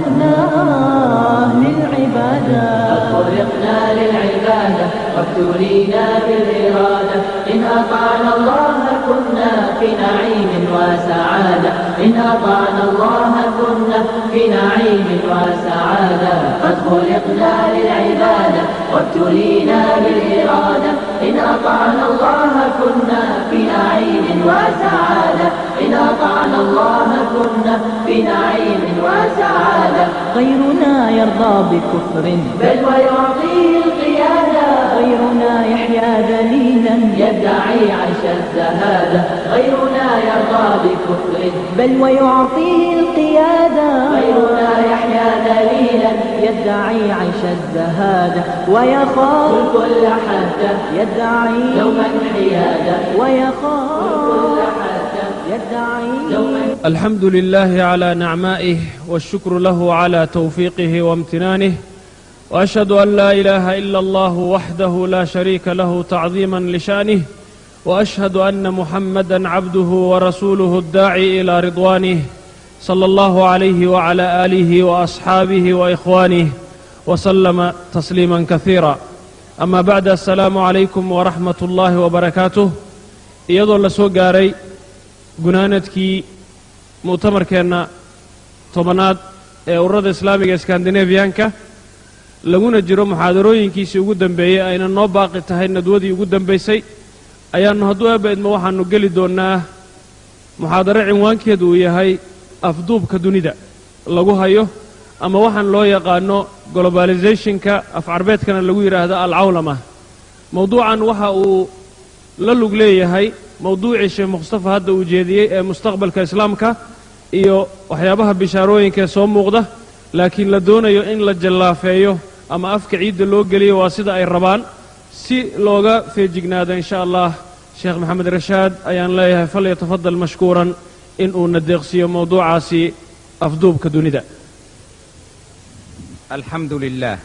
خلقنا للعبادة. قد خلقنا للعبادة وابتلينا بالإرادة، إن أطعنا الله كنا في نعيم وسعادة، إن أطعنا الله كنا في نعيم وسعادة. قد خلقنا للعبادة وابتلينا بالإرادة، إن أطعنا الله كنا في نعيم وسعادة، إن أطعنا الله كنا في نعيم وسعادة. غيرنا يرضى بكفر بل ويعطيه القيادة، غيرنا يحيا ذليلا يدعي عيش الزهادة، غيرنا يرضى بكفر بل ويعطيه القيادة، غيرنا يحيا ذليلا يدعي عيش الزهادة، ويخاف الكل حتى يدعي دوما حيادة، ويخاف الكل حتى يدعي دوما. الحمد لله على نعمائه، والشكر له على توفيقه وامتنانه، واشهد ان لا اله الا الله وحده لا شريك له تعظيما لشانه، واشهد ان محمدا عبده ورسوله الداعي الى رضوانه، صلى الله عليه وعلى اله واصحابه واخوانه وسلم تسليما كثيرا. اما بعد، السلام عليكم ورحمه الله وبركاته. Iyadoo la soo gaaray gunaanadkii mu'tamarkeenna 10aad ee ururada Islaamiga Skandinafiyanka, laguna jiro muxaadarooyinkiisii ugu dambeeyey, ayna noo baaqi tahay nadwadii ugu dambaysay, ayaannu hadduu Eebba idmo waxaannu geli doonnaa muxaadaro cinwaankeedu uu yahay afduubka dunida lagu hayo, ama waxaan loo yaqaano globalizationka, af Carbeedkana lagu yidhaahdo العولمة. Mawduucan waxa uu la lug leeyahay mawduucii Sheekh Mustafa hadda uu jeediyey ee mustaqbalka Islaamka iyo waxyaabaha bishaarooyinka ee soo muuqda, laakiin la doonayo in la jallaafeeyo ama afka ciidda loo geliyo, waa sida ay rabaan, si looga feejignaado insha Allah. Sheekh Maxamed Rashaad ayaan leeyahay فليتفضل مشكورا in uu na deeqsiiyo mawduucaasi afduubka dunida. الحمد لله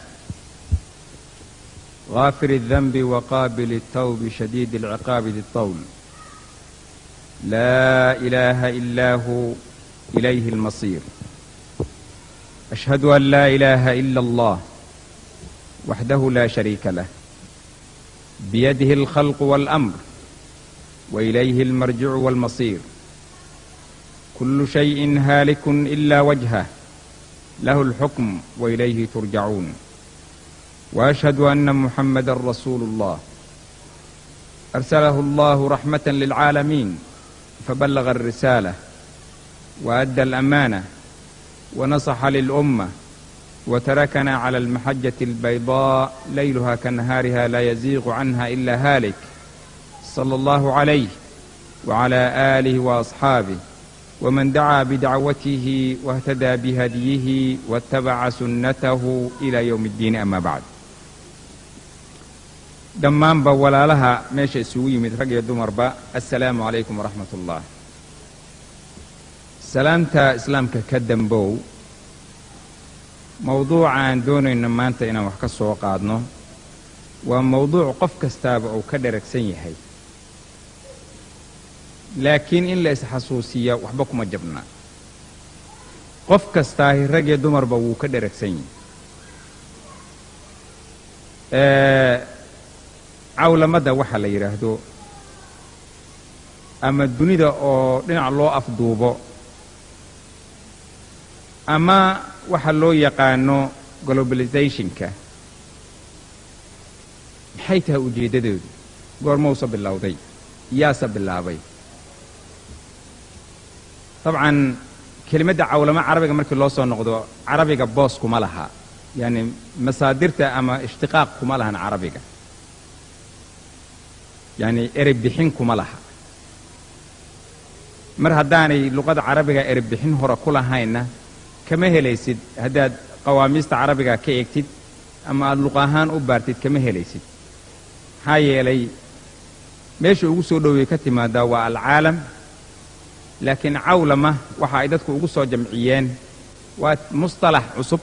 غافر الذنب وقابل التوب شديد العقاب ذي الطول، لا اله الا هو، اليه المصير. اشهد ان لا اله الا الله وحده لا شريك له، بيده الخلق والامر، واليه المرجع والمصير. كل شيء هالك الا وجهه، له الحكم واليه ترجعون. واشهد ان محمدا رسول الله، ارسله الله رحمه للعالمين، فبلغ الرساله وادى الامانه ونصح للامه، وتركنا على المحجه البيضاء ليلها كنهارها، لا يزيغ عنها الا هالك. صلى الله عليه وعلى اله واصحابه ومن دعا بدعوته واهتدى بهديه واتبع سنته الى يوم الدين. اما بعد، Dhammaanba walaalaha meesha isugu yimid, rag iyo dumarba, assalaamu calaykum waraxmat ullah. Salaamta Islaamka ka dambow, mowduuca aan doonayno maanta inaan wax ka soo qaadno waa mowduuc qof kastaaba uu ka dheragsan yahay, laakiin in la isxasuusiya waxba kuma jabna. Qof kastaahi, rag iyo dumarba, wuu ka dheragsan yahay. Cawlamadda waxa la yidhaahdo ama dunida oo dhinac loo afduubo ama waxa loo yaqaano globalizationka, maxay tahay ujeeddadeedu? Goormausa bilowday? Yaase bilaabay? Dabcan, kelimadda cawlamo Carabiga markii loo soo noqdo, Carabiga boos kuma laha, yani masaadirta ama ishtiqaaq kuma lahan Carabiga, yani erey bixin kuma laha. Mar haddaanay luqada Carabiga erey bixin hore ku lahaynna, kama helaysid. Haddaad qawaamiista Carabiga ka eegtid ama aada luq ahaan u baartid, kama helaysid. Maxaa yeelay, meesha ugu soo dhowey ka timaadaa waa العالم. Laakiin cawlama waxa ay dadku ugu soo jamciyeen waa mustalax cusub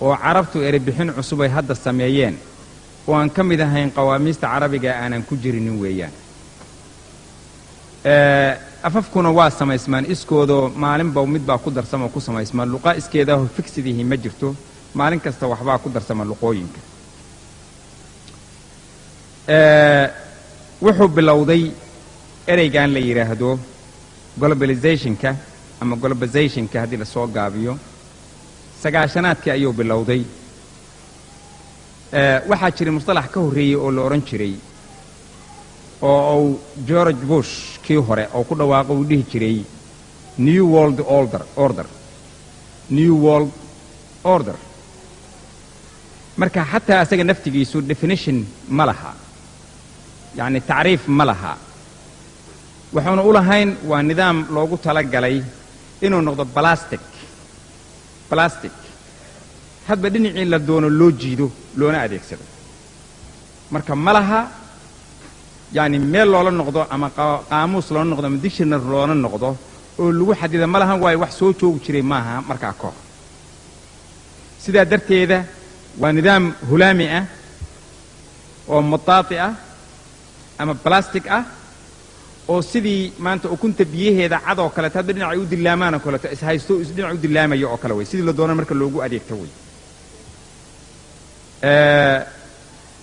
oo Carabtu erebixin cusub ay hadda sameeyeen oo aan ka mid ahayn qawaamiista Carabiga, aanan ku jirinin weeyaan. Afafkuna waa samaysmaan iskoodoo, maalinba mid baa ku darsama oo ku samaysmaa. Luqa iskeedaho fixed ihi ma jirto, maalin kasta waxbaa ku darsama luqooyinka. Wuxuu bilowday ereygan la yidhaahdo globalizationka ama globalizationka haddii lasoo gaabiyo, 90-aadkii ayuu bilowday. Waxaa jiray mustalax ka horreeyey oo la odhan jiray oo uu George Bush kii hore oo ku dhawaaqo, uu dhihi jiray New World Order, New World Order. Marka xataa asaga naftigiisu definition ma laha, yacni tacriif ma laha. Waxuuna u lahayn waa nidaam loogu talagalay inuu noqdo plastic, hadba dhinacii la doono loo jiido loona adeegsado. Marka ma laha yacni meel loola noqdo ama qaamuus loola noqdo ama dictionary loola noqdo oo lagu xadida ma lahan, waayo wax soo joogi jiray maaha markaa ka hor. Sidaa darteeda waa nidaam hulaami ah oo mutaati ah ama plastic ah, oo sidii maanta ukunta biyaheeda cad oo kaleeto hadba dhinacay u dilaamaan oo kaleeto ishaysto, is dhinac u dilaamayo oo kale wey, sidii la doono marka loogu adeegto wey.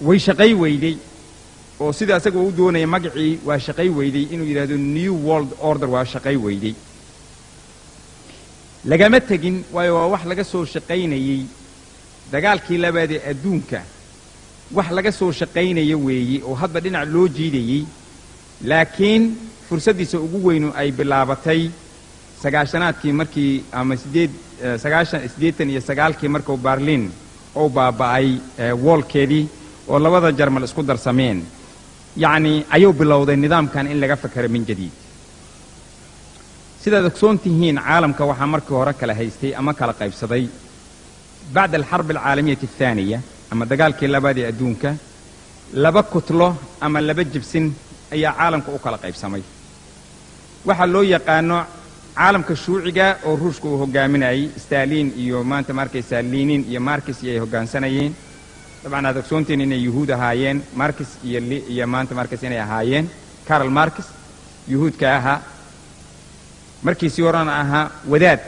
Way shaqay weyday oo sida asaga u doonaya magacii waa shaqay weyday inuu yidhaahdo New World Order, waa shaqay weyday. Lagama tegin, waayo waa wax laga soo shaqaynayey dagaalkii labaad ee adduunka, wax laga soo shaqaynaya weeye oo hadba dhinac loo jiidayey. Laakiin fursaddiisa ugu weynu ay bilaabatay 90-aadkii markii ama sideed sagaashan 89-kii, markuu Berlin uu baaba'ay wall-keedii oo labada Jarmal isku darsameen, yacni ayuu bilowday nidaamkan in laga fakero min jadiid. Sidaad ogsoon tihiin, caalamka waxaa markii hore kala haystay ama kala qaybsaday bacda alxarb alcaalamiyati athaaniya ama dagaalkii labaad ee adduunka, laba kutlo ama laba jibsin ayaa caalamka u kala qaybsamay. Waxaa loo yaqaano caalamka shuuciga oo Ruushka uu hogaaminayey, Stalin iyo maanta ma arkaysaa Lenin iyo Marx iyo ay hoggaansanayeen. Dabcan aad ogsoontihiin inay Yuhuud ahaayeen Marx iyo maanta markays inay ahaayeen Karl Marx Yuhuudka ahaa, markiisii horena ahaa wadaad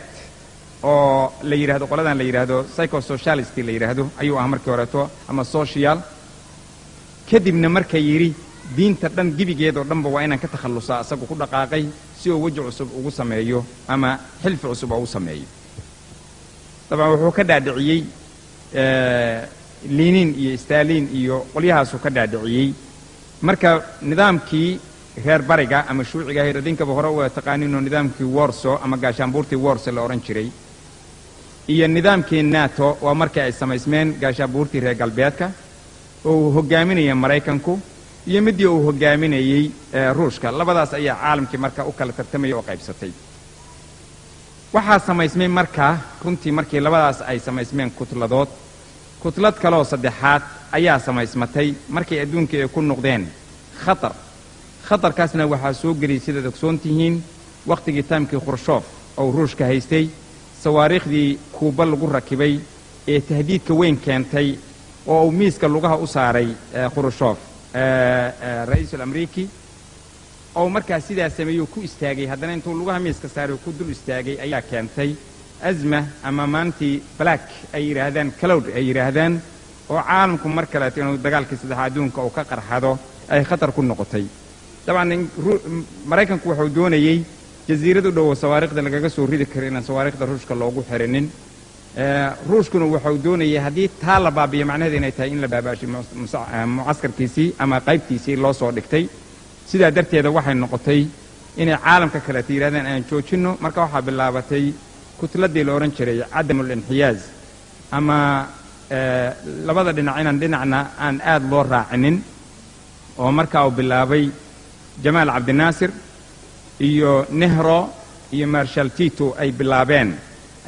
oo la yidhahdo qoladan la yidhaahdo psychosocialist la yidhaahdo ayuu ahaa markii horeeto ama social. Kadibna marka yidhi diinta dhan gebigeed oo dhanba waa inaan ka takhallusaa, asagu ku dhaqaaqay si uu weji cusub ugu sameeyo ama xilfi cusub oo u sameeyo. Dabcan wuxuu ka dhaadhiciyey Lenin iyo Stalin iyo qolyahaasuu ka dhaadhiciyey. Marka nidaamkii reer bariga ama shuuciga ahayd, idinkaba hore waa taqaaniinoo, nidaamkii Warsaw ama gaashaanbuurtii Warsaw la odhan jiray iyo nidaamkii NATO waa markii ay samaysmeen gaashaanbuurtii reer galbeedka oo uu hogaaminaya Maraykanku iyo midii uu hogaaminayey Ruushka. Labadaas ayaa caalamkii marka u kala tartamaya oo qaybsatay. Waxaa samaysmay markaa runtii markii labadaas ay samaysmeen kutladood, kutlad kaleoo saddexaad ayaa samaysmatay markay adduunka ay ku noqdeen khatar. Khatarkaasna waxaa soo geliyay, sidaad ogsoon tihiin, wakhtigii taamkii Khrushchev oo Ruushka haystay, sawaariikhdii Kuuba lagu rakibay ee tahdiidka weyn keentay oo uu miiska lugaha u saaray Khrushchev, ra'iisul Amriiki, oo markaa sidaa sameeyuu ku istaagay, haddana intuu lugaha miiska saaray ku dul istaagay, ayaa keentay azma ama maantii black ay yidhaahdaan, cloud ay yidhaahdaan, oo caalamku mar kaleeto inuu dagaalkii saddexaad adduunka uu ka qarxado ay khatar ku noqotay. Dabcan Maraykanku wuxuu doonayey jasiirad u dhowo sawaariikhda lagaga soo ridi karo inaan sawaariikhda Ruushka loogu xirinin. Ruushkuna wuxuu doonayay haddii taa la baabiyo macnaheedu inay tahay in la baabaashay mucaskarkiisii ama qaybtiisii loo soo dhigtay. Sidaa darteeda waxay noqotay inay caalamka kaleeto yidhahdaan aan joojinno. Marka waxaa bilaabatay kutladii la odhan jiray cadamul inxiyaaz ama labada dhinac inaan dhinacna aan aad loo raacinin, oo markaa uu bilaabay Jamaal Cabdinaasir iyo Nehro iyo Marshal Tito ay bilaabeen,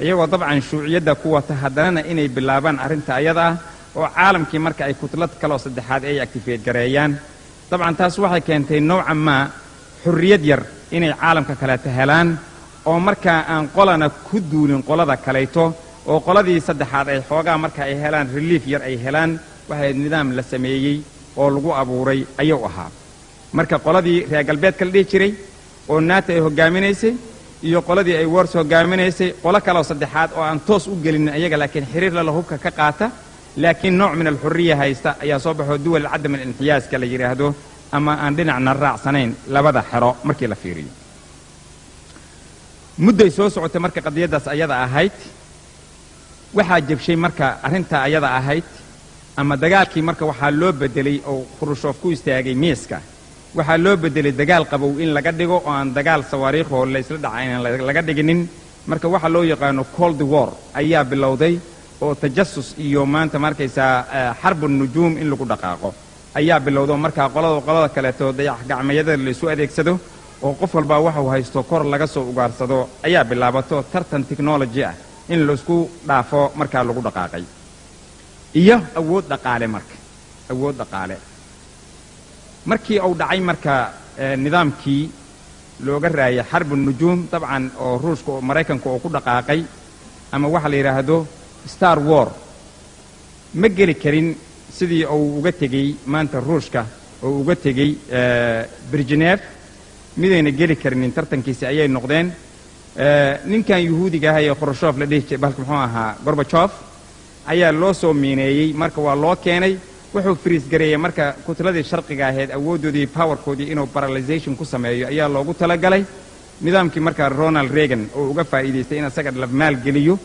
iyagoo dabcan shuuciyadda ku wata, haddanana inay bilaabaan arrinta ayada ah oo caalamkii marka ay kutlad kaloo saddexaad ay activate gareeyaan. Dabcan taas waxay keentay nowcan maa xurriyad yar inay caalamka kaleeto helaan, oo markaa aan qolana ku duulin qolada kalayto, oo qoladii saddexaad ay xoogaa marka ay helaan relief yar ay helaan. Waxay nidaam la sameeyey oo lagu abuuray ayuu ahaa. Marka qoladii reer galbeedka la dhihi jiray Oo NATO ay hoggaaminaysay iyo qoladii ay Warsaw hoggaaminaysay, qolo kaleoo saddexaad oo aan toos u gelinin ayaga, laakiin xiriir lala hubka ka qaata, laakiin nooc min alxurriya haysta ayaa soo baxoo duwal cadam alinxiyaaska la yidhaahdo, ama aan dhinacna raacsanayn labada xero markii la fiiriyo. Mudday soo socotay marka qadiyaddaas ayada ahayd. Waxaa jebshay marka arrintaa ayada ahayd ama dagaalkii marka waxaa loo beddelay oo Khrushchev ku istaagay miiska, waxaa loo beddelay dagaal qabow in laga dhigo oo aan dagaal sawaariikhoo laysla dhaca inaan laga dhiginin. Marka waxa loo yaqaano Cold War ayaa bilowday, oo tajasus iyo maanta markaysaa xarbu nujuum in lagu dhaqaaqo ayaa bilowdo. Markaa qolada qolada kaleeto dayax gacmayada laysu adeegsado oo qof walbaa waxuu haysto kor laga soo ugaarsado ayaa bilaabato, tartan technology ah in laisku dhaafo markaa lagu dhaqaaqay, iyo awood dhaqaale. Marka awood dhaqaale markii uu dhacay marka nidaamkii looga raayay xarbu nujuum dabcan oo Ruushka oo Maraykanka oo ku dhaqaaqay ama waxa la yidhaahdo Star War ma geli karin sidii uu uga tegey maanta Ruushka oo uga tegey Brezhnev, midayna geli karinin tartankiisi ayay noqdeen. Ninkan Yuhuudiga ah ee Khrushchev la dhihi jiray, balka muxuu ahaa, Gorbachev ayaa loo soo miineeyey. Marka waa loo keenay, wuxuu freeze gareeyey marka kutladii sharqiga ahayd, awooddoodii, powerkoodii inuu paralyzation ku sameeyo ayaa loogu talagalay. Nidaamkii marka Ronald Reagan oo uga faa'iidaystay in isaga la maalgeliyo,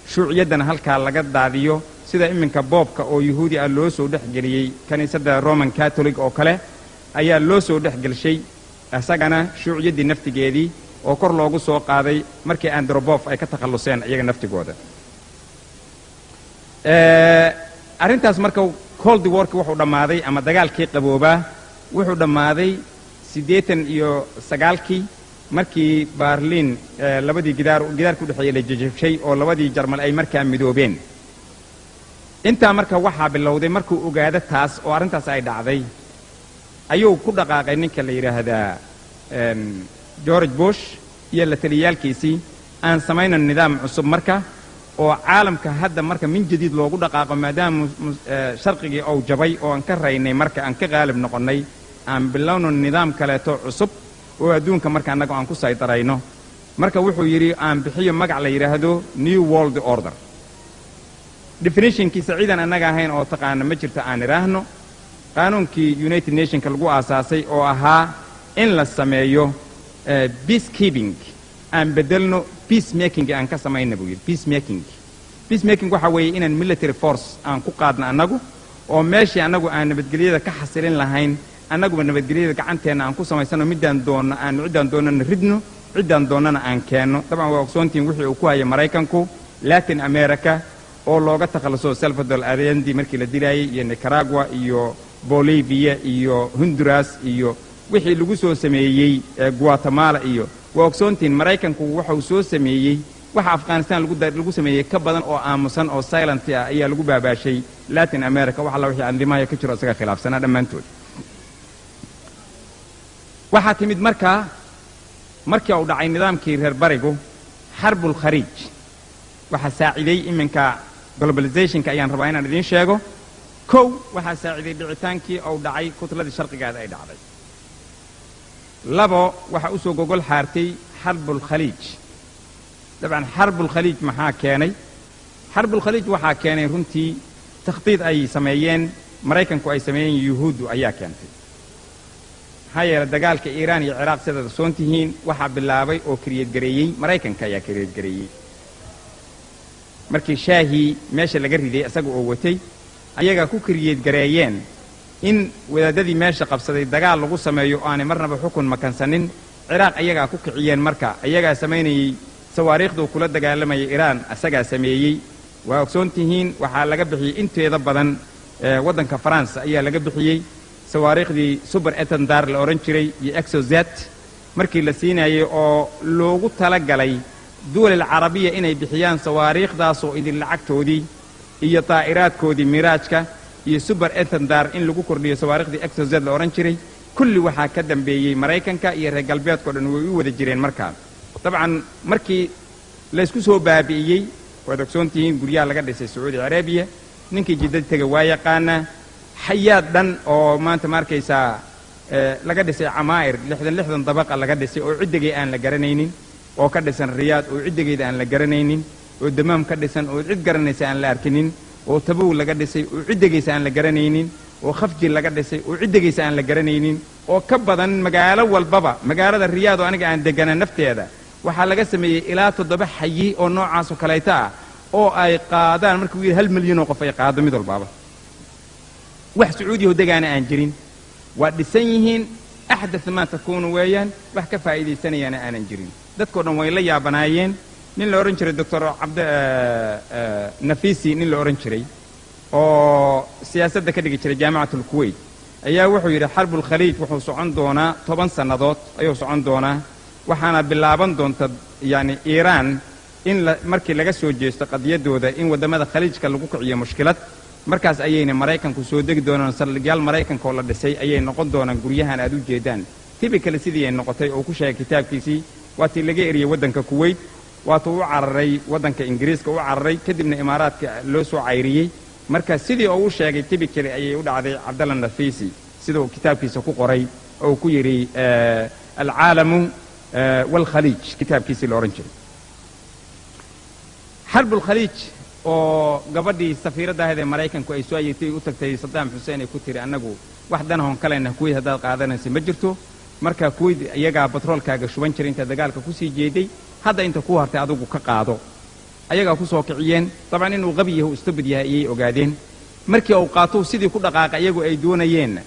shuuciyaddana halkaa laga daadiyo, sida iminka pope-ka oo Yuhuudi ah loo soo dhex geliyey kiniisadda Roman Catholic oo kale ayaa loo soo dhex gelshay isagana shuuciyaddii naftigeedii oo kor loogu soo qaaday markii Andropov ay ka takhalluseen iyaga naftigooda. Arrintaas marka Cold Warki wuxuu dhammaaday ama dagaalkii qaboobaa wuxuu dhammaaday 89-kii, markii Berlin labadii gidaar, gidaarka udhexeeyey la jejebshay oo labadii Jarmal ay markaa midoobeen. Intaa marka waxaa bilowday, markuu ogaado taas oo arrintaas ay dhacday, ayuu ku dhaqaaqay ninka la yidhaahdaa George Bush iyo la taliyaalkiisii: aan samayno nidaam cusub marka oo caalamka hadda marka min jadiid loogu dhaqaaqo, maadaama sharqigii ou jabay oo aan ka raynay, marka aan ka qaalib noqonnay, aan bilowno nidaam kaleeto cusub oo adduunka marka annaga aan ku saydarayno. Marka wuxuu yidhi aan bixiyo magac la yidhaahdo New World Order. Definitionkiisa ciidan annaga ahayn oo taqaana ma jirto. Aan idhaahno qaanuunkii United Nationka lagu aasaasay oo ahaa in la sameeyo peace keeping, aan beddelno, peace making aan ka samayna buu yidhi. Peace making, peace making waxaa weeye inaan military force aan ku qaadno annagu, oo meeshii annagu aan nabadgelyada ka xasilin lahayn, annaguba nabadgelyada gacanteenna aan ku samaysano, middaan doonno aan ciddaan doonnana ridno, ciddaan doonnana aan keenno. Dabcan waa ogsoontihiin wixii uu ku hayay Maraykanku Latin America oo looga takhalluso Salvador Allende markii la dilaayey, iyo Nicaragua iyo Bolivia iyo Honduras iyo wixii lagu soo sameeyey Guatemala. Iyo waa ogsoontihiin Maraykanku waxau soo sameeyey waxa Afghanistan lagu sameeyey ka badan oo aamusan oo silent ah ayaa lagu baabaashay Latin America. Wax alla wixii andimahaya ka jiro isaga khilaafsanaa dhammaantood. Waxaa timid markaa, markii uu dhacay nidaamkii reer barigu, xarbulkhariij. Waxaa saaciday iminka globalizationka ayaan rabaa inaan idiin sheego. Kow, waxaa saaciday dhicitaankii uu dhacay kutladii sharqigaada ay dhacday. Labo, waxaa u soo gogol xaartay xarbulkhaliij. Dabcan xarbulkhaliij maxaa keenay? Xarbulkhaliij waxaa keenay runtii takhdiid ay sameeyeen Maraykanku, ay sameeyeen Yuhuuddu ayaa keentay. Maxaa yeelay dagaalka Iiraan iyo Ciraaq, sidaad ogsoon tihiin, waxaa bilaabay oo create gareeyey Maraykanka ayaa create gareeyey. Markii shaahii meesha laga riday isaga oo watay, ayagaa ku create gareeyeen in wadaadadii meesha qabsaday dagaal lagu sameeyo oo aanay marnaba xukun makansanin. Ciraaq ayagaa ku kiciyeen. Marka ayagaa samaynayey sawaariikhduu kula dagaalamayay Iiraan, isagaa sameeyey. Waa ogsoon tihiin, waxaa laga bixiyey inteeda badan waddanka Faransa ayaa laga bixiyey sawaariikhdii Super Etendard la odhan jiray iyo Exocet markii la siinayey, oo loogu talagalay duwal alcarabiya inay bixiyaan sawaariikhdaasoo idin lacagtoodii iyo daa'iraadkoodii Miraajka iyo Super Etendard in lagu kordhiyo sawaariikhdii Exocet la odhan jiray. Kulli waxaa ka dambeeyey Maraykanka iyo reer galbeedkao dhan way u wada jireen. Markaa dabcan markii laysku soo baabi'iyey, waad ogsoon tihiin guryaha laga dhisay Sacuudi Carabiya, ninkii Jidda tega waa yaqaanaa, xayaad dhan oo maanta ma arkaysaa. Laga dhisay camaa'ir 60 60 dabaqa laga dhisay oo ciddigay aan la garanaynin, oo ka dhisan Riyaad oo ciddigeeda aan la garanaynin, oo Damaam ka dhisan oo cid garanaysa aan la arkinin, oo Tabow laga dhisay oo ciddigiisa aan la garanaynin, oo Khafji laga dhisay oo ciddigiisa aan la garanaynin, oo ka badan magaalo walbaba. Magaalada Riyaad oo aniga aan deganaa nafteeda waxaa laga sameeyey ilaa 7 xayi oo noocaasoo kaleeta ah, oo ay qaadaan markuu yidhi 1 milyan oo qof ay qaado mid walbaaba. Wax Sacuudiyaho degaana aan jirin, waa dhisan yihiin, أحدث ما تكون weeyaan, wax ka faa'iidaysanayaana aanan jirin. Dadkao dhan way la yaabanaayeen. Nin la odhan jiray Doctor Cabd Nafisi, nin la odhan jiray oo siyaasadda ka dhigi jiray Jaamicat Alkuwait, ayaa wuxuu yidhi حرب الخليج wuxuu socon doonaa 10 sannadood ayuu socon doonaa, waxaana bilaaban doonta yani Iiraan in la markii laga soo jeesto qadiyaddooda in waddamada Khaliijka lagu kiciyo mushkilad. Markaas ayayna Maraykanku soo degi doonaan, saldhigyaal Maraykanka oo la dhisay ayay noqon doonaan guryahan aad u jeedaan. Typically sidii ay noqotay oo ku sheegay kitaabkiisii. Waa tii laga eriyey waddanka Kuwait, waatuu u cararay waddanka Ingiriiska u cararay, kadibna Imaaraadka loo soo cayriyey. Marka sidii oo u sheegay typically ayay u dhacday Cabdalla Nafisi, sida uu kitaabkiisa ku qoray oo ku yidhi العالم والخليج, kitaabkiisii la odhan jiray حرب الخليج, oo gabadhii safiiradda ahayd ee Maraykanku ay soo ayegtay u tagtay Saddaam Xuseen ay ku tiri: "Annagu wax danahon kalena Kuwait haddaad qaadanaysa ma jirto. Marka Kuwait iyagaa batroolkaaga shuban jiray inta dagaalka kusii jeeday, hadda inta kuu hartay adigu ka qaado." Ayagaa ku soo kiciyeen. Dabcan inuu qabi yahay, stupid yahay ayay ogaadeen. Markii uu qaato sidii ku dhaqaaqa iyagu ay doonayeenna,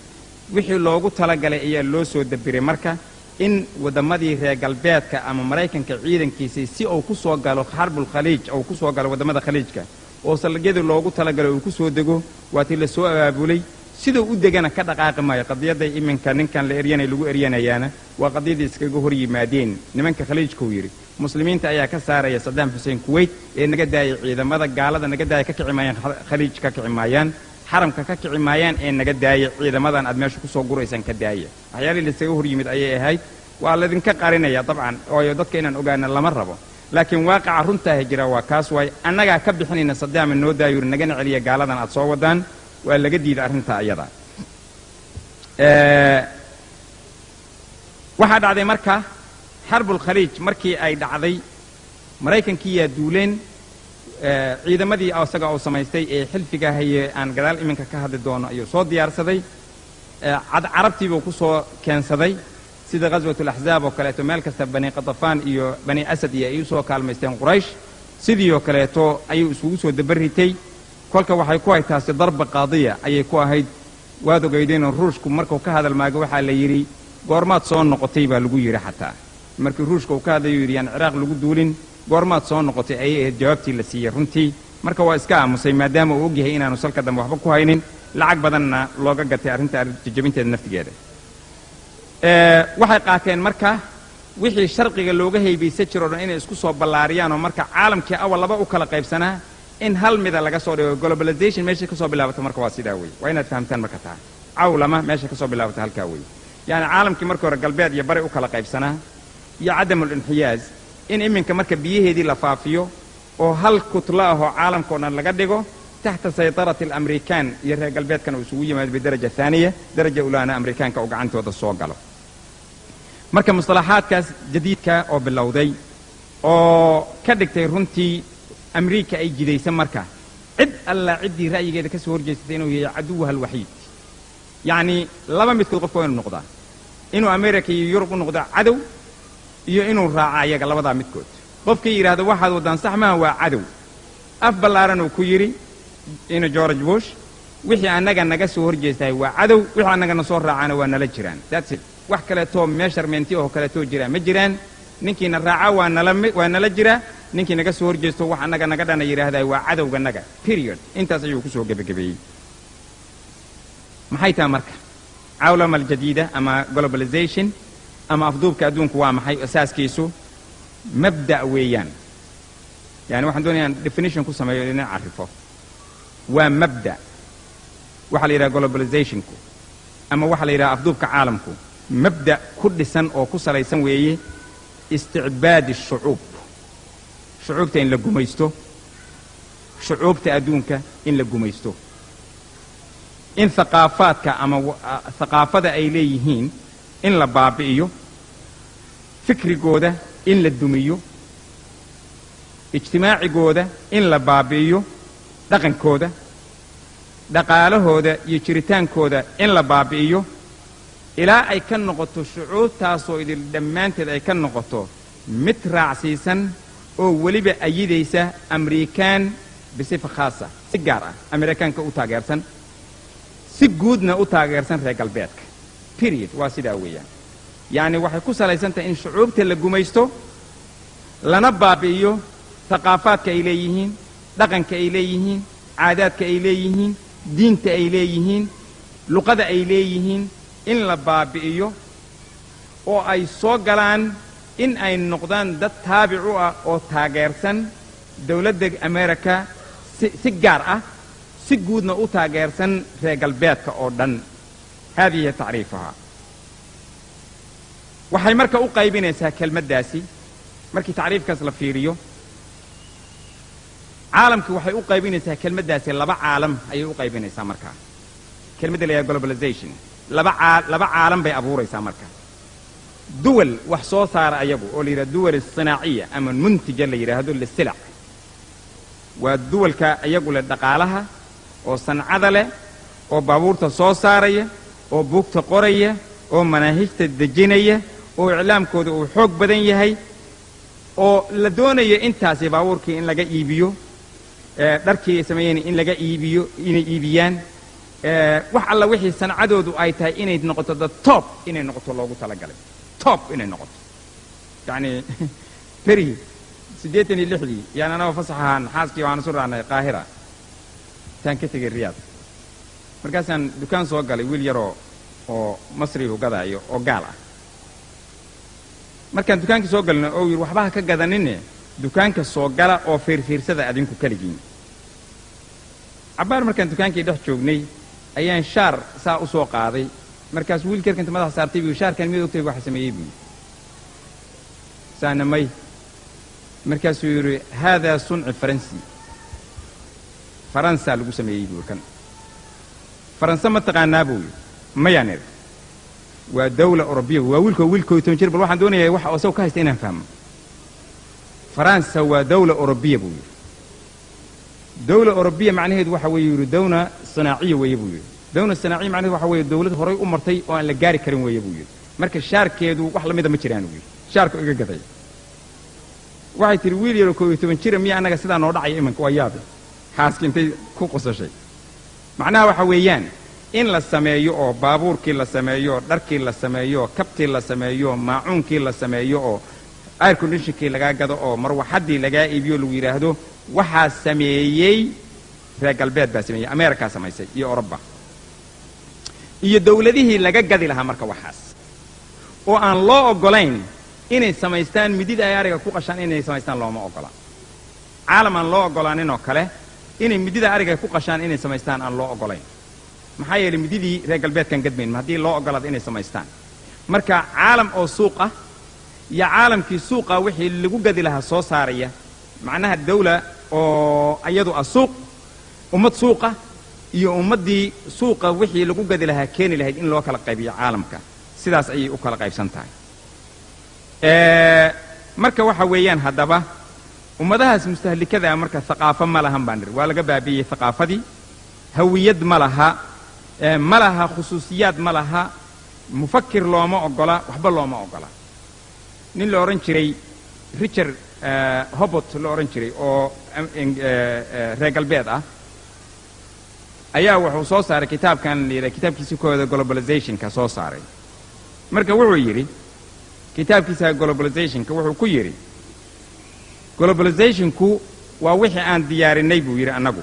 wixii loogu talagalay ayaa loo soo dabiray. Marka in wadammadii reer galbeedka ama Maraykanka ciidankiisii si uu ku soo galo حرب الخليج, uu ku soo galo waddamada Khaliijka oo saldhigyadii loogu talagalay uu ku soo dego, waa tii la soo abaabulay. Siduu u degana ka dhaqaaqi maayo. Qadiyadday iminka ninkan la eryanay lagu eryanayaana waa qadiyadii iskaga hor yimaadeen nimanka Khaliijka. Uu yidhi muslimiinta ayaa ka saaraya Saddaam Xuseen Kuwait ee naga daayay ciidamada gaalada, naga daaya, ka kici maayaan Khaliij, ka kici maayaan, xaramka ka kici maayaan, ee naga daaya ciidamadan aad meesha kusoo guraysaan, ka daaya. Waxyaalihii laiskaga hor yimid ayay ahayd. Waa laydinka qarinaya dabcan, ooyo dadka inaan ogaana lama rabo, laakiin waaqaca runtaaha jira waa kaas. Waay annagaa ka bixinayna Saddaama, noo daayuri, nagana celiya gaaladan aad soo wadaan. Waa laga diiday arrintaa iyada. Waxaa dhacday marka حرب الخليج markii ay dhacday, Maraykankii yaa duuleen ciidamadii isaga uu samaystay ee xilfiga haye aan gadaal iminka ka hadli doono ayuu soo diyaarsaday. Carabtii buu ku soo keensaday, sida غزوة الأحزاب oo kaleeto, meel kasta Bani Qatafaan iyo Bani Asad iyo ay u soo kaalmaysteen Quraysh, sidii oo kaleeto ayuu isugu soo dabaritay. Kolka waxay ku ahayd taasi ضربة قاضية ayay ku ahayd. Waad ogeydeenoo Ruushku markuu ka hadal maago waxaa la yidhi: "Goormaad soo noqotay?" baa lagu yidhi. Xataa markii Ruushka uu ka hadlayu yidhi yaan Ciraaq lagu duulin, "Goormaad soo noqotay?" ayay ahayd jawaabtii la siiyey runtii. Marka waa iska aamusay, maadaama uu ogyahay inaanu salka dambe waxba ku haynin, lacag badanna looga gatay arrinta jajabinteeda naftigeeda. Waxay qaateen marka wixii sharqiga looga haybaysan jiro o dhan inay isku soo ballaariyaan, oo marka caalamkii awal laba u kala qaybsanaa in hal mida laga soo dhigo. Globalization meeshay ka soo bilaabato marka waa sidaa wey, waa inaad fahamtaan marka taa cawlama meesha ka soo bilaabato halkaa wey. Yacni caalamkii markii hore galbeed iyo bari u kala qaybsanaa iyo عدم الانحياز, in iminka marka biyaheedii la faafiyo oo hal kutlo ah oo caalamka o dhan laga dhigo تحت سيطرة الأمريكان iyo reer galbeedkana uu isugu yimaado بدرجة ثانية, درجة أولى na Amriikaanka uu gacantooda soo galo. Marka mustalaxaadkaas jadiidka oo bilowday oo ka dhigtay runtii Amriika ay jidaysa marka cid alla ciddii ra'yigeeda ka soo horjeysatay inuu yahay عدوها الوحيد. Yacni laba midkood qofka waa inuu noqdaa: inuu America iyo Yurub u noqdo cadow iyo inuu raaca ayaga. Labadaa midkood qofkii yidhaahdo waxaad waddaan sax maaha, waa cadow. Af ballaaran uu ku yidhi inu George Bush: "Wixii annaga naga soo horjeestahay waa cadow, wixii annagana soo raacana waa nala jiraan." That's it. Wax kaleetoo measurement oo kaleetoo jiraa ma jiraan. Ninkiina raaca waa nala jira, ninkii naga soo horjeesto wax annaga naga dhana yidhaahday waa cadowganaga, period. Intaas ayuu ku soo gebagabeeyey. Maxay tahay marka عولمة الجديدة ama globalization ama afduubka adduunku? Waa maxay asaaskiisu? Mabda' weeyaan. Yani waxaan doonaya definition ku sameeyo, idin carifo. Waa mabda' waxaa la yidhaha globalizationku ama waxaa la yidhaha afduubka caalamku. Mabda' ku dhisan oo ku salaysan weeye استعباد الشعوب, shucuubta in la gumaysto, shucuubta adduunka in la gumaysto, in thaqaafaadka ama thaqaafada ay leeyihiin. In la baabi'iyo, fikrigooda in la dumiyo, ijtimaacigooda in la baabi'iyo, dhaqankooda, dhaqaalahooda iyo jiritaankooda in la baabi'iyo, ilaa ay ka noqoto shucuubtaasoo idil dhammaanteed ay ka noqoto mid raacsiisan oo weliba ayidaysa Amriikaan بصفة خاصة, si gaar ah Amerikaanka u taageersan, si guudna u taageersan reer galbeedka, period. Waa sidaa weeyaan. Yacni waxay ku salaysan tahay in shucuubta la gumaysto, lana baabi'iyo thaqaafaadka ay leeyihiin, dhaqanka ay leeyihiin, caadaadka ay leeyihiin, diinta ay leeyihiin, luqada ay leeyihiin, in la baabi'iyo oo ay soo galaan in ay noqdaan dad taabic u ah oo taageersan dowladda America si gaar ah, si guudna u taageersan reer galbeedka oo dhan. هذه هي تعريفها. Waxay marka u qaybinaysaa kelmaddaasi, markii tacriifkaas la fiiriyo, caalamki waxay u qaybinaysaa kelmaddaasi laba caalam ayay u qaybinaysaa. Markaa kelmadda la yidhaha globalization laba caalam bay abuuraysaa. Marka duwal wax soo saara ayagu oo la yidhahdo دول الصناعية ama منتجة la yidhaahdo للسلع, waa duwalka iyagu leh dhaqaalaha oo sancada leh oo baabuurta soo saaraya oo buugta qoraya oo manaahijta dejinaya oo iclaamkooda uu xoog badan yahay oo la doonayo intaasi baabuurkii in laga iibiyo, dharkii ay sameeyeen in laga iibiyo, inay iibiyaan, wax alla wixii sancadoodu ay tahay inay noqoto the top, inay noqoto loogu talagalay, top inay noqoto. Yacni beri 86-dii yaan anagoo fasax ahaan xaaskii waxaan isu raacnay Qaahira. Intaan ka tegey Riyaad markaasaan dukaan soo galay, wiil yaroo oo Masrigu gadaayo oo gaal ah. Markaan dukaankii soo galna oo yidhi, "Waxba ha ka gadanine, dukaanka soo gala oo fiirfiirsada adinku keligiin." Cabbaar markaan dukaankii dhex joognay ayaan shaar saa u soo qaaday. Markaas wiilka yarka inta madaxa saartay buu, "Shaarkan mid ogtay waxa sameeyey?" buu yidhi. Saana may. Markaasuu yidhi, "هذا صنع فرنسي, Faransa lagu sameeyey," buu. "Kan Faranse ma taqaanaa?" buu yidhi. "Mayaan," idhi. "Waa دولة أوروبية." Waa wiilko, wiil 11 jir. Bal waxaan doonayaa waxa asagoo ka haysta inaan fahmo. "Faransa waa دولة أوروبية," buu yidhi. دولة أوروبية macnaheedu waxa weeye, yidhi, دولة صناعية weeye, buu yidhi. دولة صناعية macnaheedu waxa weeye dowlad horay u martay oo aan la gaari karin weeye, buu yidhi. Marka shaarkeedu wax lamida ma jiraan, buu yidhi. Shaarku iga gaday. Waxay tihi, "Wiil yaroo 11 jira miya annaga sidaa noo dhacaya imanka?" Waa yaabe xaaski intay ku qosashay. Macnaha waxa weeyaan in la sameeyo oo baabuurkii la sameeyo, dharkii la sameeyo, kabtii la sameeyo, maacuunkii la sameeyo, oo air conditionkii lagaa gado oo marwaxaddii lagaa iibiyo, lagu yidhaahdo waxaa sameeyey reer galbeed baa sameeyey, Ameerikaa samaysay iyo Oroba iyo dowladihii laga gadi lahaa. Marka waxaas oo aan loo oggolayn inay samaystaan midida ay ariga ku qashaan, inay samaystaan looma oggola. Caalam aan loo oggolaanin oo kale inay midida ariga ku qashaan inay samaystaan aan loo oggolayn, maxaa yeelay mididii reer galbeedkan gadmayn ma haddii loo oggolaado inay samaystaan. Marka caalam oo suuq ah iyo caalamkii suuqa wixii lagu gadi lahaa soo saaraya, macnaha dawla oo iyadu ah suuq, ummad suuqa iyo ummaddii suuqa wixii lagu gadi lahaa keeni lahayd, in loo kala qaybiyo caalamka, sidaas ayay u kala qaybsan tahay. Marka waxa weeyaan haddaba ummadahaas mustahlikada ah marka thaqaafo ma lahan baan niri. Waa laga baabi'iyey thaqaafadii, hawiyad ma laha, ma laha khusuusiyaad, ma laha mufakir, looma oggola, waxba looma oggola. Nin la odhan jiray Richard Hobot la odhan jiray oo reer galbeed ah ayaa wuxuu soo saaray kitaabkan la yidhaha, kitaabkiisi kooda globalizationka soo saaray. Marka wuxuu yidhi kitaabkiisa globalizationka, wuxuu ku yidhi, "Globalizationku waa wixii aan diyaarinay," buu yidhi, "annagu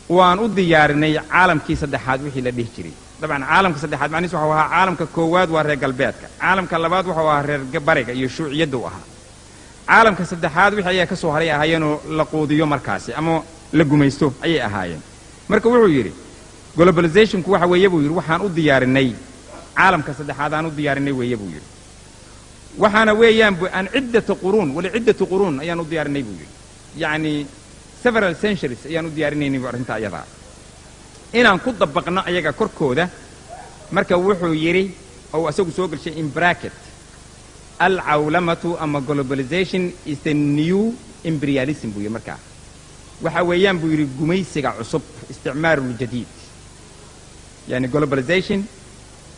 oo aan u diyaarinay caalamkii saddexaad," wixii la dhihi jiray. Dabcan caalamka saddexaad macnihiis waxuu ahaa caalamka koowaad waa reer galbeedka, caalamka labaad wuxuu ahaa reer bariga iyo shuuciyadda u ahaa, caalamka saddexaad wixii ayaa ka soo haray ahaayeenoo la quudiyo markaasi ama la gumaysto ayay ahaayeen. Marka wuxuu yidhi, "Globalizationku waxa weeye," buu yidhi, "waxaan u diyaarinay caalamka saddexaad aan u diyaarinay weeye," buu yidhi. "Waxaana weeyaan bu aan عدة قرون ولعدة قرون ayaan u diyaarinay," buu yidhi. Yacni several centuries ayaan u diyaarinaynay bu arrinta ayadaa inaan ku dabaqno ayaga korkooda. Marka wuxuu yidhi Oo isagu soo gelshay in bracket "Alcawlamatu ama globalization is the new imperialism" buu yidhi. Markaa waxa weeyaan buu yidhi gumaysiga cusub, isticmaaru ljadiid, yani globalization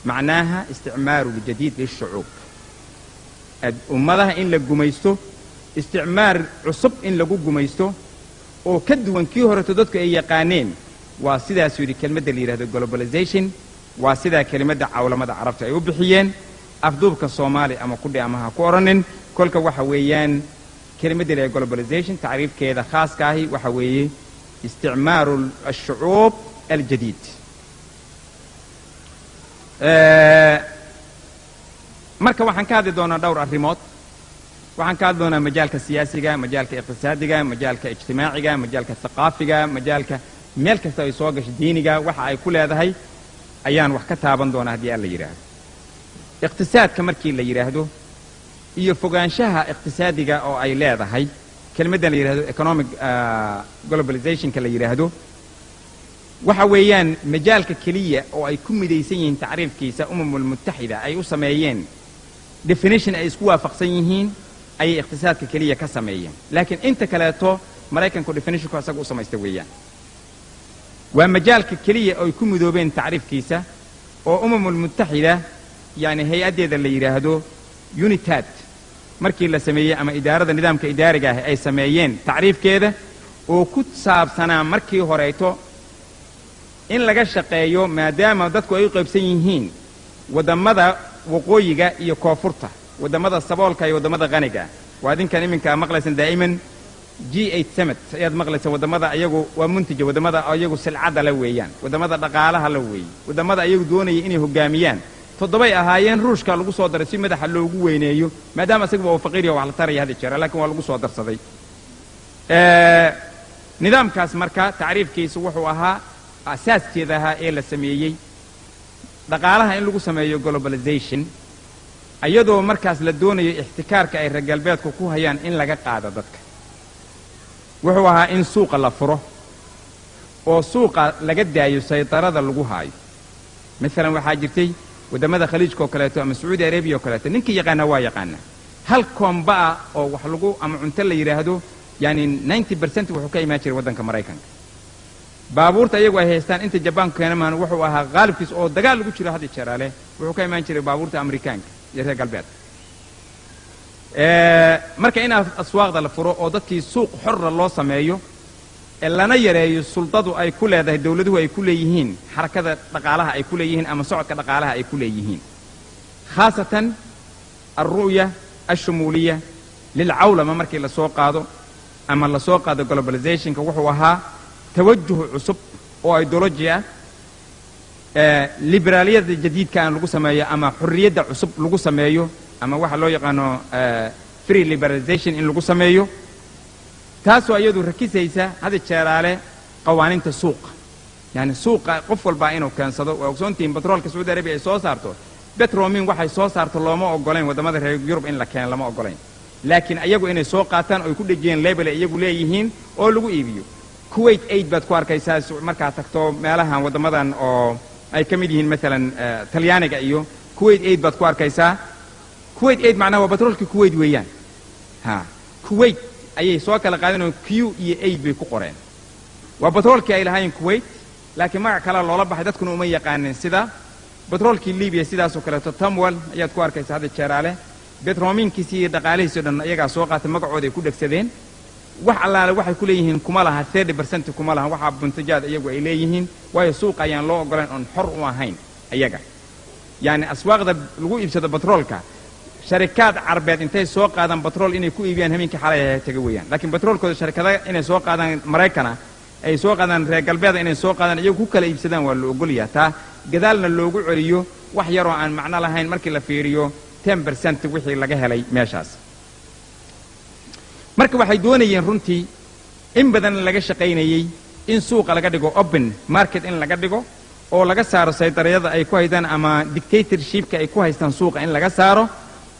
macnaaha isticmaaru ljadiid lishucuub, ummadaha in la gumaysto, isticmaar cusub in lagu gumaysto oo ka duwan kii horeto dadku ay yaqaaneen. Waa sidaasuu yidhi kelmadda la yidhahdo globalization. Waa sidaa kelimadda cawlamada Carabta ay u bixiyeen. Afduubka Soomaali ama kudhi ama ha ku odhanin. Kolka waxa weeyaan kelimadda la yidhahdo globalization tacriifkeeda khaaska ahi waxa weeye isticmaaru ashucuub aljadiid. Marka waxaan ka hadli doonaa dhowr arrimood. Waxaan ka hadli doonaa majaalka siyaasiga, majaalka iqtisaadiga, majaalka ijtimaaciga, majaalka thaqaafiga, majaalka meel kasta ay soo gasho, diiniga waxa ay ku leedahay ayaan wax ka taaban doonaa haddii Alla yidhaahdo. Iqtisaadka markii la yidhaahdo iyo fogaanshaha iqtisaadiga oo ay leedahay kelmaddan la yidhahdo economic globalizationka la yidhaahdo, waxa weeyaan majaalka keliya oo ay ku midaysan yihiin tacriifkiisa Umamulmutaxida ay u sameeyeen definition ay isku waafaqsan yihiin ayay iqtisaadka keliya ka sameeyeen, laakiin inta kaleeto Maraykanku definitionku asaga u samaysta weeyaan. Waa majaalka keliya oo ay ku midoobeen tacriifkiisa oo Umamulmutaxida, yani hay-addeeda la yidhaahdo UNCTAD markii la sameeyey ama idaarada nidaamka idaariga ah ay sameeyeen tacriifkeeda oo ku saabsanaa markii horeyto in laga shaqeeyo, maadaama dadku ay u qaybsan yihiin waddamada waqooyiga iyo koonfurta, waddamada saboolka iyo waddamada qaniga. Waa idinkan iminka maqlaysan daa'iman G8 Summit ayaad maqlaysa. Waddamada ayagu waa muntija, waddamada ayagu silcadda la weeyaan, waddamada dhaqaalaha la weeye, waddamada ayagu doonaya inay hoggaamiyaan. Toddobay ahaayeen, Ruushka lagu soo daray si madaxa loogu weyneeyo, maadaama isaguba uu faqiir yaho wax la taraya hadda jeera, laakiin waa lagu soo darsaday nidaamkaas. Marka tacriifkiisu wuxuu ahaa asaaskeeda ahaa ee la sameeyey dhaqaalaha in lagu sameeyo globalization, iyadoo markaas la doonayo ixtikaarka ay reer galbeedku ku hayaan in laga qaado dadka. Wuxuu ahaa in suuqa la furo oo suuqa laga daayo saydarada lagu haayo. Maalan waxaa jirtay waddamada Khaliijka oo kaleeto ama Sacuudi Arabiya oo kaleeto, ninkii yaqaana waa yaqaanaa, hal koomba ah oo wax lagu ama cunto la yidhaahdo, yani 90% wuxuu ka imaan jiray waddanka Maraykanka. Baabuurta iyagu ay haystaan inta Jabaanku keena maan, wuxuu ahaa qaalibkiis oo dagaal lagu jiro hadda jeeraale wuxuu ka imaan jiray baabuurta Amerikaanka iyo reer galbeedka. Marka in aswaaqda la furo oo dadkii suuq xorra loo sameeyo ee lana yareeyo suldadu ay ku leedahay dawladuhu ay ku leeyihiin xarakada dhaqaalaha ay ku leeyihiin ama socodka dhaqaalaha ay ku leeyihiin, khaasatan alru'ya alshumuuliya lilcawlama markii la soo qaado ama la soo qaado globalizationka, wuxuu ahaa tawajuh cusub oo ideology ah, liberaaliyada jadiidka aan lagu sameeyo ama xorriyadda cusub lagu sameeyo ama waxa loo yaqaano free liberalization in lagu sameeyo, taasoo iyadu rakisaysa hada jeeraale qawaaninta suuqa, yani suuqa qof walbaa inuu keensado. Waa ogsoontihiin batroolka Sacuudi Arabiya ay soo saarto, Petromin waxay soo saarto looma ogolayn waddamada reer Yurub in la keeno lama ogolayn, laakiin ayagu inay soo qaataan oo ay ku dhejiyeen label ay iyagu leeyihiin oo lagu iibiyo. Kuwait Aid baad ku arkaysaa markaad tagto meelahan waddamadan oo ay ka mid yihiin maalan Talyaaniga iyo Kuwait Aid baad ku arkaysaa. Kuwait Aid macnaha waa batroolkii Kuwait weeyaan. Ha, Kuwait ayay soo kala qaadeen oo Q iyo Aid bay ku qoreen. Waa batroolkii ay lahaayeen Kuwait, laakiin magac kale loola baxay, dadkuna uma yaqaanin. Sida batroolkii Libiya sidaasoo kaleeto Tamwal ayaad ku arkaysa hadda jeeraale. Betrominkiisii iyo dhaqaalihiisi o dhan iyagaa soo qaatay, magacooda ay ku dhegsadeen. Wax allaale waxay ku leeyihiin kuma laha, 30% kuma laha waxaa buntajaad iyagu ay leeyihiin, waayo suuqa ayaan loo ogolayn oon xor u ahayn ayaga. Yacni aswaaqda lagu iibsado batroolka sharikaad Carbeed intay soo qaadaan batrool inay ku iibiyaan hameenkii xalay ahay taga weeyaan, laakiin batroolkooda sharikada inay soo qaadaan Maraykana ay soo qaadaan, reer galbeeda inay soo qaadaan, iyagu ku kala iibsadaan waa la ogolyaha. Taa gadaalna loogu celiyo wax yaroo aan macno lahayn markii la fiiriyo 10% wixii laga helay meeshaas. Marka waxay doonayeen runtii in badan laga shaqaynayey in suuqa laga dhigo open market, in laga dhigo oo laga saaro saydarayada ay ku haystaan ama dictatorshipka ay ku haystaan suuqa in laga saaro,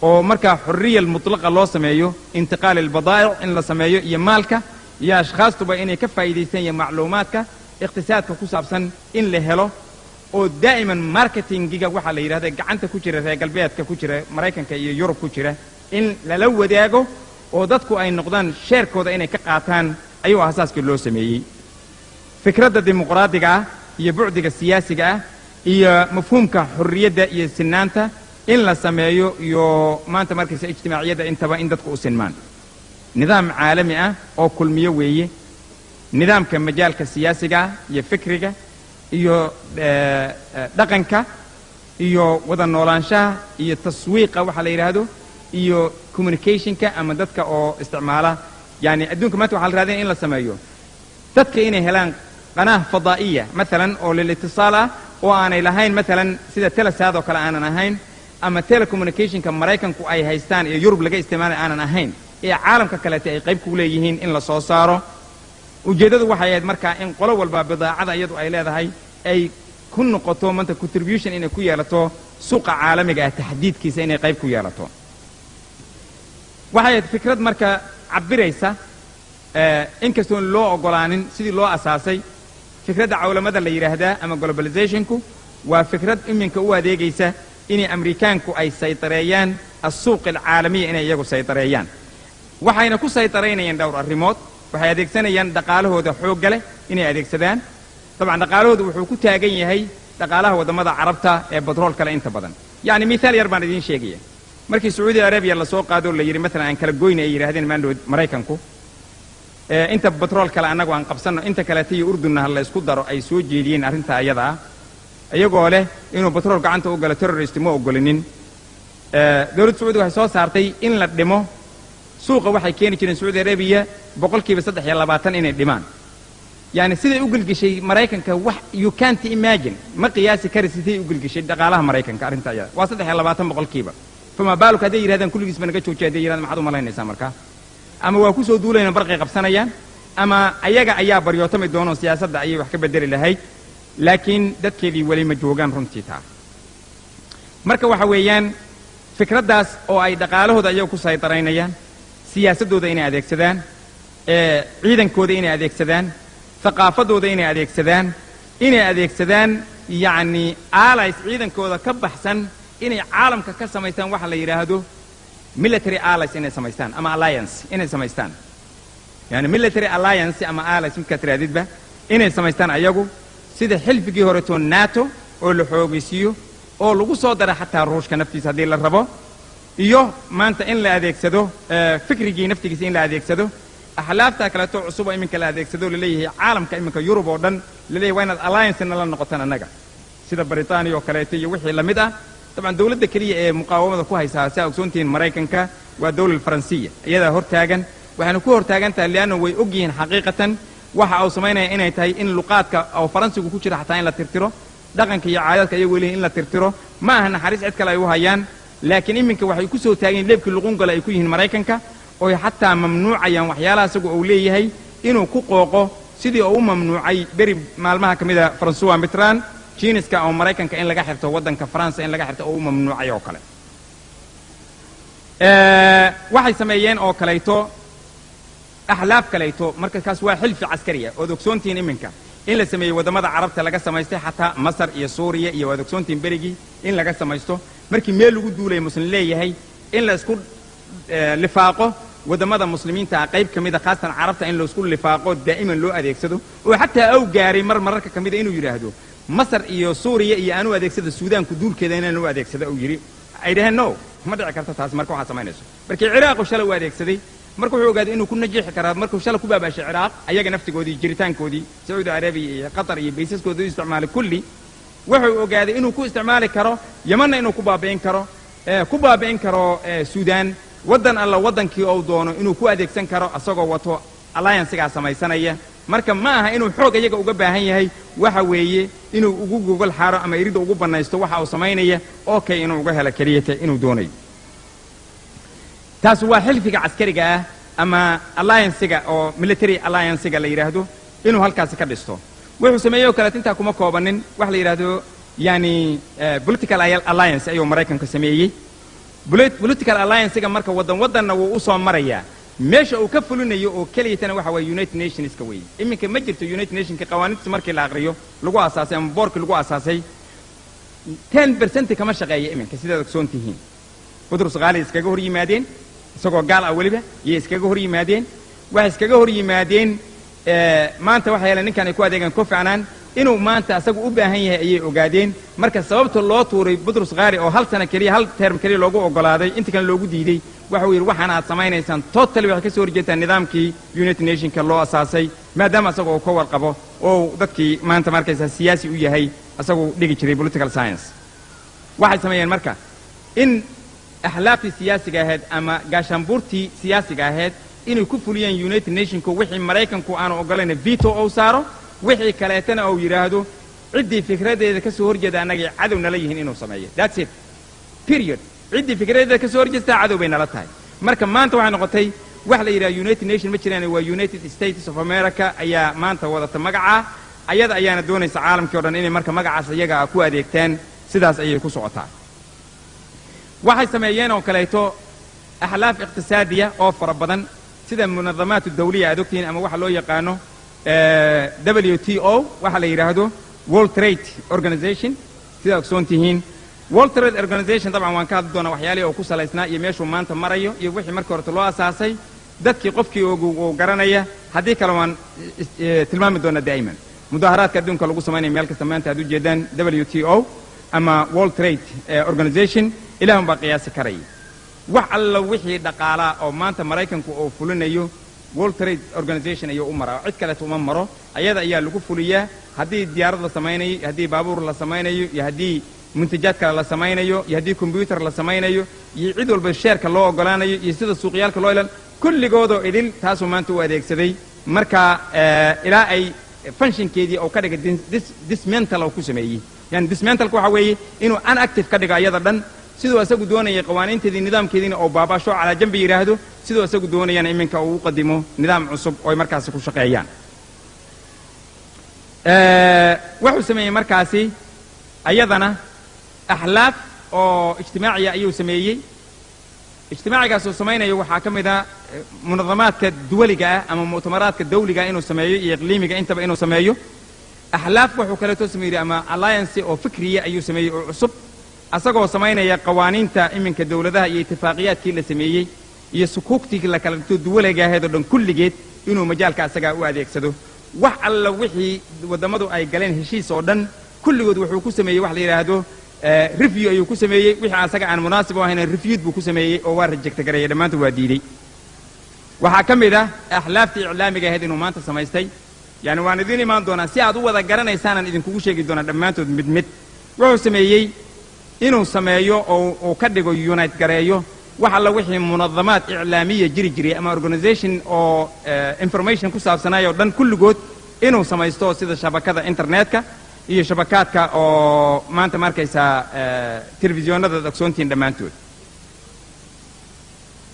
oo markaa xorriya mutlaqa loo sameeyo, intiqaal albadaa'ic in la sameeyo iyo maalka iyo ashkhaastuba inay ka faa'iidaystaan iyo macluumaadka iqtisaadka ku saabsan in la helo. Oo daa'iman marketingiga waxaa la yidhahda gacanta ku jira reer galbeedka, ku jira Maraykanka iyo Yurub ku jira, in lala wadaago oo dadku ay noqdaan share-kooda inay ka qaataan ayuu asaaskii loo sameeyey. Fikradda dimuqraadiga ah iyo bucdiga siyaasiga ah iyo mafhuumka xorriyadda iyo sinaanta in la sameeyo iyo maanta markaysa ijtimaaciyadda intaba in dadku u sinmaan, nidaam caalami ah oo kulmiyo weeye nidaamka majaalka siyaasiga ah iyo fikriga iyo dhaqanka iyo wada noolaanshaha iyo taswiiqa waxa la yidhaahdo iyo communicationka ama dadka oo isticmaala. Yani adduunka maanta waxaa la raadinaya in la sameeyo dadka inay helaan qanaah fadaa'iya maalan oo lilitisaal ah oo aanay lahayn, maalan sida Telesat oo kale aanan ahayn ama telecommunicationka Maraykanku ay haystaan iyo Yurub laga isticmaalay aanan ahayn, ee caalamka kaleete ay qayb ku leeyihiin in la soo saaro. Ujeeddadu waxay ahayd markaa in qolo walba bidaacada iyadu ay leedahay ay ku noqoto manta contribution inay ku yeelato suuqa caalamiga ah, taxdiidkiisa inay qayb ku yeelato. Waxay ahayd fikrad marka cabbiraysa, inkastoon loo oggolaanin sidii loo asaasay. Fikradda cawlamada la yidhaahdaa ama globalizationku waa fikrad iminka u adeegaysa inay Amriikaanku ay saytareeyaan السوق العالمية, inay iyagu saytareeyaan. Waxayna ku saytaraynayaan dhowr arrimood. Waxay adeegsanayaan dhaqaalahooda xoogga leh inay adeegsadaan. Dabcan dhaqaalahooda wuxuu ku taagan yahay dhaqaalaha waddamada Carabta ee batrool kale inta badan. Yacni mithaal yar baan idiin sheegaya. Markii Sacuudi Arabiya lasoo qaado, la yidhi maalan aan kala goyna, ay yidhahdeen maandhood Maraykanku, inta batrool kale annagu aan qabsanno, inta kaleeta iyo Urdunna ha la isku daro, ay soo jeediyeen arrinta ayada ah iyagoo leh inuu batrool gacanta u galo terrorist ma ogolinin. Dowladda Sacuudiga waxay soo saartay in la dhimo suuqa. Waxay keeni jireen Sacuudi Arabiya 23% inay dhimaan. Yani siday u gelgeshay Maraykanka wax you can't imagine, ma qiyaasi kari siday u gelgeshay dhaqaalaha Maraykanka arrinta ayada. Waa 23%. فما بالك hadday yidhahdaan kulligiisba naga joojiya? Hadday yidhahdaan, maxaad u malaynaysaa markaa? Ama waa ku soo duulayna, barqay qabsanayaan, ama ayaga ayaa baryootami doono, siyaasadda ayay wax ka bedeli lahayd. Laakiin dadkeedii weli ma joogaan runtii taa. Marka waxa weeyaan fikraddaas oo ay dhaqaalahooda ayaga ku saytaraynayaan, siyaasaddooda inay adeegsadaan, ciidankooda inay adeegsadaan, thaqaafadooda inay adeegsadaan, inay adeegsadaan yacni allies ciidankooda ka baxsan inay caalamka ka samaystaan, waxa la yidhaahdo military allies inay samaystaan ama alliance inay samaystaan, yani military alliance ama allies midkaad tirahdidba inay samaystaan ayagu, sida xilfigii horeeto NATO oo la xoogaysiiyo oo lagu soo dara xataa Ruushka naftiisa haddii la rabo, iyo maanta in la adeegsado fikrigii naftigiisa, in la adeegsado axlaafta kaleeto cusub oo iminka la adeegsado, laleeyahay caalamka iminka Yurub oo dhan laleeyahay waa inaad alliance-na la noqotaan annaga, sida Britaniya oo kaleeto iyo wixii la mid ah. Dabcan dowladda keliya ee muqaawamada ku haysaa, si aa ogsoontihiin, Maraykanka waa dowla Faransiya. Iyadaa hortaagan, waxayna ku hortaagan tahay lianna way og yihiin xaqiiqatan waxa uu samaynaya inay tahay in luqaadka oo Faransigu ku jira xataa in la tirtiro, dhaqanka iyo caadadka iyagoo leeyihin in la tirtiro. Ma aha naxariis cid kale ay u hayaan, laakiin iminka waxay ku soo taageen leebkii luqungale ay ku yihiin Maraykanka, oy xataa mamnuucayaan waxyaalaha isagu uu leeyahay inuu ku qooqo, sidii uu u mamnuucay beri maalmaha ka mida François Mitterrand jiiniska oo Maraykanka in laga xirto waddanka Faransa in laga xirto oo u mamnuucay oo kale. Waxay sameeyeen oo kalayto axlaaf kalayto. Marka kaas waa xilfi caskariya ood ogsoontihiin iminka in la sameeyey waddamada Carabta laga samaystay, xataa Masar iyo Suuriya iyo waad ogsoontihiin berigii in laga samaysto markii meel lagu duulaya Muslim leeyahay in la isku lifaaqo waddamada Muslimiinta ah qayb ka mida, khaasatan Carabta, in laisku lifaaqo, daa'iman loo adeegsado, oo xataa aw gaaray mar mararka ka mida inuu yidhaahdo Masar iyo Suuriya iyo aanu adeegsada Suudaanku duulkeeda inaan u adeegsado uu yidhi. Ay dhaheen no, ma dhici karto taas. Marka waxaad samaynayso markii Ciraaqu shalay u adeegsaday, marka wuxuu ogaaday inuu ku najiixi karaa. Markuu shalay ku baabaashay Ciraaq, ayaga naftigoodii jiritaankoodii Sacuudi Arabiya iyo Qatar iyo baysaskooda u isticmaalay kulli, wuxuu ogaaday inuu ku isticmaali karo Yemanna, inuu ku baabi'in karo Suudaan, waddan alla waddankii uu doono inuu ku adeegsan karo asagoo wato alliancesigaa samaysanaya. Marka ma aha inuu xoog iyaga uga baahan yahay, waxa weeye inuu ugu gogol xaaro ama iridda ugu bannaysto waxa uu samaynaya, okay, inuu uga helo keliyata inuu doonayo. Taas waa xilfiga caskariga ah ama alliancesiga oo military alliancesiga la yidhaahdo inuu halkaasi ka dhisto. Wuxuu sameeyey oo kaleeto intaa kuma koobanin. Wax la yidhaahdo yani political alliance ayuu Maraykanku sameeyey. Political alliancesiga marka waddan waddanna wuu u soo marayaa. Meesha uu ka fulinayo oo keliyatana waxa waye United Nationska weeye. Iminka ma jirto United Nationka qawaaniintiisa markii la aqriyo lagu asaasay ama boorkii lagu asaasay. 10% kama shaqeeya iminka, sidaad ogsoon tihiin. Butros Qaali iskaga hor yimaadeen, isagoo gaal ah weliba yay iskaga hor yimaadeen. Waxay iskaga hor yimaadeen, maanta waxay heleen ninkan ay ku adeegaan Kofi Annan inuu maanta asagu u baahan yahay ayay ogaadeen. Marka sababta loo tuuray Butros Qaali oo hal sano keliya, hal term keliya loogu ogolaaday, inta kale loogu diiday, waxa uu yidhi waxaan aad samaynaysaan totally waxay ka soo horjeedtaan nidaamkii United Nationka loo asaasay, maadaama asaga uu ka warqabo oo dadkii maanta markaysaa siyaasi u yahay, asagu dhigi jiray political science. Waxay sameeyeen marka in axlaaftii siyaasiga ahayd ama gaashaanbuurtii siyaasiga ahayd inay ku fuliyeen United Nationku wixii Maraykanku aanu ogolayna veto ou saaro, wixii kaleetana uu yidhaahdo ciddii fikradeeda ka soo horjeeda annagay cadow nala yihiin inuu sameeyo. That's it, period. Ciddii fikradeeda ka soo horjeestaa cadow bay nala tahay. Marka maanta waxay noqotay wax la yidhaha United Nation ma jiraan, waa United States of America ayaa maanta wadata magacaa, ayada ayaana doonaysa caalamkii o dhan inay marka magacaas iyaga ah ku adeegtaan. Sidaas ayay ku socotaa. Waxay sameeyeen oo kaleeto axlaaf iqtisaadiya oo fara badan, sida munadamaat dawliya aad ogtihiin ama waxa loo yaqaano WTO, waxa la yidhaahdo World Trade Organization. Sidaa ogsoon tihiin, World Trade Organization dabcan waan ka hadli doonaa waxyaalihii oo ku salaysnaa iyo meeshuu maanta marayo iyo wixii markii horete loo asaasay. Dadkii qofkii uu garanaya, haddii kale waan tilmaami doonaa. Daa'iman mudaaharaadka adduunka lagu samaynaya meel kasta maanta aad ujeedaan WTO ama World Trade Organization, ilaahun baa qiyaasi karaya. Wax alla wixii dhaqaalaa oo maanta Maraykanku uu fulinayo World Trade Organization ayuu u maraa, cid kaleeto uma maro, ayada ayaa lagu fuliyaa. Haddii diyaarad la samaynayo, haddii baabuur la samaynayo, iyo haddii muntajaad kale la samaynayo, iyo haddii combyutar la samaynayo, iyo cid walba sheerka loo ogolaanayo, iyo sida suuqyaalka loo ilan, kulligoodoo idil taasuu maanta u adeegsaday. Marka ilaa ay functionkeedii oo ka dhigay dismantle oo ku sameeyey, yani dismantleka waxa weeye inuu inactive ka dhigo ayada dhan, siduu isagu doonayay qawaaniinteedii, nidaamkeediina oo baabasho calaa jambi yidhaahdo, siduu isagu doonayana iminka uu u qadimo nidaam cusub oo ay markaasi ku shaqeeyaan. Wuxuu sameeyey markaasi ayadana axlaaf oo ijtimaaciya ayuu sameeyey. Ijtimaacigaasuu samaynayo waxaa ka mid a munadamaadka duwaliga ah ama mu'tamaraadka dawliga inuu sameeyo iyo iqliimiga intaba inuu sameeyo. Axlaaf wuxuu kaleeto sameeyey ama alliance oo fikriya ayuu sameeyey oo cusub, asagoo samaynaya qawaaniinta iminka dowladaha iyo itifaaqiyaadkii la sameeyey iyo sukuugtii la kala dhigto duwaliga ahayd oo dhan kulligeed inuu majaalka asagaa u adeegsado. Wax alla wixii waddamadu ay galeen heshiis oo dhan kulligood wuxuu ku sameeyey wax la yidhaahdo review ayuu ku sameeyey. Wixii asaga aan munaasib u ahayn refute buu ku sameeyey oo waa reject gareeyey, dhammaantood waa diidey. Waxaa ka mid ah axlaaftii iclaamiga ahayd inuu maanta samaystay. Yani waan idiin imaan doonaa si aad u wada garanaysaanaan idinkugu sheegi doonaa dhammaantood mid mid. Wuxuu sameeyey inuu sameeyo oo uu ka dhigo unite gareeyo wax alla wixii munadamaad iclaamiya jiri jiray ama organization oo information ku saabsanayo o dhan kulligood inuu samaysto, sida shabakada internetka iyo shabakaadka oo maanta markaysaa telefisyoonada ad ogsoontihiin dhammaantood.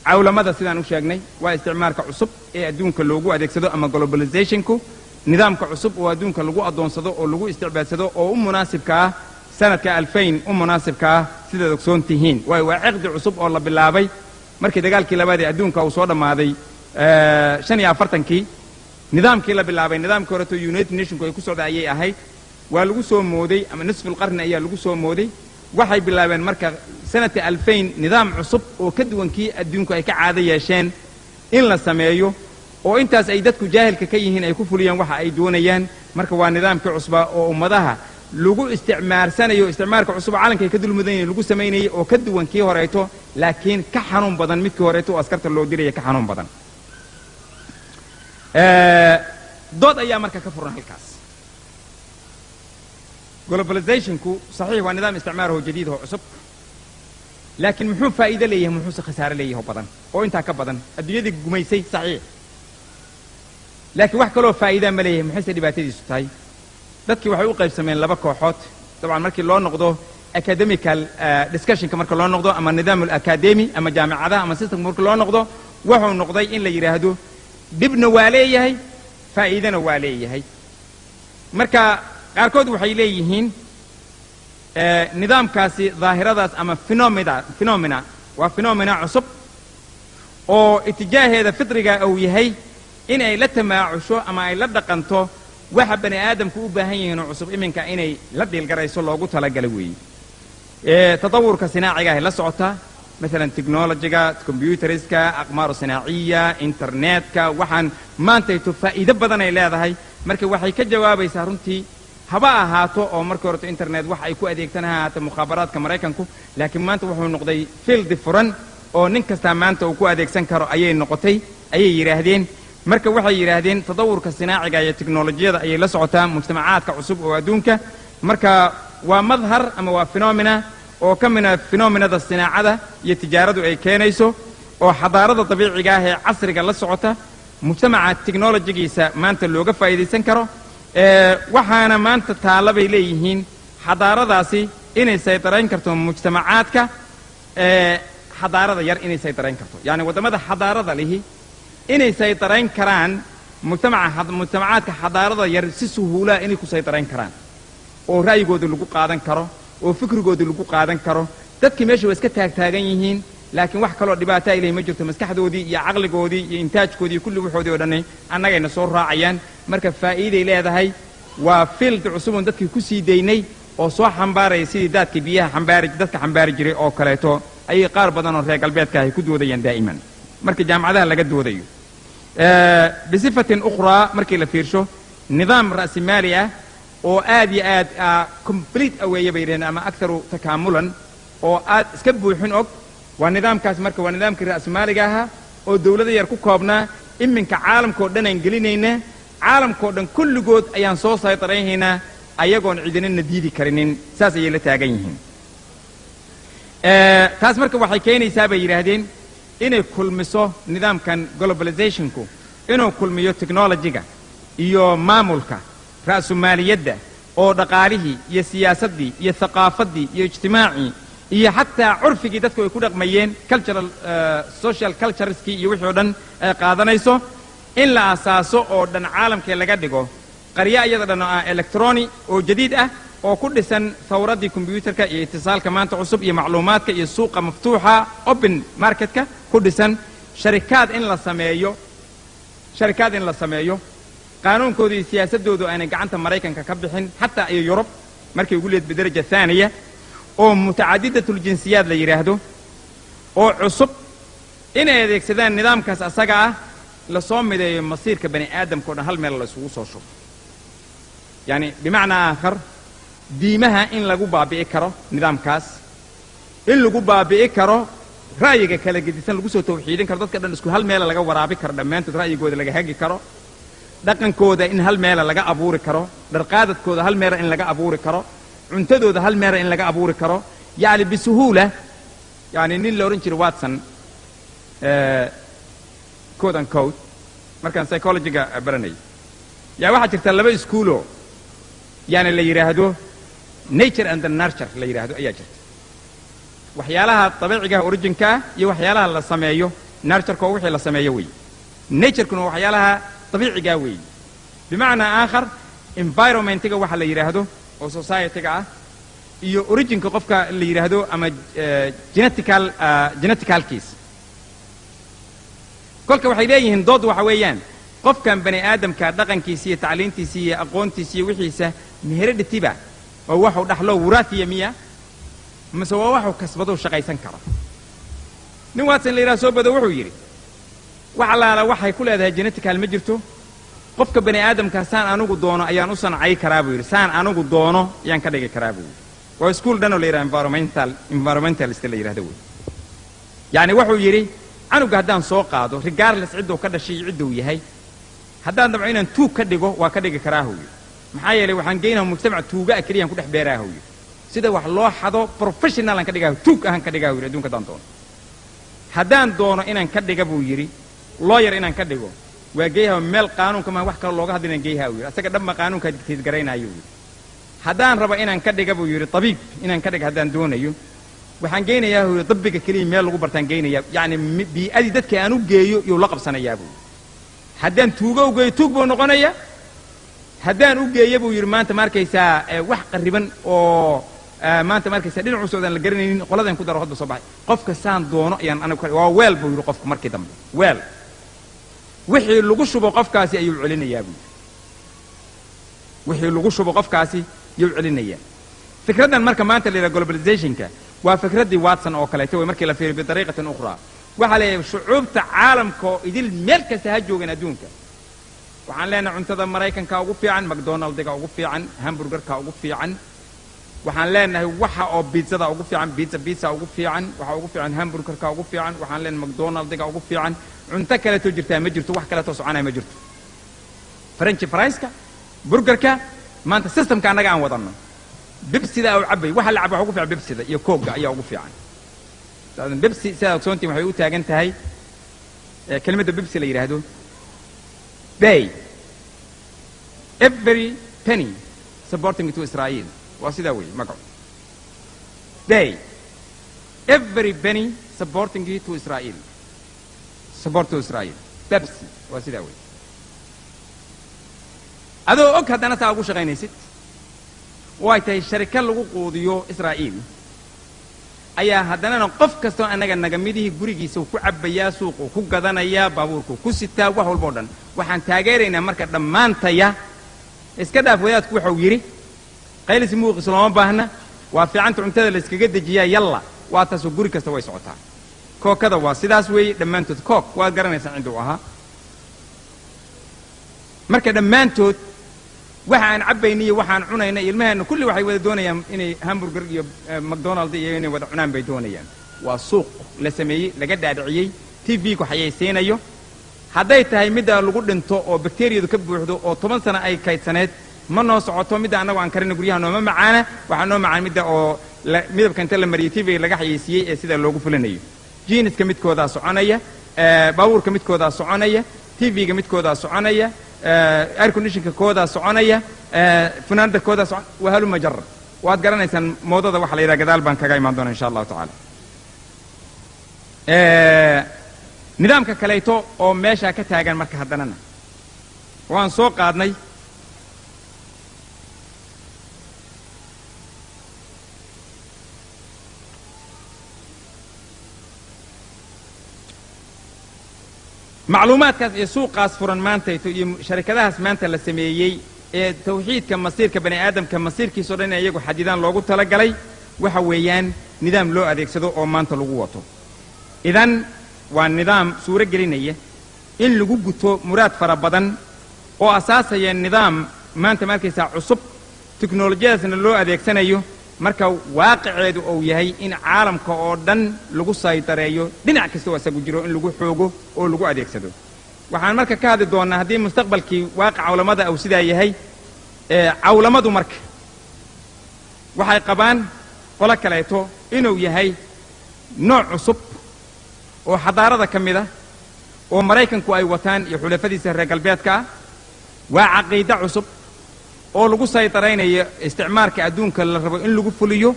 Cawlamada sidaan u sheegnay waa isticmaalka cusub ee adduunka loogu adeegsado ama globalizationku, nidaamka cusub oo adduunka lagu addoonsado oo lagu isticbaalsado oo u munaasibka ah sanadka 2000, u munaasibka ah sidaad ogsoon tihiin. Waayo, waa ciqdi cusub oo la bilaabay markii dagaalkii labaad ee adduunka uu soo dhammaaday 45-kii. Nidaamkii la bilaabay, nidaamkii horeto United Nationku ay ku socda ayay ahayd, waa lagu soo mooday ama nisful qarni ayaa lagu soo mooday. Waxay bilaabeen marka sanadka 2000 nidaam cusub oo ka duwan kii adduunku ay ka caado yeesheen in la sameeyo, oo intaas ay dadku jaahilka ka yihiin ay ku fuliyaan waxa ay doonayaan. Marka waa nidaamkii cusbaa oo ummadaha lagu isticmaarsanayo, isticmaalka cusub caalamka ay ka dulmudan yihiin lagu samaynayay, oo ka duwan kii horeeto laakiin ka xanuun badan midkii horeeto oo askarta loo diraya ka xanuun badan. Dood ayaa marka ka furan halkaas. Globalizationku saxiix waa nidaam isticmaarahoo jadiid oo cusub, laakiin muxuu faa'iido leeyahay, muxuuse khasaare leeyahay oo badan oo intaa ka badan? Adduunyadii gumaysay saxiix, laakiin wax kaloo faa'iidaa ma leeyahay? Maxayse dhibaatadiisu tahay? Dadkii waxay u qaybsameen laba kooxood. Dabcan markii loo noqdo academical discussionka, marka loo noqdo ama nidaam academy ama jaamicadaha ama systemka marka loo noqdo, wuxuu noqday in la yidhaahdo dhibna waa leeyahay, faa'iidana waa leeyahay. Marka qaarkood waxay leeyihiin nidaamkaasi daahiradaas ama phenomena waa phenomena cusub oo itijaaheeda fitriga uu yahay in ay la tamaacusho ama ay la dhaqanto waxa bani aadamku u baahan yihiin oo cusub iminka inay la dhiilgarayso loogu talagalay weeye. Tadawurka sinaaciga ahay la socotaa, maalan technologyga, computeriska, aqmaaru sinaaciya, internetka. Waxaan maantayto faa'iido badan ay leedahay. Marka waxay ka jawaabaysaa runtii, haba ahaato oo markii horeto internet wax ay ku adeegtan ha ahaato mukhaabaraadka Maraykanku, laakiin maanta wuxuu noqday field furan oo nin kastaa maanta uu ku adeegsan karo ayay noqotay, ayay yidhaahdeen. Marka waxay yidhaahdeen tadawurka sinaaciga iyo teknolojiyada ayay la socotaa mujtamacaadka cusub oo adduunka. Marka waa madhar ama waa phenomena oo ka mida phenomenada sinaacada iyo tijaaradu ay keenayso, oo xadaarada dabiiciga ah ee casriga la socota, mujtamaca technologygiisa maanta looga faa'iidaysan karo. Waxaana maanta taalla, bay leeyihiin, xadaaradaasi inay saytarayn karto mujtamacaadka xadaarada yar, inay saytarayn karto, yacni waddamada xadaarada lihi inay saytarayn karaan mujtamaca mujtamacaadka xadaarada yar si suhuulaa inay ku saytarayn karaan, oo ra'yigooda lagu qaadan karo, oo fikrigooda lagu qaadan karo. Dadkii meesha waa iska taagtaagan yihiin, laakiin wax kaloo dhibaataa ilahi ma jirto. Maskaxdoodii iyo caqligoodii iyo intaajkoodii iyo kulli waxoodii oo dhanay annagayna soo raacayaan. Marka faa'iiday leedahay, waa field cusubon dadkii ku sii daynay oo soo xambaaraya sidii daadka biyaha xambaari dadka xambaari jiray oo kaleeto, ayay qaar badan oo reer galbeedka ahy ku doodayaan daa'iman marka jaamacadaha laga doodayo. Bisifatin ukhraa, markii la fiirsho nidaam ra'simaali ah oo aad iyo aad complete aweeye, bay yidhaheen, ama akharu takaamulan oo aad iska buuxin og waa nidaamkaas. Marka waa nidaamkii ra'simaaliga ahaa oo dawlada yar ku koobnaa. Iminka caalamkao dhan aan gelinaynaa, caalamkao dhan kulligood ayaan soo saytaraynaynaa ayagoon cidinana diidi karinin, saas ayay la taagan yihiin. Taas marka waxay keenaysaa, bay yidhaahdeen, inay kulmiso nidaamkan globalizationku, inuu kulmiyo technologyga iyo maamulka ra'sumaaliyadda, oo dhaqaalihii iyo siyaasaddii iyo thaqaafaddii iyo ijtimaacii iyo xataa curfigii dadku ay ku dhaqmayeen, cultural, social cultureskii iyo wixii o dhan ay qaadanayso, in la asaaso oo dhan caalamkii laga dhigo qaryo iyada dhan oo ah electroni oo jadiid ah, oo ku dhisan thawraddii kombyuutarka iyo itisaalka maanta cusub iyo macluumaadka iyo suuqa maftuuxa, open marketka ku dhisan. Sharikaad in la sameeyo qaanuunkooda iyo siyaasaddoodu aanay gacanta Maraykanka ka bixin xataa iyo Yurub markay ugu leed bidaraja thaaniya, oo mutacadidatuljinsiyaad la yidhaahdo oo cusub inay adeegsadaan. Nidaamkaas asaga ah lasoo mideeyo masiirka bani aadamka o dhan, hal meel la isugu soo shubo. Yacni bimacnaa aakhar, diimaha in lagu baabi'i karo nidaamkaas, in lagu baabi'i karo ra'yiga kala gedisan, lagu soo tawxiidin karo dadka dhan, isku hal meela laga waraabi karo dhammaantood, ra'yigooda laga hagi karo, dhaqankooda in hal meela laga abuuri karo, dharqaadadkooda hal meela in laga abuuri karo, cuntadooda hal meela in laga abuuri karo, yacni bisuhuula. Yani nin la odhan jiray Watson, quote and quote, markaan psychologyga baranayay, yaa waxaa jirta laba iskuulo yani la yidhaahdo nature and the nurture la yidhaahdo ayaa jirta, waxyaalaha dabiicigaha originka ah iyo waxyaalaha la sameeyo. Nurtureka oo wixii la sameeyo weeye, naturekuna waxyaalaha dabiicigaa weeye. Bimacnaa aakhar, environmentiga waxa la yidhaahdo oo society-ga ah iyo originka qofka la yidhaahdo ama genetical, geneticalkiis. Kolka waxay leeyihiin, dood waxa weeyaan, qofkan bani aadamka dhaqankiisa iyo tacliintiisa iyo aqoontiisa iyo wixiisa heredity ba oo waxuu dhaxlo wuraathiya miya, mise waa waxuu kasbadou shaqaysan karo? Nin Watson la yidhaha soo bado wuxuu yidhi, wax allaala waxay ku leedahay genetical ma jirto. Qofka bani aadamkaa saan anigu doono ayaan u sancay karaa, buu yidhi, saan anigu doono ayaan ka dhigi karaa, buu yidhi. Waa school dhan oo la yidhaha environmentalist la yidhahdo wey. Yacni wuxuu yidhi, canuga haddaan soo qaado, regardless cidduu ka dhashay iyo cidduu yahay, haddaan dabco inaan tuug ka dhigo, waa ka dhigi karaa, huu yidhi. Maxaa yeelay waxaan geynaha mujtamac tuuga ah keliyaan ku dhex beeraa, huu yidhi. Sida wax loo xado professional aan ka dhigaa, tuug ahaan ka dhigaa, huu yidhi, adduunka haddaan doono. Haddaan doono inaan ka dhiga, buu yidhi, lawyer inaan ka dhigo, waa geeyaha meel qaanuunka maa wax kale looga hadlinaan geeyaha, uu yidhi. Asaga dhanba qaanuunkaa dictate garaynaayo, uu yidhi. Haddaan rabo inaan ka dhiga, buu yidhi, tabiib inaan ka dhiga haddaan doonayo, waxaan geynayaa, uu yidhi, dabbiga keliya meel lagu bartaan geynayaa. Yacni bii'adii dadka aan u geeyo yuu la qabsanayaa, buu yidhi. Haddaan tuugo u geeyo, tuug buu noqonaya. Haddaan u geeyo, buu yidhi, maanta ma arkaysaa wax qarriban oo maanta ma arkaysaa dhinacu socdaan la garanaynin, qoladan ku daro hodba soo baxay. Qofka saan doono ayaan anigu waa weel, buu yidhi, qofku markii dambe weel wixii lagu shubo qofkaasi ayuu celinayaa, buu yidhi. Wixii lagu shubo qofkaasi yuu celinayaa. Fikraddan marka maanta la yidhaha globalizationka waa fikraddii Watson oo kaleeto wey. Markii la fiiriyo بطريقة أخرى, waxaa la yidhaha shucuubta caalamka oo idil meel kasta ha joogan adduunka, waxaan leenahay cuntada Maraykanka ugu fiican, McDonaldiga ugu fiican, hamburgerka ugu fiican. Waxaan leenahay waxa oo pizzada ugu fiican, pizza ugu fiican, waxa ugu fiican hamburgerka ugu fiican. Waxaan leenahay McDonaldiga ugu fiican. Cunto kaleetoo jirtaa ma jirto, wax kaleetoo soconaya ma jirto. French frieska, burgerka, maanta systemka annaga aan wadanno, Pepsida u cabay, waxa la cabo waxa ugu fiican Pepsida iyo Coke-ga ayaa ugu fiican. Pepsi, sidaad ogsoontiin, waxay u taagan tahay, kelimadda Pepsi la yidhaahdo, "Pay every penny supporting to Israel". Waa sidaa weeye magacu, "Pay every penny supporting to Israel", support to Israel, Pepsi waa sidaa weeye. Adoo og haddana saa ugu shaqaynaysid oo ay tahay sharika lagu quudiyo Israa'iil ayaa haddanana qof kastoo annaga nagamidihii gurigiisa ku cabbayaa, suuquu ku gadanayaa, baabuurkuu ku sitaa, wax walba o dhan. Waxaan taageeraynaa marka dhammaantaya. Iska dhaaf wadaadku waxau yidhi, qaylis muuqis looma baahna, waa fiicanta cuntada la iskaga dejiyaa. Yalla, waa taasoo guri kasta way socotaa. Coke-ada waa sidaas weeye dhammaantood. Coke waad garanaysaan cinduu ahaa. Marka dhammaantood waxa aan cabbayna iyo waxaan cunayna, ilmaheenna kulli waxay wada doonayaan inay hamburger iyo McDonald iyo inay wada cunaan bay doonayaan. Waa suuq la sameeyey, laga dhaadhiciyey, TV-ku xayaysiinayo. Hadday tahay midda lagu dhinto oo bakteriyadu ka buuxdo oo 10 sano ay kaydsaneed, ma noo socoto. Midda annagu aan karina guryaha nooma macaana. Waxaa noo macaan midda oo midabka inta la mariyey TV laga xayaysiiyey ee sida loogu fulinayo. Jeanska midkoodaa soconaya, baabuurka midkoodaa soconaya, TV-ga midkoodaa soconaya, air conditionka koodaa soconaya, funaanada koodaa socon, وهلم جرا. Waad garanaysaan moodada waxa la yidhaha, gadaal baan kaga imaan doona insha Allahu tacaala. Nidaamka kaleeto oo meeshaa ka taagan marka haddanana waan soo qaadnay. Macluumaadkaas iyo suuqaas furan maantayto iyo sharikadahaas maanta la sameeyey ee tawxiidka masiirka bani aadamka, masiirkiisao dhan in iyagu xadidaan loogu talagalay, waxa weeyaan nidaam loo adeegsado oo maanta lagu wato. Idan waa nidaam suuro gelinaya in lagu guto muraad fara badan oo asaasaya nidaam maanta ma arkaysaa cusub, teknolojiyadaasna loo adeegsanayo. Marka waaqiceedu uu yahay in caalamka oo dhan lagu saydareeyo, dhinac kasta oo isagu jiro in lagu xoogo oo lagu adeegsado. Waxaan marka ka hadli doonnaa haddii mustaqbalkii waaqic cawlamada uu sidaa yahay. Cawlamadu marka waxay qabaan qolo kaleeto inuu yahay nooc cusub oo xadaarada ka mid ah oo Maraykanku ay wataan iyo xulafadiisa reer galbeedka ah. Waa caqiide cusub oo lagu saydaraynayo isticmaalka adduunka la rabo in lagu fuliyo.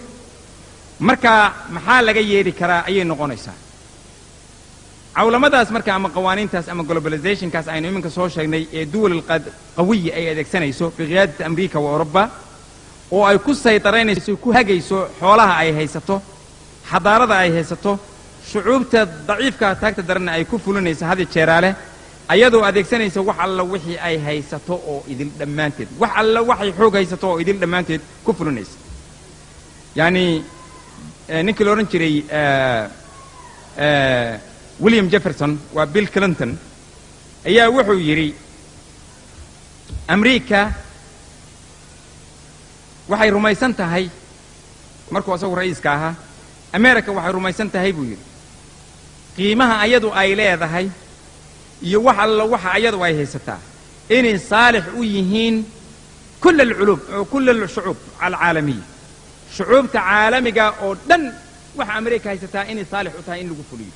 Marka maxaa laga yeeli karaa ayay noqonaysaa cawlamadaas marka, ama qawaaniintaas ama globalizationkaas aynu iminka soo sheegnay ee duwal qawiya ay adeegsanayso بقيادة أمريكا وأوروبا, oo ay ku saytaraynayso, ku hagayso xoolaha ay haysato, xadaarada ay haysato, shucuubta daciifka taagta daranna ay ku fulinayso had iyo jeeraale, ayadoo adeegsanaysa wax alla wixii ay haysato oo idil dhammaanteed, wax alla waxay xoog haysato oo idil dhammaanteed ku fulinaysa. Yacni ninkii la odhan jiray William Jefferson, waa Bill Clinton, ayaa wuxuu yidhi Amriika waxay rumaysan tahay, markuu asagu ra'iiska ahaa, America waxay rumaysan tahay, buu yidhi, qiimaha ayadu ay leedahay iyo wax alla waxa ayadu ay haysataa inay saalix u yihiin كل العلوب كل الشعوب العالمية, shucuubta caalamiga oo dhan waxa Amerika haysataa inay saalix u tahay in lagu fuliyo.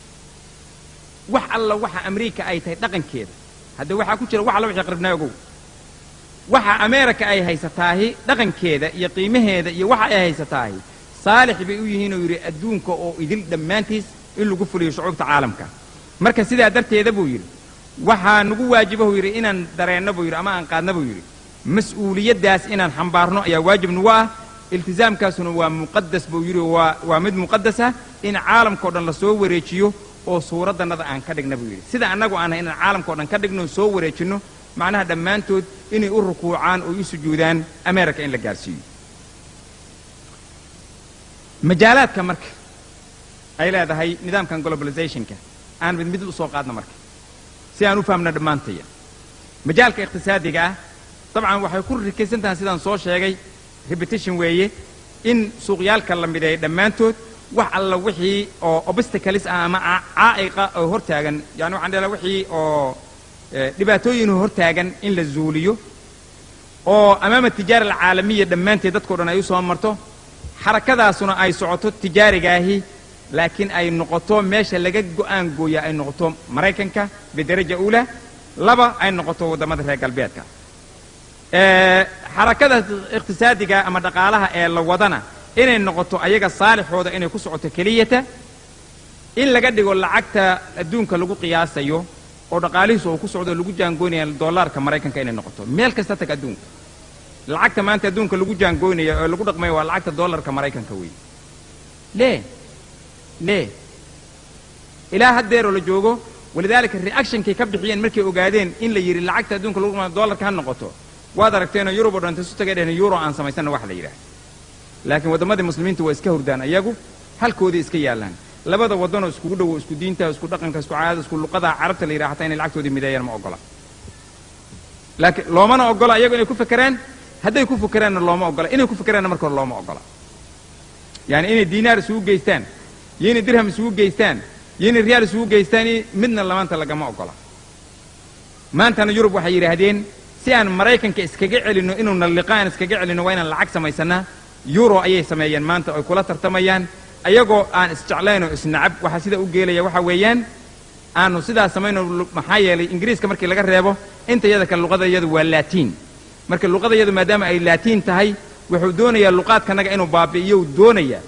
Wax alla waxa Amerika ay tahay dhaqankeeda hadda waxaa ku jira wax alla wixii qaribnaa. Ogow, waxa Amerika ay haysataahi, dhaqankeeda iyo qiimaheeda iyo waxa ay haysataahi saalix bay u yihiin oo yidhi adduunka oo idil dhammaantiis in lagu fuliyo shucuubta caalamka. Marka sidaa darteeda, buu yidhi, waxaa nagu waajiba, buu yidhi, inaan dareenno, buu yidhi, ama aan qaadna, buu yidhi, mas-uuliyaddaas inaan xambaarno ayaa waajib nagu ah. Iltisaamkaasuna waa muqadas, buu yidhi, waa mid muqadasa in caalamkao dhan lasoo wareejiyo oo suuraddannada aan ka dhigna, buu yidhi, sida annagu aan nahay inaan caalamkao dhan ka dhigno, soo wareejinno, macnaha dhammaantood inay u rukuucaan oo u sujuudaan America in la gaarsiiyo. Majaalaadka marka ay leedahay nidaamkan globalizationka aan mid mid u soo qaadno marka, si aan u fahmno dhammaantaya. Majaalka iqtisaadiga ah dabcan waxay ku rikaysan tahay, sidaan soo sheegay, repetition weeye, in suuqyaalka la mideeyo dhammaantood, wax alla wixii oo obstacles ah ama caa'iqa oo hortaagan, yani waxaan dheelaa wixii oo dhibaatooyin hortaagan in la zuuliyo, oo amaama tijaara alcaalamiya dhammaanteed dadkao dhan ay u soo marto, xarakadaasuna ay socoto tijaarigaahi, laakiin ay noqoto meesha laga go'aan gooya ay noqoto Maraykanka bidaraja uula, laba ay noqoto waddamada reer galbeedka. Xarakada iqtisaadiga ama dhaqaalaha ee la wadana inay noqoto ayaga saalixooda inay ku socoto keliyata, in laga dhigo lacagta adduunka lagu qiyaasayo oo dhaqaalihiisu uu ku socdo lagu jaangoynaya dollaarka Maraykanka inay noqoto. Meel kasta tag adduunka, lacagta maanta adduunka lagu jaangoynaya oo lagu dhaqmayo waa lacagta dollarka Maraykanka weeye. Lee lee ilaa haddeeroo la joogo. Walidaalika reactionkay ka bixiyeen markay ogaadeen in la yidhi lacagta adduunka lagu dhaqmayo dollarka ha noqoto, waad aragteenoo Yurub oo dhan isu tagay dheheen euro aan samaysana wax la yidhaah. Laakiin waddamadii muslimiinta waa iska hurdaan, iyagu halkoodii iska yaallaan. Labada waddanoo iskugu dhowo, isku diinta, isku dhaqanka, isku caadada, isku luqada Carabta la yidhaha, xataa inay lacagtoodii mideeyaan ma ogola. Laakiin loomana ogola iyagu inay ku fekeraan. Hadday ku fekeraanna looma ogola, inay ku fekeraanna marka hore looma ogola. Yani inay diinaar isugu geystaan iyo inay dirham isugu geystaan iyo inay riyaal isugu geystaan midna lamaanta lagama ogola. Maantana Yurub waxay yidhaahdeen, si aan Maraykanka iskaga celinno inuuna liqa aan iskaga celinno, waa inaan lacag samaysanaa. Euro ayay sameeyeen maanta oy kula tartamayaan, ayagoo aan isjeclayn oo isnacab. Waxaa sida u geelaya waxa weeyaan aanu sidaa samayno. Maxaa yeelay Ingiriiska markii laga reebo inta iyada kale luqada iyadu waa Laatiin. Marka luqada iyadu maadaama ay Laatiin tahay, wuxuu doonayaa luqaadkanaga inuu baabi'iyo uu doonayaa.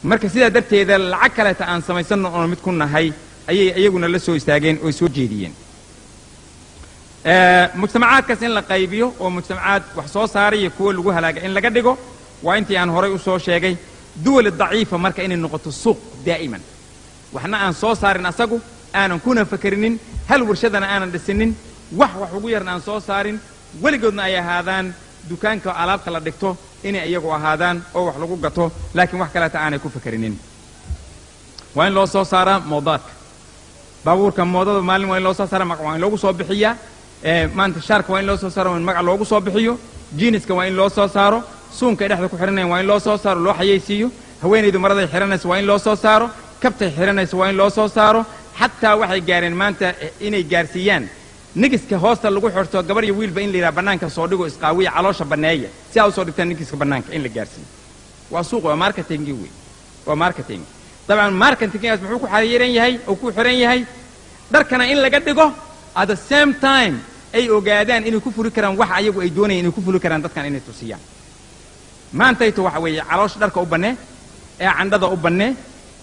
Marka sidaa darteeda lacag kaleeta aan samaysanno oon mid ku nahay ayay iyaguna la soo istaageen oo soo jeediyeen. Mujtamacaadkaas in la qaybiyo oo mujtamacaad wax soo saaraya kuwa lagu halaaga in laga dhigo waa intii aan horay u soo sheegay. Duwali daciifa marka inay noqoto suuq daa'iman, waxna aan soo saarin, asagu aanan kuna fakerinin, hal warshadana aanan dhisinin, wax ugu yarna aan soo saarin, weligoodna ay ahaadaan dukaanka alaabta la dhigto inay iyagu ahaadaan oo wax lagu gato, laakiin wax kaleeta aanay ku fakerinin. Waa in loo soo saaraa moodaadka baabuurka, moodada maalin waa in loo soo saaraa, magac waa in loogu soo bixiyaa. Maanta shaarka waa in loo soo saaro, in magac loogu soo bixiyo. Jiiniska waa in loo soo saaro. Suunka ay dhexda ku xidhanayan waa in loo soo saaro, loo xayaysiiyo. Haweenaydu maraday xidhanaysa waa in loo soo saaro, kabtay xidhanaysa waa in loo soo saaro. Xataa waxay gaareen maanta inay gaarsiiyaan nigiska hoosta lagu xirto, gabar iyo wiilba in la yidhaha bannaanka soo dhigo, isqaawiya, caloosha banneeya si aa usoo dhigtaan nigiska bannaanka in la gaarsiiyo. Waa suuq, waa marketingi wey, waa marketing. Dabcan marketingaas muxuu ku xariiran yahay oo ku xiran yahay? Dharkana in laga dhigo, at the same time ay ogaadaan inay ku fuli karaan wax ayagu ay doonayaan inay ku fuli karaan, dadkan inay tusiyaan. Maantayto waxa weeye caloosha dharka u bannee, ee candhada u bannee,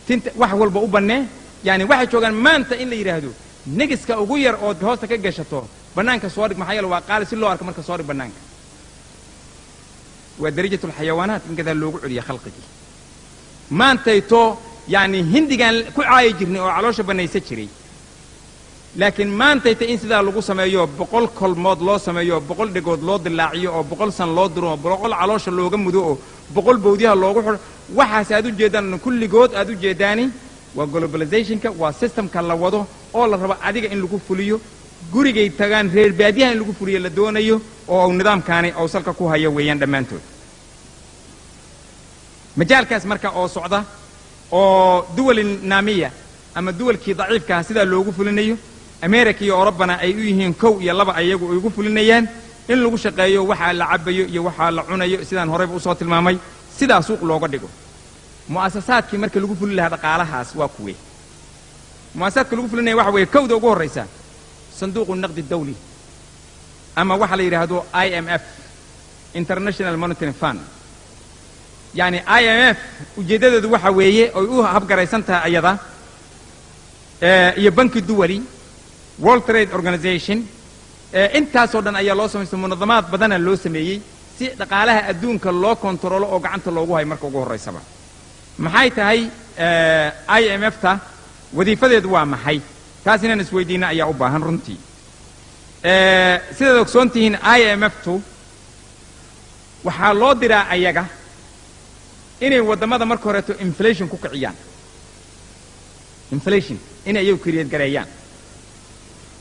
tinta wax walba u bannee. Yani waxay joogaan maanta in la yidhaahdo negiska ugu yar ood hoosta ka gashato bannaanka soo dhig, maxaa yeele waa qaali, si loo arko marka soo dhig bannaanka. Waa darajatu alxayawaanaat in gadaal loogu celiya khalqigii. Maantayto yacni Hindigaan ku caayi jirnay oo caloosha bannaysa jiray, laakiin maantayta in sidaa lagu sameeyo, 100 kolmood loo sameeyo, 100 dhegood loo dilaaciyo, oo 100 san loo diro, oo 100 caloosha looga mudo, oo 100 bawdyaha loogu xidho, waxaas aad u jeedaan kulligood aad u jeedaani waa globalizationka, waa systemka la wado oo la rabo adiga in lagu fuliyo, gurigay tagaan reer baadiyaha in lagu fuliyo la doonayo, oo uu nidaamkaani uu salka ku hayo weeyaan dhammaantood. Majaalkaas marka oo socda oo duwali naamiya ama duwalkii daciifkaha sidaa loogu fulinayo, America iyo Orobana ay u yihiin kow iyo laba ayagu ay ugu fulinayaan in lagu shaqeeyo waxaa la cabayo iyo waxaa la cunayo, sidaan horeyba usoo tilmaamay, sidaa suuq looga dhigo. Mu'asasaadkii marka lagu fulin lahaa dhaqaalahaas waa kuwe? Mu'asasaadka lagu fulinaya waxa weeye kowda ugu horraysa sanduuqu naqdi dawli ama waxa la yidhaahdo IMF, International Monetary Fund. Yani IMF ujeeddadeedu waxa weeye oy u habgaraysan tahay ayada iyo banki duwali, World Trade Organization, intaasoo dhan ayaa loo samaystay. Munadamaad badana loo sameeyey si dhaqaalaha adduunka loo kontaroolo oo gacanta loogu hayo. Marka ugu horraysaba maxay tahay IMF ta wadiifadeedu? Waa maxay? Taas inaan isweydiina ayaa u baahan runtii. Sidaad ogsoon tihiin, IMF tu waxaa loo diraa ayaga Inay waddamada marka horeeto inflation ku kiciyaan, inflation inay iyagu create gareeyaan,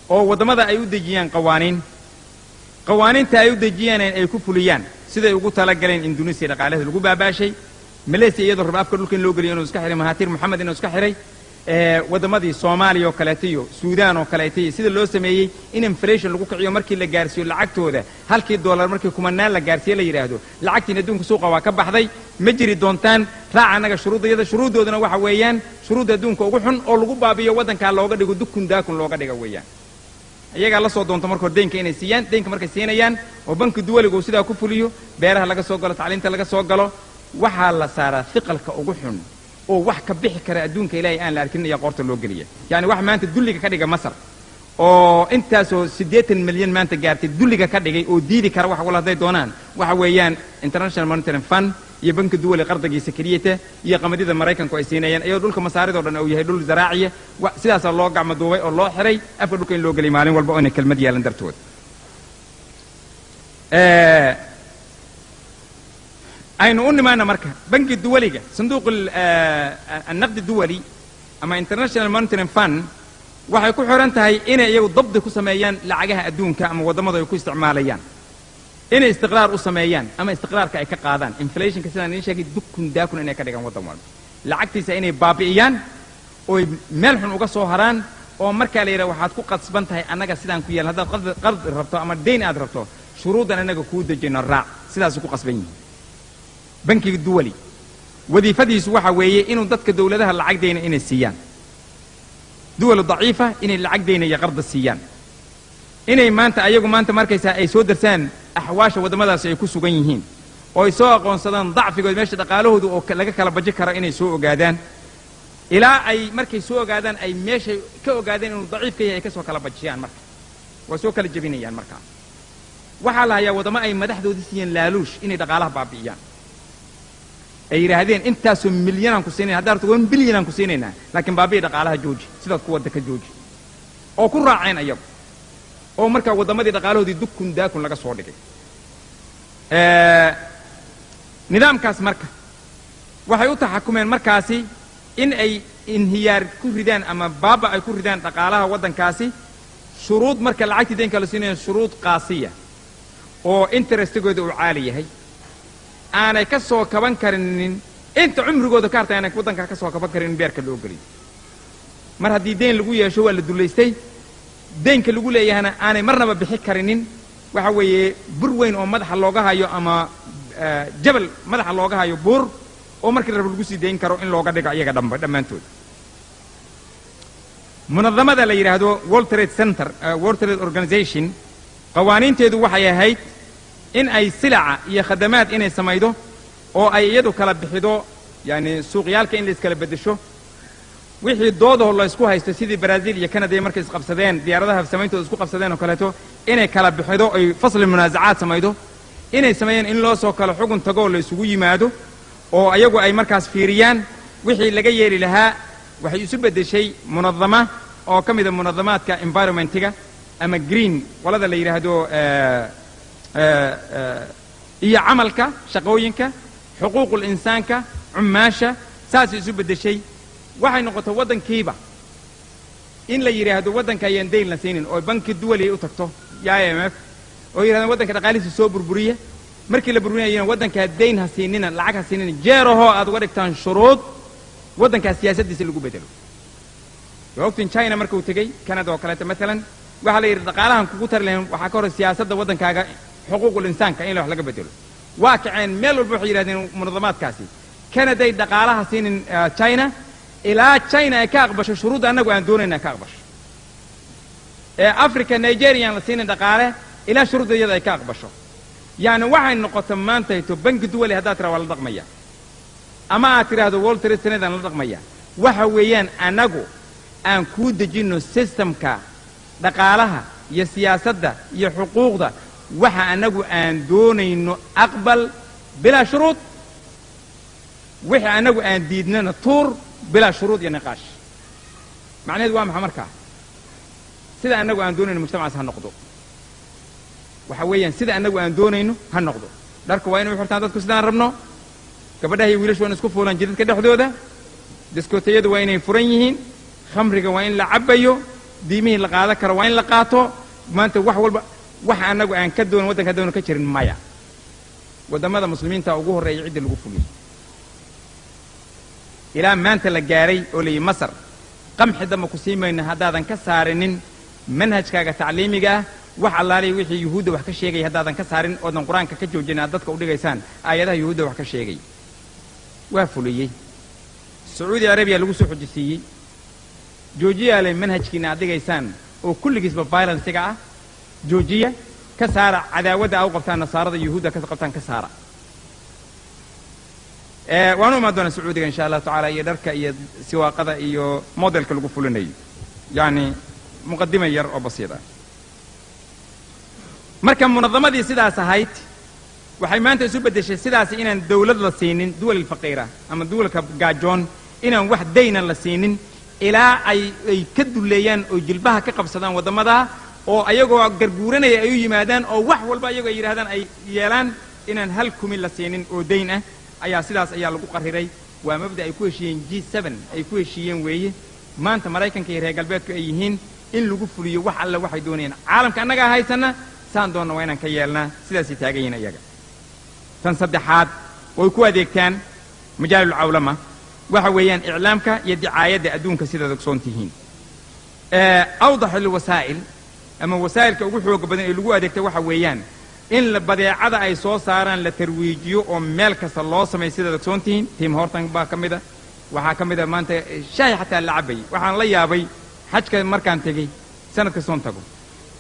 oo waddamada ay u dejiyaan qawaaniin, qawaaniinta ay u dejiyaan ay ku fuliyaan siday ugu talagaleen. Indonesia dhaqaalaheeda lagu baabaashay, Malaysia iyadoo raba afka dhulka in loo geliyo inuu iska xiray, Mahaatiir Moxamed inuu iska xiray, waddamadii Soomaaliya oo kaleeto iyo Suudaan oo kaleeto, iyo sida loo sameeyey in inflation lagu kiciyo, markii la gaarsiiyo lacagtooda halkii dollar markii kumanaan la gaarsiiyo, la yidhaahdo lacagtiin adduunka suuqa waa ka baxday, ma jiri doontaan, raaca annaga shuruuddayada. Shuruuddooduna waxa weeyaan shuruudda adduunka ugu xun oo lagu baabiyo waddankaa, looga dhigo dukun daakun looga dhiga weeyaan. Iyagaa la soo doonto marka hore deynka inay siiyaan. Deynka markay siinayaan oo banki duwaliga uu sidaa ku fuliyo, beeraha laga soo galo, tacliinta laga soo galo, waxaa la saaraa hiqalka ugu xun oo wax ka bixi kara adduunka Ilaahay aan la arkin iyo qoorta loo geliya. Yacni wax maanta dulliga ka dhiga Masar oo intaasoo 80 milyan maanta gaartay, dulliga ka dhigay oo diidi kara wax wal hadday doonaan, waxa weeyaan International Monetary Fund iyo banki duwali qardagiisa keliyata iyo qamadida Maraykanku ay siinayaan, iyadoo dhulka Masaaridoo dhan uu yahay dhul zaraaciya. Sidaasaa loo gacmo duubay oo loo xiray afka dhulka in loo geliy maalin walba oo inay kelmad yeelan dartood. Aynu u nimaana marka banki duwaliga, sanduuq النقد الدولي ama International Monetary Fund, waxay ku xiran tahay inay iyagu dabdi ku sameeyaan lacagaha adduunka ama waddamadu ay ku isticmaalayaan, inay istiqraar u sameeyaan ama istiqraarka ay ka qaadaan inflationka, sidaan idiin sheegay, dukun daakun inay ka dhigaan waddan walba lacagtiisa, inay baabi'iyaan oy meel xun uga soo haraan, oo markaa la yidhaha waxaad ku qasban tahay annaga sidaan ku yeelan, haddaad qardi rabto ama dayn aad rabto, shuruuddan annaga kuu dejino raac. Sidaasay ku qasban yihiin. Bankiga duwali wadiifadiisu waxa weeye inuu dadka dowladaha lacag deyna inay siiyaan, duwalu daciifa inay lacag deyna iyo qarda siiyaan, inay maanta ayagu maanta markaysaa ay soo darsaan axwaasha waddamadaasi ay ku sugan yihiin, oo ay soo aqoonsadaan dacfigood, meesha dhaqaalahooda oo laga kala baji karo inay soo ogaadaan, ilaa ay markay soo ogaadaan ay meeshay ka ogaadeen inuu daciif ka yahay ay ka soo kala bajiyaan. Marka waa soo kala jebinayaan. Markaa waxaa la hayaa waddamo ay madaxdoodii siiyeen laaluush inay dhaqaalaha baabi'iyaan, ay yidhaahdeen intaasoo milyanaan ku siinayna, haddaa rabto 1 bilyan aan ku siinaynaa, laakiin baabi'i dhaqaalaha, jooji sidaad ku wadda ka jooji, oo ku raaceen ayagu, oo markaa waddamadii dhaqaalahoodii dukun daakun laga soo dhigay. Nidaamkaas marka waxay u taxakumeen markaasi in ay inhiyaar ku ridaan ama baaba ay ku ridaan dhaqaalaha waddankaasi. Shuruud marka lacagtii deynka la siinayo, shuruud qaasiya oo interestigooda uu caali yahay, aanay ka soo kaban karinin inta cumrigooda ka hartay, aanay waddankaa ka soo kaban karin in beerka loo geliyo. Mar haddii deyn lagu yeesho, waa la dullaystay. Deynka lagu leeyahana aanay marnaba bixi karinin. Waxa weeye bur weyn oo madaxa looga hayo ama jabal madaxa looga hayo, buur oo markii rabo lagu sii dayn karo in looga dhigo iyaga dhanba dhammaantood. Munadamada la yidhaahdo World Trade Center, World Trade Organization, qawaaniinteedu waxay ahayd in ay silaca iyo khadamaad inay samaydo oo ay iyadu kala bixido, yani suuqyaalka in la iskala beddesho, wixii doodaho la isku haysto, sidii Brazil iyo Canada markay isqabsadeen diyaaradaha samayntooda isku qabsadeen oo kaleeto, inay kala bixido, ay fasli munaasacaad samaydo, inay sameeyeen in loo soo kala xugun tago oo la isugu yimaado oo ayagu ay markaas fiiriyaan wixii laga yeeli lahaa. Waxay isu beddeshay munadama oo ka mida munadamaadka environmentiga ama green qolada la yidhaahdo, iyo camalka shaqooyinka, xuquuqul insaanka, cumaasha, saasay isu beddeshay. Waxay noqotay waddankiiba in la yidhaahdo waddanka ayaan dayn la siinin, oo banki duwali ay u tagto iyo IMF oo yidhahdaan waddanka dhaqaalihiisa soo burburiya. Markii la burburinayana waddankaa dayn ha siinina, lacag ha siinina, jeerahoo aad uga dhigtaan shuruud waddankaa siyaasaddiisa lagu bedelo. Waa ogtiin China markuu tegey Canada oo kaleeto maalan, waxaa la yidhi dhaqaalahan kugu tari lahayn waxaa ka hor siyaasadda waddankaaga, xuquuqul insaanka in wax laga bedelo. Waa kaceen meel walba, waxay yidhahdeen munadamaadkaasi Canaday dhaqaalaha siinin China ilaa China ay ka aqbasho shuruudda annagu aan doonayna ka aqbasho. Ee Africa, Nigerian la siinin dhaqaale ilaa shuruudda iyada ay ka aqbasho. Yacni waxay noqota maantayto banki duwali haddaad tiraa waa la dhaqmaya ama aad tidhaahdo World Trade Center aan la dhaqmaya, waxa weeyaan annagu aan kuu dejinno systemka dhaqaalaha iyo siyaasadda iyo xuquuqda, waxa annagu aan doonayno aqbal bilaa shuruud, wixii annagu aan diidnana tuur bilaa shuruud iyo niqaash. Macnaheedu waa maxaa markaa? Sida annagu aan doonayno mujtamacaas ha noqdo. Waxa weeyaan sida annagu aan doonayno ha noqdo. Dharka waa inay u xirtaan dadku sidaan rabno. Gabadhaha iyo wiilashu waa in isku fuulaan jidadka dhexdooda. Diskooteyadu waa inay furan yihiin. Khamriga waa in la cabbayo. Diimihii la qaadan karo waa in la qaato. Maanta wax walba wax annagu aan ka doonin, waddanka doona ka jirin maya. Waddamada Muslimiinta ugu horreeya cidda lagu fuliyo ilaa maanta la gaaray oo la yihi Masar, qamxi damba ku sii mayno haddaadan ka saarinin manhajkaaga tacliimiga ah wax allaaliya wixii Yuhuudda wax ka sheegaya, haddaadan ka saarin oodan Qur-aanka ka joojin aad dadka u dhigaysaan aayadaha Yuhuudda wax ka sheegay. Waa fuliyey. Sacuudi Arabiya lagu soo xujisiiyey: joojiyaale manhajkiina aad dhigaysaan oo kulligiisba violencega ah, joojiya, ka saara cadaawadda aa u qabtaan Nasaarada, Yuhuudda ka qabtaan, ka saara. Waanu imaan doonaa Sacuudiga, insha Allahu tacala, iyo dharka iyo siwaaqada iyo modelka lagu fulinayo. Yacni muqadima yar oo basiid ah. Marka munadamadii sidaas ahayd waxay maanta isu beddeshay sidaasi inaan dawlad la siinin duwal alfaqiira ama duwalka gaajoon, inaan wax daynan la siinin ilaa ay ka duleeyaan oo jilbaha ka qabsadaan waddamadaa, oo ayagoo garguuranaya ay u yimaadaan, oo wax walba ayagoo ay yidhahdaan ay yeelaan, inaan hal kumi la siinin oo dayn ah. Ayaa sidaas ayaa lagu qariray. Waa mabda ay ku heshiiyeen G7 ay ku heshiiyeen weeye. Maanta Maraykanka iyo reer galbeedku ay yihiin in lagu fuliyo wax alle waxay doonayaan. Caalamka annagaa haysana, saan doonna waa inaan ka yeelnaa. Sidaasay taagan yihiin iyaga. Tan saddexaad way ku adeegtaan majaalulcawlama waxa weeyaan iclaamka iyo dicaayadda adduunka. Sidaad ogsoon tihiin, awdax alwasaa'il ama wasaa'ilka ugu xooga badan ee lagu adeegta waxa weeyaan in la badeecada ay soo saaraan la tarwiijiyo oo meel kasta loo sameeyo. Sidaad ogsoon tihiin, Tim Horton baa ka mid a. Waxaa ka mid a maanta shaahi xataa la cabayay. Waxaan la yaabay xajka markaan tegey, sanad kastoon tago,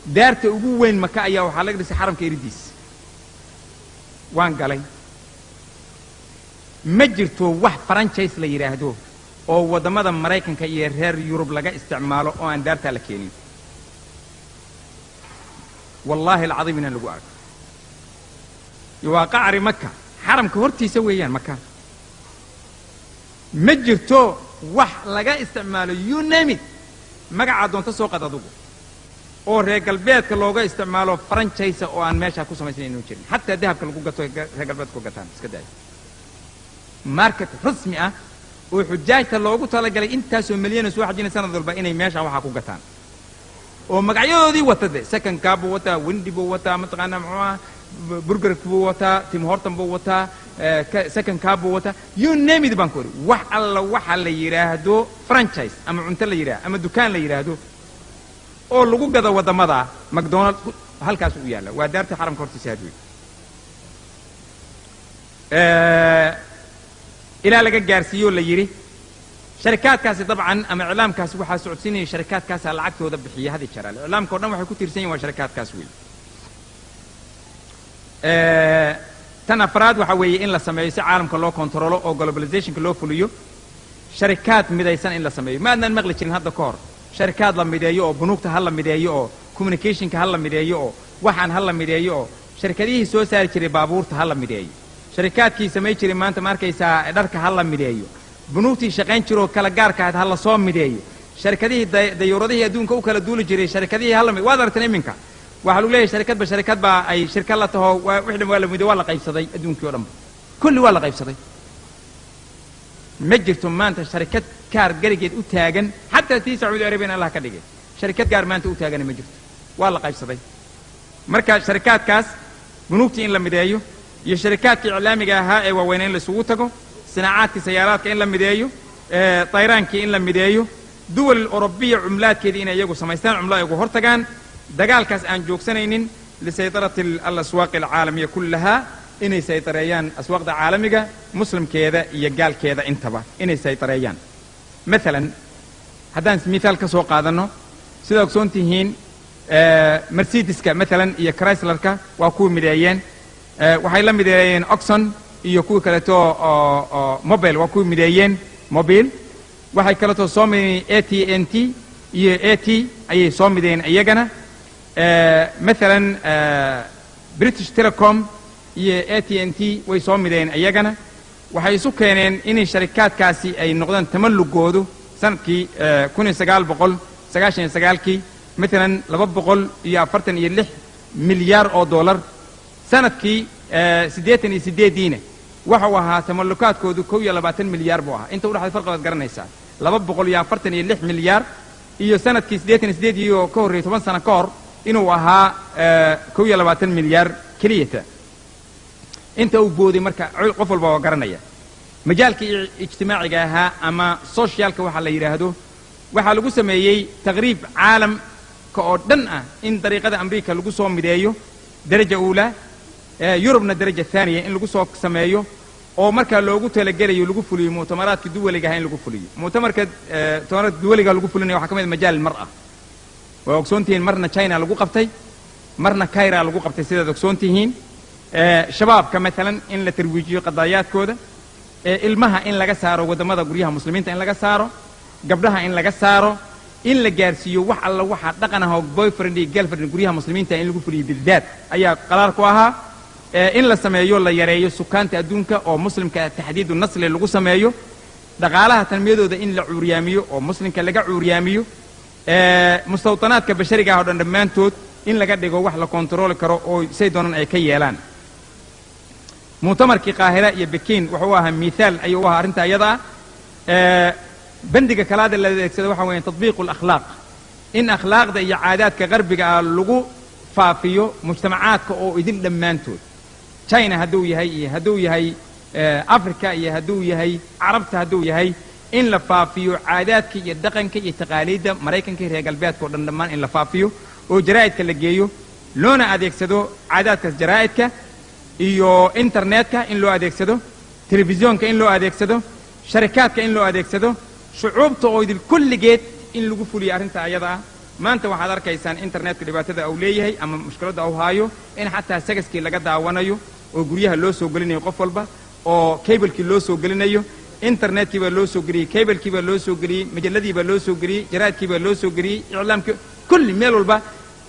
daarta ugu weyn Maka ayaa waxaa laga dhisay xaramka eridiis. Waan galay. Ma jirto wax franchise la yidhaahdo oo waddamada Maraykanka iyo reer Yurub laga isticmaalo oo aan daartaa la keenin. Wallaahi alcadiim inaan lagu arko. Waa qacri Maka, xaramka hortiisa weeyaan Maka. Ma jirto wax laga isticmaalo, you name it, magacaa doonto soo qad adugu, oo reer galbeedka looga isticmaalo franchise oo aan meeshaa ku samaysnayn inuu jirin. Xataa dahabka lagu gato reer galbeedka ku gataan iska daayo. Market rasmi ah oo xujaajta loogu talagalay, intaasoo milyana soo xajinay sanad walba, inay meesha waxaa ku gataan oo magacyadoodii wata de. Second Cup buu wataa, Wendy buu wataa, mataqaanaa muxuu ah, Burger buu wataa, Tim Horton buu wataa, Second Cup buu wataa, you name it baan ku ori. Wax alla waxa la yidhaahdo franchise ama cunto la yidhahdo ama dukaan la yidhaahdo oo lagu gado waddamada, McDonald halkaas u yaalla, waa daarta xaramka hortiisa hadwey. Ilaa laga gaarsiiyo la yidhi sharikaadkaasi dabcan ama iclaamkaasi waxaa socodsiinaya sharikaadkaasaa lacagtooda bixiya. Hadi jaraal iclaamka o dhan waxay ku tiirsan yihin waa sharikaadkaas wey. Tan afraad waxa weeye in la sameeyo si caalamka loo kontarolo oo globalizationka loo fuliyo, sharikaad midaysan in la sameeyo. Ma adnaan maqli jirin hadda ka hor sharikaad la mideeyo oo bunuugta ha la mideeyo oo communicationka ha la mideeyo oo waxaan ha la mideeyo oo sharikadihii soo saari jiray baabuurta ha la mideeyo, sharikaadkii samay jiray maanta ma arkaysaa dharka ha la mideeyo, bunuugtii shaqayn jiroo kala gaarka ahayd ha la soo mideeyo, sharikadihii dayuuradihii adduunka u kala duuli jiray sharikadihii ha la mid. Waad aragteen iminka waxaa lagu leeyahay sharikadba sharikad baa ay shirka la taho, waa wixii dhan waa la mideey, waa la qaybsaday adduunkii o dhanba, kulli waa la qaybsaday. Ma jirto maanta sharikad gaar garigeed u taagan. Xataa tii Sacuudi Arabiyan Allah ka dhigay, sharikad gaar maanta u taagana ma jirto, waa la qaybsaday. Marka sharikaadkaas bunuugtii in la mideeyo iyo sharikaadkii iclaamiga ahaa ee waaweyna in la isugu tago, sinaacaadkii sayaaraadka in la mideeyo, tayraankii in la mideeyo, duwal Orobiya cumlaadkeedii inay iyagu samaystaan cumlo ay ugu hortagaan dagaalkaas aan joogsanaynin lisaytarati alaswaaqi alcaalamiya kullaha, inay saytareeyaan aswaaqda caalamiga, muslimkeeda iyo gaalkeeda intaba inay saytareeyaan. Maalan haddaan mithaal ka soo qaadanno, sidaa ogsoon tihiin, Mercedeska maalan iyo Chryslerka waa kuwii mideeyeen. Waxay la mideeyeen Oxon iyo kuwii kaleeto oo Mobil, waa kuwii mideeyeen Mobil. Waxay kaleeto soo mideeyeen AT&T iyo AT ayay soo mideeyeen iyagana. Maalan British Telecom iyo AT&T way soo mideeyeen iyagana. Waxay isu keeneen inay sharikaadkaasi ay noqdaan tamallugoodu sanadkii 1999-kii maalan 246 milyaar oo dollar, sanadkii 88-diina Waxau ahaa tamallukaadkoodu 21 milyaar buu ahaa. Inta udhexday farqi baad garanaysaa, 246 milyaar iyo sanadkii 88 iyo ka horreeyey, 10 sano ka hor, inuu ahaa 21 milyaar keliyata. Inta uu booday marka qof walba waa garanaya. Majaalkii ijtimaaciga ahaa ama socialka waxaa la yidhaahdo, waxaa lagu sameeyey taqriib caalamka oo dhan ah in dariiqada Amriika lagu soo mideeyo daraja uulaa, Yurubna daraja thaaniya in lagu soo sameeyo, oo markaa loogu talagelayo lagu fuliyo mu'tamaraadka duwaliga ah in lagu fuliyo. Mu'tamarka mu'tamaraadka duwaliga lagu fulinayo waxaa ka mid ah majaal mar'a. Waa ogsoon tihiin, marna China lagu qabtay, marna Caira lagu qabtay, sidaad ogsoon tihiin. Shabaabka maalan in la tarwiijiyo qadaayaadkooda, ilmaha in laga saaro waddamada guryaha muslimiinta, in laga saaro gabdhaha, in laga saaro, in la gaarsiiyo wax alla waxa dhaqan ah oo boyfriend iyo girlfriend guryaha muslimiinta in lagu fuliyo bildaad ayaa qaraar ku ahaa. In la sameeyo, la yareeyo sukaanta adduunka oo muslimka taxdiidu nasli lagu sameeyo, dhaqaalaha tanmiyadooda in la cuuryaamiyo oo muslimka laga cuuryaamiyo, mustawtanaadka bashariga ah oo dhan dhammaantood in laga dhigo wax la kontarooli karo oo say doonaan ay ka yeelaan. Mu'tamarkii Qaahira iyo Bekiin wuxuu u ahaa mithaal ayuu u ahaa arrinta iyada ah. Bandiga kalaada la adeegsada waxa weeye tatbiiqu alakhlaaq, in akhlaaqda iyo caadaadka qarbiga ah lagu faafiyo mujtamacaadka oo idil dhammaantood, China hadduu yahay iyo hadduu yahay Africa iyo hadduu yahay Carabta hadduu yahay, in la faafiyo caadaadka iyo dhaqanka iyo taqaaliidda Maraykanka iyo reer galbeedka o dhan dhammaan in la faafiyo oo jaraa'idka la geeyo, loona adeegsado caadaadkaas jaraa'idka iyo internetka in loo adeegsado, telefisyoonka in loo adeegsado, sharikaadka in loo adeegsado, shucuubta oo idil kulligeed in lagu fuliyo arrinta ayada ah. Maanta waxaad arkaysaan internetka dhibaatada uu leeyahay ama mushkiladda uu haayo, in xataa sagaskii laga daawanayo oo guryaha loo soo gelinayo qof walba oo cablekii loo soo gelinayo. Internetkii baa loo soo geliyey, cablekii baa loo soo geliyey, majalladii baa loo soo geliyey, jaraa'idkii baa loo soo geliyey, iclaamkii kulli meel walba,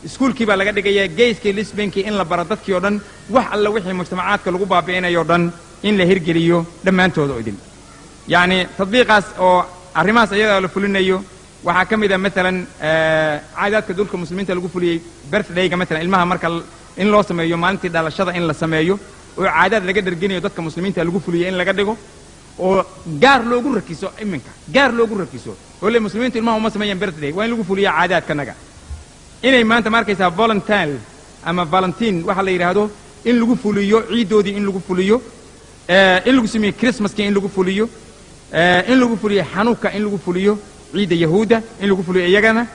iskuulkii baa laga dhigayaa, gayskii, lesbiankii in la baro dadkii o dhan, wax alla wixii mujtamacaadka lagu baabi'inayo o dhan in la hirgeliyo dhammaantooda oo idil. Yacni tadbiiqaas oo arrimahaas iyadaa la fulinayo waxaa ka mid a maalan caadaadka dhulka muslimiinta lagu fuliyey, birthdayga maalan, ilmaha marka in loo sameeyo maalintii dhalashada in la sameeyo oo caadaad laga dherginayo dadka muslimiinta lagu fuliyey in laga dhigo oo gaar loogu rakiso, iminka gaar loogu rakiso oo le muslimiintu ilmaha uma sameeyaan birthday, waa in lagu fuliya caadaadkanaga. Inay maanta ma arkaysaa Valentine ama Valentine waxa la yidhaahdo in lagu fuliyo, ciiddoodii in lagu fuliyo, in lagu sameeyo Christmaskii in lagu fuliyo, in lagu fuliyo Xanuuka, in lagu fuliyo ciidda Yahuudda in lagu fuliyo iyagana,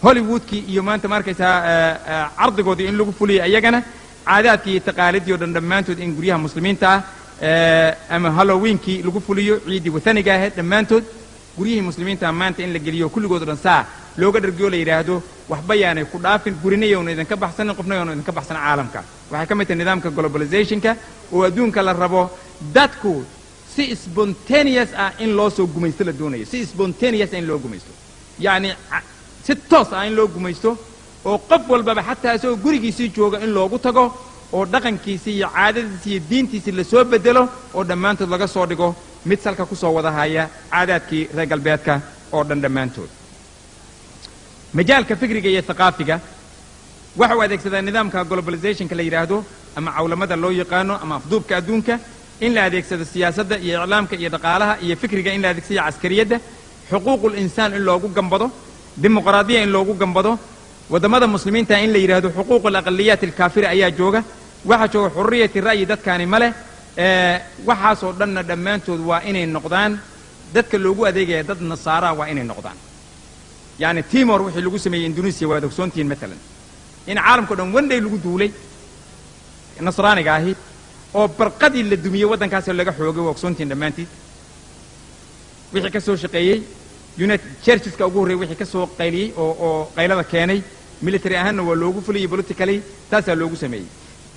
Hollywoodkii iyo maanta ma arkaysaa cardigoodii in lagu fuliyo iyagana, caadaadkii iyo taqaalidii o dhan dhammaantood in guryaha muslimiinta ah ama Halloweenkii lagu fuliyo, ciiddii wathaniga ahayd dhammaantood guryihii muslimiinta maanta in la geliyo kulligood o dhan saa looga dhargiyo, la yidhaahdo waxba yaanay ku dhaafin, gurina yowna idinka baxsanin, qofna yowna idinka baxsan caalamka. Waxay ka mid tahay nidaamka globalizationka oo adduunka la rabo dadku si spontaneous ah in loo soo gumaysto la doonayo, si spontaneous ah in loo gumaysto, yacni si toos ah in loo gumaysto oo qof walbaba xataa isagoo gurigiisii jooga in loogu tago oo dhaqankiisii iyo caadadiisii iyo diintiisii lasoo bedelo oo dhammaantood laga soo dhigo mid salka ku soo wada haya caadaadkii reer galbeedka oo dhan dhammaantood. Majaalka fikriga iyo thaqaafiga waxau adeegsadaa nidaamka globalizationka la yidhaahdo ama cawlamada loo yaqaano ama afduubka adduunka, in la adeegsado siyaasadda iyo iclaamka iyo dhaqaalaha iyo fikriga, in la adeegsado caskariyadda, xuquuqul insaan in loogu gambado, dimuqraadiya in loogu gambado, waddamada muslimiinta in la yidhaahdo xuquuqul aqaliyaat alkaafira ayaa jooga, waxaa jooga xurriyati ra'yi dadkaani ma leh. Waxaasoo dhanna dhammaantood waa inay noqdaan dadka loogu adeegaya dad nasaaraa waa inay noqdaan. Yacni Timor wixii lagu sameeyey Indonesia waad ogsoontihiin maalan, in caalamka o dhan one day lagu duulay nasraaniga ahi oo barqadii la dumiyey waddankaasoo laga xoogay, waa ogsoontihiin dhammaantiid. Wixii ka soo shaqeeyey United Churcheska ugu horreeyey, wixii ka soo qayliyey oo qaylada keenay, military ahaanna waa loogu fuliyey, politically taasaa loogu sameeyey.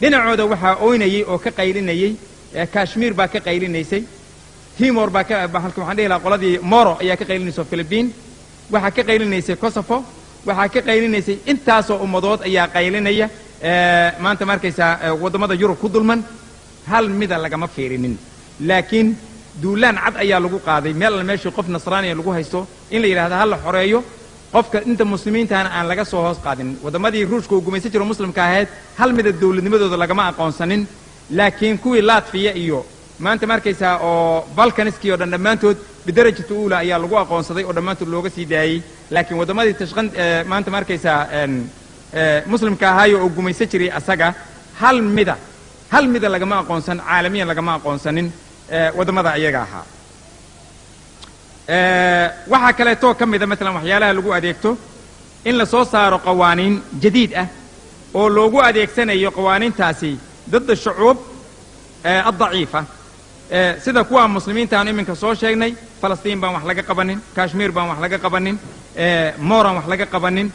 Dhinacooda waxaa oynayey oo ka qaylinayey Kashmir baa ka qaylinaysay, Timor baa ka halka waxaan dhihi lahaa qoladii Moro ayaa ka qaylinaysa, Philippine waxaa ka qaylinaysay, Kosovo waxaa ka qaylinaysay, intaasoo ummadood ayaa qaylinaya. Maanta ma arkaysaa waddamada Yurub ku dulman hal mida lagama fiirinin, laakiin duulaan cad ayaa lagu qaaday meel alla meeshii qof nasraaniya lagu haysto in la yidhahdo ha la xoreeyo qofka, inta muslimiintaana aan laga soo hoos qaadin. Waddamadii Ruushka uu gumaysan jiro muslimka ahayd hal mida dowladnimadooda lagama aqoonsanin, laakiin kuwii Latfiya iyo Maanta ma arkaysaa oo Balkaniskii oo dhan dhammaantood بدرجة أولى ayaa lagu aqoonsaday oo dhammaantood looga sii daayey. Laakiin waddamadii tashqan, maanta ma arkaysaa, muslimka ahaayo oo gumaysan jiray asaga, hal mida lagama aqoonsan, caalamiyan lagama aqoonsanin waddamada iyaga ahaa. Waxaa kaleetoo ka mida maalan waxyaalaha lagu adeegto in la soo saaro qawaaniin jadiid ah oo loogu adeegsanayo qawaaniintaasi ضد الشعوب الضعيفة, sida kuwa muslimiinta aan iminka soo sheegnay. Falastiin baan wax laga qabanin, Kashmiir baan wax laga qabanin, Moran wax laga qabanin,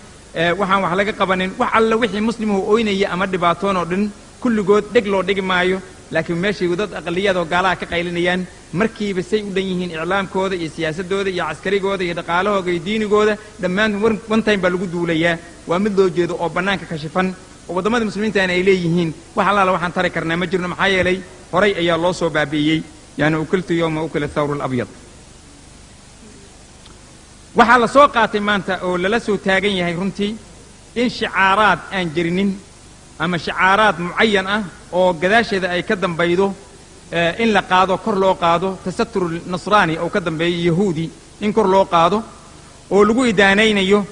waxaan wax laga qabanin. Wax alla wixii muslimuhu oynaya ama dhibaatoon oo dhan kulligood dheg loo dhigi maayo, laakiin meeshay dad aqaliyad oo gaalaha ka qaylinayaan, markiiba say u dhan yihiin iclaamkooda iyo siyaasadooda iyo caskarigooda iyo dhaqaalahooda iyo diinigooda dhammaan one time baa lagu duulayaa. Waa mid loo jeedo oo bannaanka kashifan oo waddamada muslimiintaana ay leeyihiin wax allaala waxaan tari karnaa ma jirno, maxaa yeelay horay ayaa loo soo baabi'iyey. Yani أكلت يوم أكل الثور الأبيض. Waxaa la soo qaatay maanta oo lala soo taagan yahay runtii in shicaaraad aan jirinin ama shicaaraad mucayan ah oo gadaasheeda ay ka dambaydo in la qaado, kor loo qaado تستر نصراني oo ka dambeeyo yahuudi, in kor loo qaado oo lagu idaanaynayo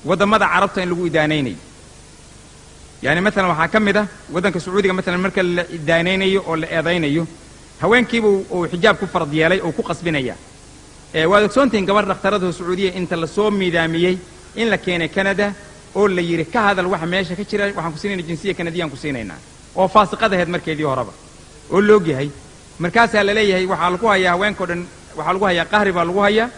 waddamada Carabta, in lagu idaanaynayo. Yani maalan waxaa ka mid ah waddanka Sacuudiga maalan, marka la idaanaynayo oo la eedaynayo haweenkiiba uu xijaab ku farad yeelay oo ku qasbinaya. Waad ogsoontihiin gabar dhakhtarada Sacuudiya inta lasoo miidaamiyey in la keenay Canada oo la yidhi, "Ka hadal waxa meesha ka jira, waxaan ku siinayna jinsiya Kanadiyaan ku siinaynaa," oo faasiqad ahayd markeedii horeba oo loog yahay. Markaasaa la leeyahay waxaa lagu hayaa haweenkao dhan, waxaa lagu hayaa qahri baa lagu hayaa.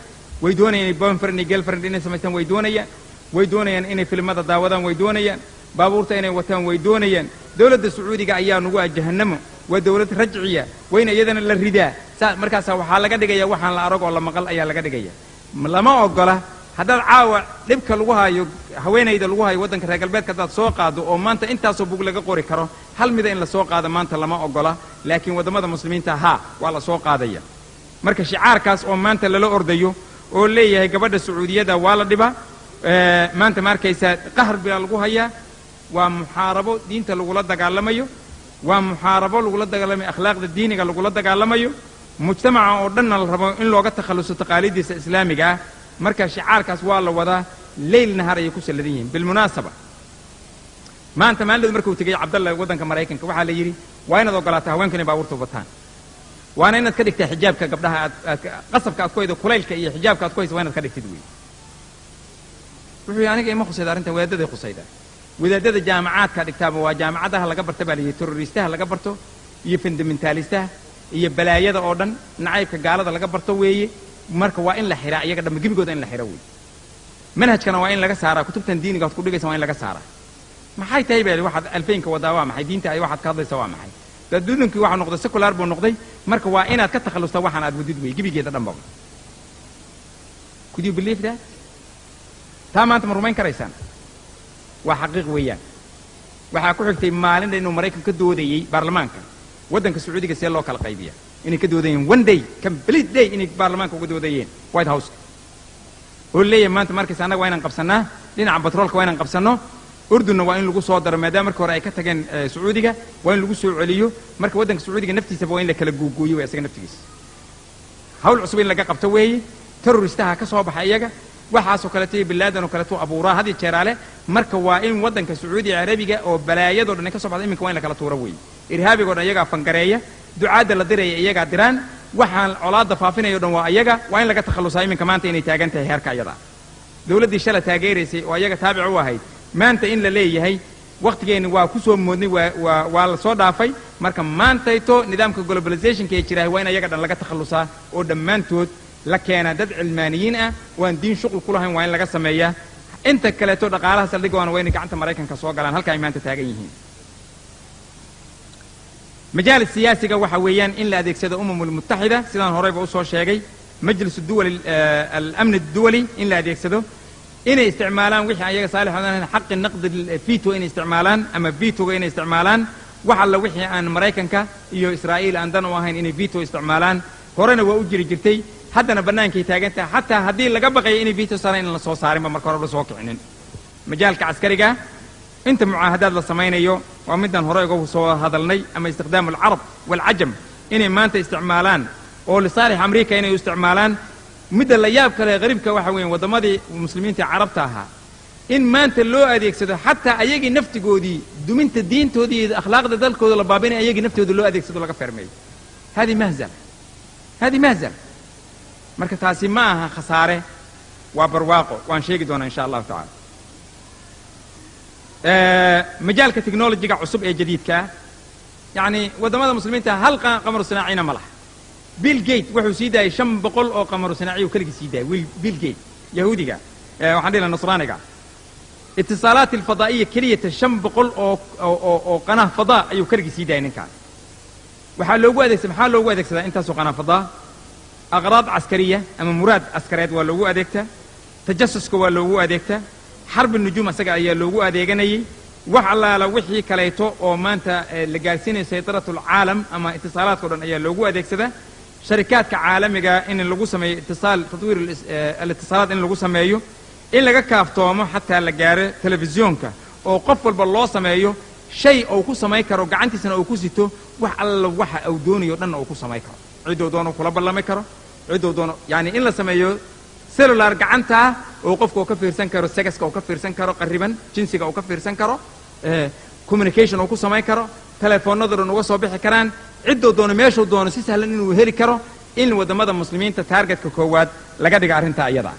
Way doonayaan inay boyfriend iyo girlfriend inay samaystaan, way doonayaan inay filimada daawadaan, way doonayaan baabuurta inay wataan, way doonayaan. Dowladda Sacuudiga ayaa nagu ah jahannamo, waa dowlad rajciya, wayna iyadana la ridaa. Saa markaasa waxaa laga dhigaya waxaan la arag oo la maqal ayaa laga dhigaya. Lama ogola haddaad caawa dhibka lagu hayo haweenayda lagu hayo waddanka reer galbeedka haddaad soo qaado oo maanta intaasoo bug laga qori karo, hal mida in la soo qaado maanta lama ogola, laakiin waddamada muslimiinta haa, waa la soo qaadaya. Marka shicaarkaas oo maanta lala ordayo oo leeyahay gabadha Sacuudiyadda waa la dhibaa, maanta ma arkaysaa, qahar baa lagu hayaa, waa muxaarabo diinta lagula dagaalamayo, waa muxaarabo lagula dagaalamayo akhlaaqda diiniga lagula dagaalamayo, mujtamaca oo dhanna la rabo in looga takhalluso taqaaliiddiisa islaamiga ah. Marka shicaarkaas waa la wadaa, leyl nahar ayay ku salladan yihiin. Bilmunaasaba, maanta maalin markuu tegey Cabdalla waddanka Maraykanka, waxaa la yidhi waa inaad ogolaataa haweenku inay baabuurta wataan, waana inaad ka dhigtaa xijaabka gabdhaha aad qasabka aad ku haydo, kulaylka iyo xijaabka aad ku hayso waa inaad ka dhigtid wey. Wuxuu yidhi, "Aniga ima khusayda arrintan, wadaaddaday khusaydaa. Wadaadada jaamacaadka dhigtaaba waa jaamacadaha laga barta baa la yidhi terroristaha laga barto iyo fundamentalistaha iyo balaayada oo dhan, nacaybka gaalada laga barto weeye. Marka waa in la xiraa iyaga dhamma gebigooda, in la xiro weeye. Manhajkana waa in laga saaraa, kutubtan diiniga aad ku dhigaysa waa in laga saaraa. Maxay tahay baa waxaad alfeynka wadaa? Waa maxay diinta ay waxaad ka hadlaysa? Waa maxay adduunkii waxaa noqday secular buu noqday. Marka waa inaad ka takhallusta waxaan aad wadid wey gebigeeda dhanbaba." Could you believe that? Taa maanta ma rumayn karaysaan? Waa xaqiiq weeyaan. Waxaa ku xigtay maalinta inuu Maraykan ka doodayey baarlamaanka waddanka Sacuudiga see loo kala qaybiya, inay ka doodayeen one day, complete day, inay baarlamaanka uga doodayeen White House, oo leeyahay maanta markaysa annaga waa inaan qabsannaa dhinaca batroolka, waa inaan qabsanno. Urdunna waa in lagu soo daro, maadaama markii hore ay ka tageen Sacuudiga, waa in lagu soo celiyo. Marka waddanka Sacuudiga naftiisaba waa in la kala googooyo wey, isaga naftigiisa hawl cusub in laga qabto weeye. Terroristaha ka soo baxa iyaga waxaasoo kaleeto iyo Bin Laadan oo kaleeto abuuraa had iyo jeeraale. Marka waa in waddanka Sacuudiga Carabiga oo balaayadoo dhan ka soo baxda iminka waa in la kala tuuro weeye. Irhaabiga o dhan iyagaa fangareeya, ducaadda la diraya iyagaa diraan, waxaan colaadda faafinayo dhan waa iyaga. Waa in laga takhallusaa iminka maanta inay taagan tahay heerka iyada. Dowladdii shala taageeraysay oo iyaga taabic u ahayd, maanta in la leeyahay wakhtigeenni waa ku soo moodnay, waa la soo dhaafay. Marka maantayto nidaamka globalizationka ee jirahay waa in iyaga dhan laga takhallusaa oo dhammaantood la keenaa dad cilmaaniyiin ah oo aan diin shuqul ku lahayn, waa in laga sameeyaa. Inta kaleeto dhaqaalaha saldhigoona waa inay gacanta Maraykanka soo galaan halka ay maanta taagan yihiin. Majaalis siyaasiga waxa weeyaan in la adeegsado الأمم المتحدة, sidaan horeyba usoo sheegay, مجلس الدول الأمن الدولي in la adeegsado, inay isticmaalaan wixii ayaga saalix حق النقض, veto inay isticmaalaan ama vetoga inay isticmaalaan, wax alla wixii aan Maraykanka iyo Israa'iil aan dan u ahayn inay veto isticmaalaan. Horena waa u jiri jirtay, haddana bannaankay taagan tahay. Xataa haddii laga baqayo inay veto saaraan, inaan la soo saarinba marka hore la soo kicinin. Majaalka caskariga, inta mucaahadaad la samaynayo, waa midaan hore uga soo hadalnay, ama استخدام العرب والعجم. Inay maanta isticmaalaan oo لصالح Amriika inay u isticmaalaan. Midda la yaab kale, qariibka, waxa weeye waddamadii muslimiinta carabta ahaa in maanta loo adeegsado, xataa ayagii naftigoodii duminta diintoodii iyo akhlaaqda dalkooda la baabinay, ayagii naftooda loo adeegsado, laga fermeeyo. هذه مهزلة، هذه مهزلة. Marka taasi ma aha khasaare, waa barwaaqo. Waan sheegi doonaa, insha Allahu tacala. Majaalka technologyga cusub ee jadiidkaa, yacni waddamada muslimiinta hal qamaru sinaacina ma laha. Bill Gate wuxuu sii daayey 500 oo qamaru sinaaciyu keligii sii daayey. Bill Gate yahuudiga, waxaan dhihi lahaa nasraaniga, اتصالات الفضائية keliyata 500 oo qanaah فضاء ayuu keligii sii daayay ninkaas. Waxaa loogu adeegsa, maxaa loogu adeegsadaa intaasoo qanaah فضاء? أغراض عسكرية ama muraad askareed waa loogu adeegtaa, tajasuska waa loogu adeegtaa, حرب النجوم asaga ayaa loogu adeeganayey, wax allaala wixii kaleeto oo maanta la gaarsiinayo سيطرة العالم ama itisaalaadka o dhan ayaa loogu adeegsadaa, sharikaadka caalamiga in lagu sameeyo اتصال, تطوير الاتصالات in lagu sameeyo, in laga kaaftoomo xataa la gaaro telefisyoonka oo qof walba loo sameeyo shay uu ku samayn karo, gacantiisana uu ku sito, wax alla waxa uu doonayo dhanna uu ku samayn karo, cidduu doono kula ballami karo, cidduu doono. Yani in la sameeyo cellular gacantaa oo qofka uu ka fiirsan karo sexka, uu ka fiirsan karo qariban jinsiga, uu ka fiirsan karo communication, uu ku samayn karo telefoonada dhan uga soo bixi karaan, cidduu doono, meeshuu doono si sahlan inuu heli karo, in waddamada muslimiinta targetka koowaad laga dhiga arrintaa iyada ah.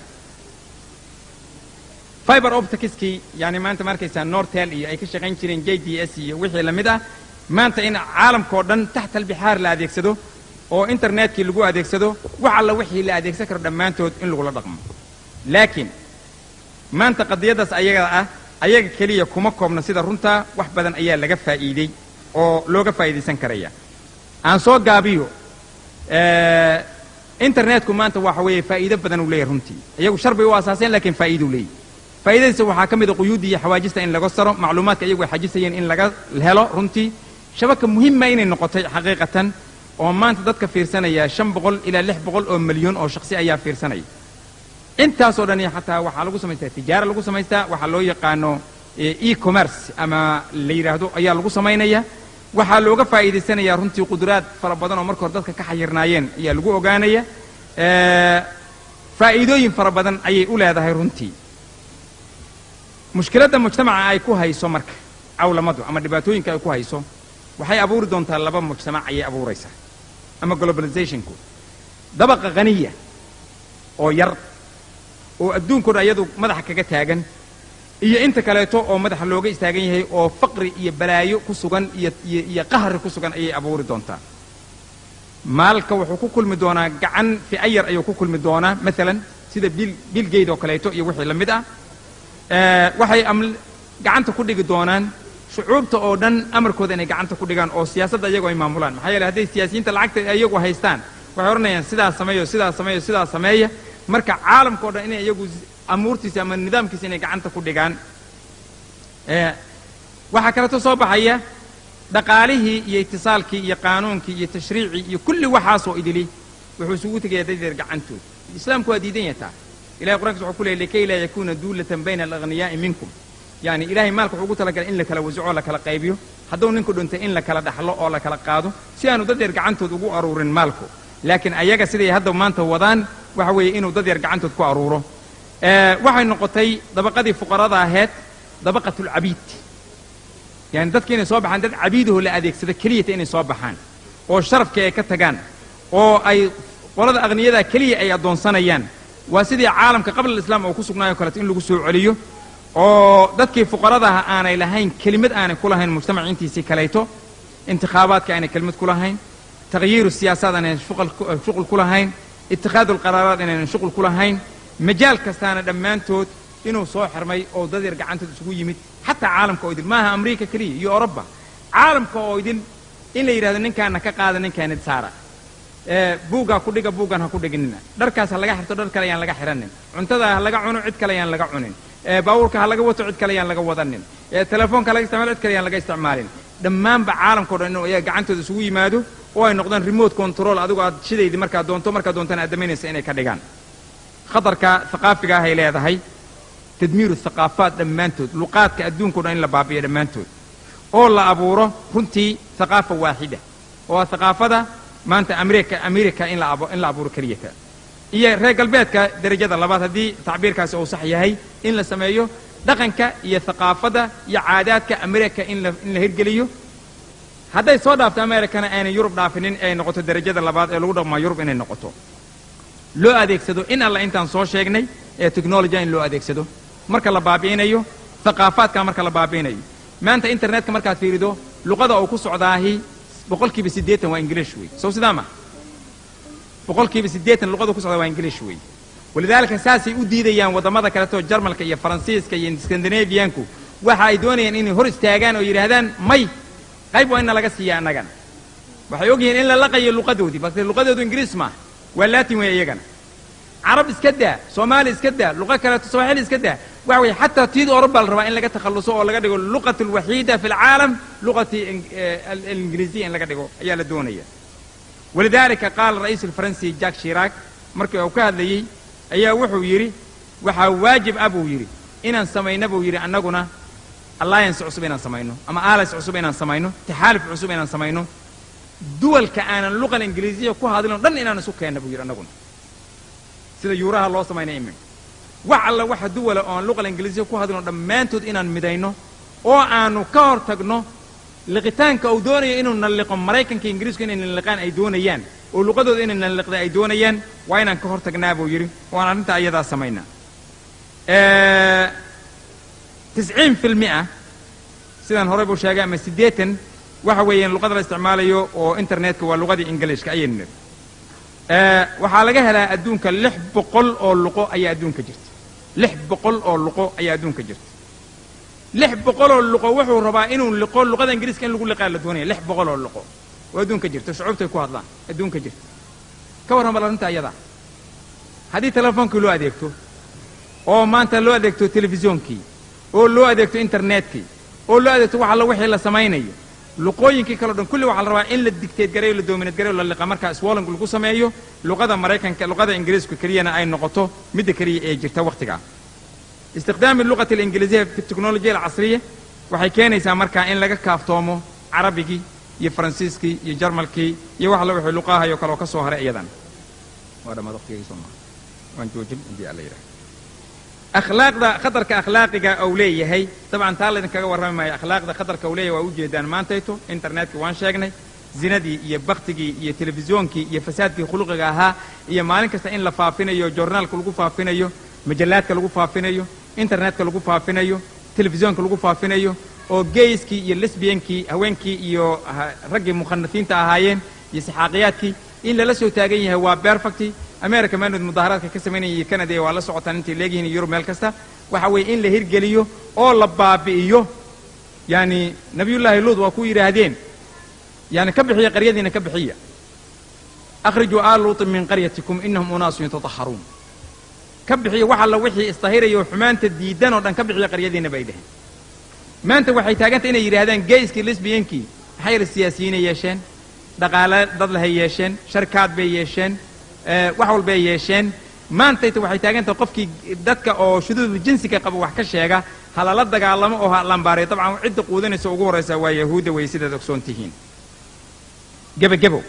Fiber opticskii, yani maanta ma arkaysaa Nortel iyo ay ka shaqayn jireen JDS iyo wixii la mid ah, maanta in caalamkao dhan تحت البحار la adeegsado oo internetkii lagu adeegsado, wax alla wixii la adeegsan karo dhammaantood in lagula dhaqmo. Laakiin maanta qadiyaddaas ayaga ah ayaga keliya kuma koobna. Sida runtaa, wax badan ayaa laga faa'iidey oo looga faa'iidaysan karaya. Aan soo gaabiyo. Internetku maanta waxa weeye faa'iido badan uu leeyahay runtii. Iyagu shar bay u asaaseen, laakiin faa'iiduu leeyahy. Faa'iidadiisa waxaa ka mid a quyuuddii iyo xawaajista in laga saro, macluumaadka iyagu ay xajisayeen in laga helo. Runtii shabaka muhima inay noqotay xaqiiqatan, oo maanta dadka fiirsanaya 500 ilaa 600 oo milyan oo shakhsi ayaa fiirsanaya. Intaasoo dhani xataa waxaa lagu samaystaa tijaara, lagu samaystaa waxaa loo yaqaano e-commerce ama la yidhaahdo ayaa lagu samaynaya. Waxaa looga faa'iidaysanayaa runtii qudraad fara badan oo marka hore dadka ka xayirnaayeen ayaa lagu ogaanaya. Faa'iidooyin fara badan ayay u leedahay runtii. Mushkiladda mujtamaca ay ku hayso marka cawlamadu ama dhibaatooyinka ay ku hayso, waxay abuuri doontaa laba mujtamac ayay abuuraysaa ama globalizationku: طبقة غنية oo yar oo adduunko dhan iyadu madaxa kaga taagan, iyo inta kaleeto oo madaxa looga istaagan yahay oo faqri iyo balaayo ku sugan iyo qahri ku sugan ayay abuuri doontaa. Maalka wuxuu ku kulmi doonaa gacan fi'a yar ayuu ku kulmi doonaa, maalan sida Bill Gate oo kaleeto iyo wixii la mid ah. Waxay gacanta ku dhigi doonaan shucuubta oo dhan, amarkooda inay gacanta ku dhigaan oo siyaasadda iyagu ay maamulaan. Maxaa yeele, hadday siyaasiyiinta lacagta iyagu haystaan, waxay odhanayaan sidaas sameeyo, sidaas sameeyo, sidaas sameeya. Marka caalamka o dhan inay iyagu amuurtiisa ama nidaamkiisa inay gacanta ku dhigaan. Waxaa kaleeto soo baxaya dhaqaalihii iyo itisaalkii iyo qaanuunkii iyo tashriicii iyo kulli waxaasoo idili wuxuu isugu tegayaa dad yar gacantood. Islaamku waa diidan yahay taa. Ilahay Qur'ankiisa wuxuu ku leeyay: لكي لا يكون دولة بين الأغنياء منكم. Yani Ilahay maalka wuxuu ugu talagalay in la kala wasaco oo la kala qaybiyo, hadduu ninku dhintay in la kala dhaxlo oo la kala qaado, si aanu dad yar gacantood ugu aruurin maalku. Laakiin ayaga siday hadda maanta wadaan waxa weeye inuu dad yar gacantood ku aruuro. Waxay noqotay dabaqadii fuqarada ahayd طبقة العبيد, yani dadka inay soo baxaan dad cabiidahoo la adeegsado keliyata inay soo baxaan oo sharafkii ay ka tagaan oo ay qolada aqniyada keliya ay addoonsanayaan. Waa sidii caalamka قبل الإسلام oo ku sugnaayo kaleeto in lagu soo celiyo, oo dadkii fuqaradaha aanay lahayn kelimad, aanay ku lahayn mujtamac intiisii kaleeto, intikhaabaadka aanay kelimad ku lahayn, تغيير السياسات aanay shuqul ku lahayn, اتخاذ القرارات inaynan shuqul ku lahayn, majaal kastaana dhammaantood inuu soo xirmay oo dad yar gacantood isugu yimid. Xataa caalamka oo idil, maaha Amriika keliya iyo Oroba, caalamka oo idil in la yidhahdo ninkaana ka qaada, ninkaana saara, buuggaa ku dhiga, buuggan ha ku dhiginina, dharkaas ha laga xirto, dhar kale yaan laga xiranin, cuntada ha laga cuno, cid kale yaan laga cunin, baabuurka ha laga wato, cid kale yaan laga wadanin, telefoonka ha laga isticmaalo, cid kale yaan laga isticmaalin. Dhammaanba caalamka o dhan inuu iyaga gacantooda isugu yimaado oo ay noqdaan remote control, adigu aad shidaydi markaad doonto, markaad doontana aad damaynaysa inay ka dhigaan. Khatarka thaqaafiga ah ay leedahay, تدمير الثقافات dhammaantood, luqaadka adduunka o dhan in la baabi'iyo dhammaantood oo la abuuro runtii ثقافة واحدة oo ah thaqaafada Maanta America in la abuuro keliyata iyo reer galbeedka derajada labaad, haddii tacbiirkaasi uu sax yahay, in la sameeyo dhaqanka iyo thaqaafadda iyo caadaadka America in la hirgeliyo. Hadday soo dhaafto Americana, aanay Yurub dhaafinin, ay noqoto derajada labaad ee lagu dhaqmaa Yurub inay noqoto. Loo adeegsado in alla intaan soo sheegnay ee technology in loo adeegsado marka la baabi'inayo thaqaafaadka, marka la baabi'inayo. Maanta internetka markaad fiirido, luqada uu ku socdaahi 80% waa English wey. Sow sidaa ma? 80% luqada ku socdaa waa English wey. Walidaalika saasay u diidayaan waddamada kaleeto, Jarmalka iyo Faransiiska iyo Scandinavianku. Waxa ay doonayaan inay hor istaagaan oo yidhaahdaan, "May, qayb waa ina laga siiya annagana." Waxay ogyihiin in la laqayo luqadoodii, balse luqadoodu Ingiriis maaha, waa Latin wey iyagana. Carab iska daa, Soomaali iska daa, luqo kaleeto, Sawaaxili iska daa, waxa weye xataa tiid Oroba la rabaa in laga takhalluso oo laga dhigo luqat alwaxiida fi alcaalam luqati alingiriisiya in laga dhigo ayaa la doonaya. Walidaalika qaala ra'iis alfaransi Jack Chirac, markii uu ka hadlayey ayaa wuxuu yidhi, "Waxaa waajib ah," buu yidhi, "inaan samayno," buu yidhi, "annaguna alliance cusub inaan samayno ama allies cusub inaan samayno, taxaaluf cusub inaan samayno, duwalka aanan luqal ingiriisiya ku hadlin o dhan inaan isu keenno," buu yidhi, "annaguna sida yuuraha loo samaynay iminka, wax alla waxa duwala oo aan luqal ingiriisiya ku hadlin oo dhammaantood inaan midayno oo aanu ka hor tagno liqitaanka uu doonayo inuu nalliqo Maraykanka. Ingiriisku inay nalliqaan ay doonayaan oo luqadooda inay nalliqda ay doonayaan, waa inaan ka hor tagnaa," buu yidhi, "oo aan arrinta ayadaa samaynaa." 90% sidaan horey buu sheegay, ama 80, waxa weeyaan luqada la isticmaalayo oo internetka waa luqadii Ingiliishka ayaynu nidhi. Waxaa laga helaa adduunka 600 oo luqo ayaa adduunka jirta. 600 oo luqo ayaa adduunka jirta. 600 oo luqo wuxuu rabaa inuu liqo. Luqada Ingiriiska in lagu liqaa la doonaya. 600 oo luqo oo adduunka jirta, shucuubtay ku hadlaan adduunka jirta. Ka warran bal arrinta ayada? Haddii telefoonkii loo adeegto, oo maanta loo adeegto telefisyonkii, oo loo adeegto internetkii, oo loo adeegto wax alla wixii la samaynayo, luqooyinkii kale o dhan kulli waxaa la rabaa in la dictate gareeyo, la dominate gareeyo, la liqa. Markaa swallowing lagu sameeyo luqada Maraykanka, luqada Ingiriisku keliyana ay noqoto midda keliya ee jirta wakhtigaa. Istikhdaami luqati alingiliisiya fi teknolojiya alcasriya waxay keenaysaa markaa in laga kaaftoomo Carabigii iyo Faransiiskii iyo Jarmalkii iyo wax alla wixii luqahayo kale oo ka soo haray. Iyadan waa dhammaad waqtigii, soo maa? Waan joojin haddii Alla yidhaha. Akhlaaqda, khatarka akhlaaqiga uu leeyahay, dabcan taa laydinkaga warrami maayo. Akhlaaqda khatarka uu leeyahay waa ujeedaan maantayto. Internetka waan sheegnay, zinadii iyo baktigii iyo telefisyonkii iyo fasaadkii khuluqiga ahaa iyo maalin kasta in la faafinayo, joornaalka lagu faafinayo, majallaadka lagu faafinayo, internetka lagu faafinayo, telefisyoonka lagu faafinayo, oo gayskii iyo lesbiankii, haweenkii iyo raggii mukhanasiinta ahaayeen iyo saxaaqiyaadkii in lala soo taagan yahay waa perfect. America maanood mudaaharaadka ka samaynaya iyo Canada waa la socotaan intay leegyihiin, iyo Yurub meel kasta. Waxa weeye in la hirgeliyo oo la baabi'iyo. Yani Nabiyullaahi Luud waa ku yidhaahdeen, yani, "Ka bixiya qaryadiina, ka bixiya, akhrijuu aala Luutin min qaryatikum innahum unaasun yatataharuun. Ka bixiya wax alla wixii isdahiraya oo xumaanta diidan oo dhan, ka bixiya qaryadiina," bay dheheen. Maanta waxay taagantay inay yidhahdaan gayskii, lesbiankii. Maxaa yeele siyaasiyiinay yeesheen, dhaqaale dad lahay yeesheen, sharkaad bay yeesheen, wax walbay yeesheen. Maantayta waxay taagantahay qofkii dadka oo shuduudu jinsiga qaba wax ka sheega ha lala dagaalamo oo ha lambaarayo. Dabcan cidda quudanaysa ugu horraysa waa Yahuudda wey, sidaad ogsoon tihiin. Gebagebo,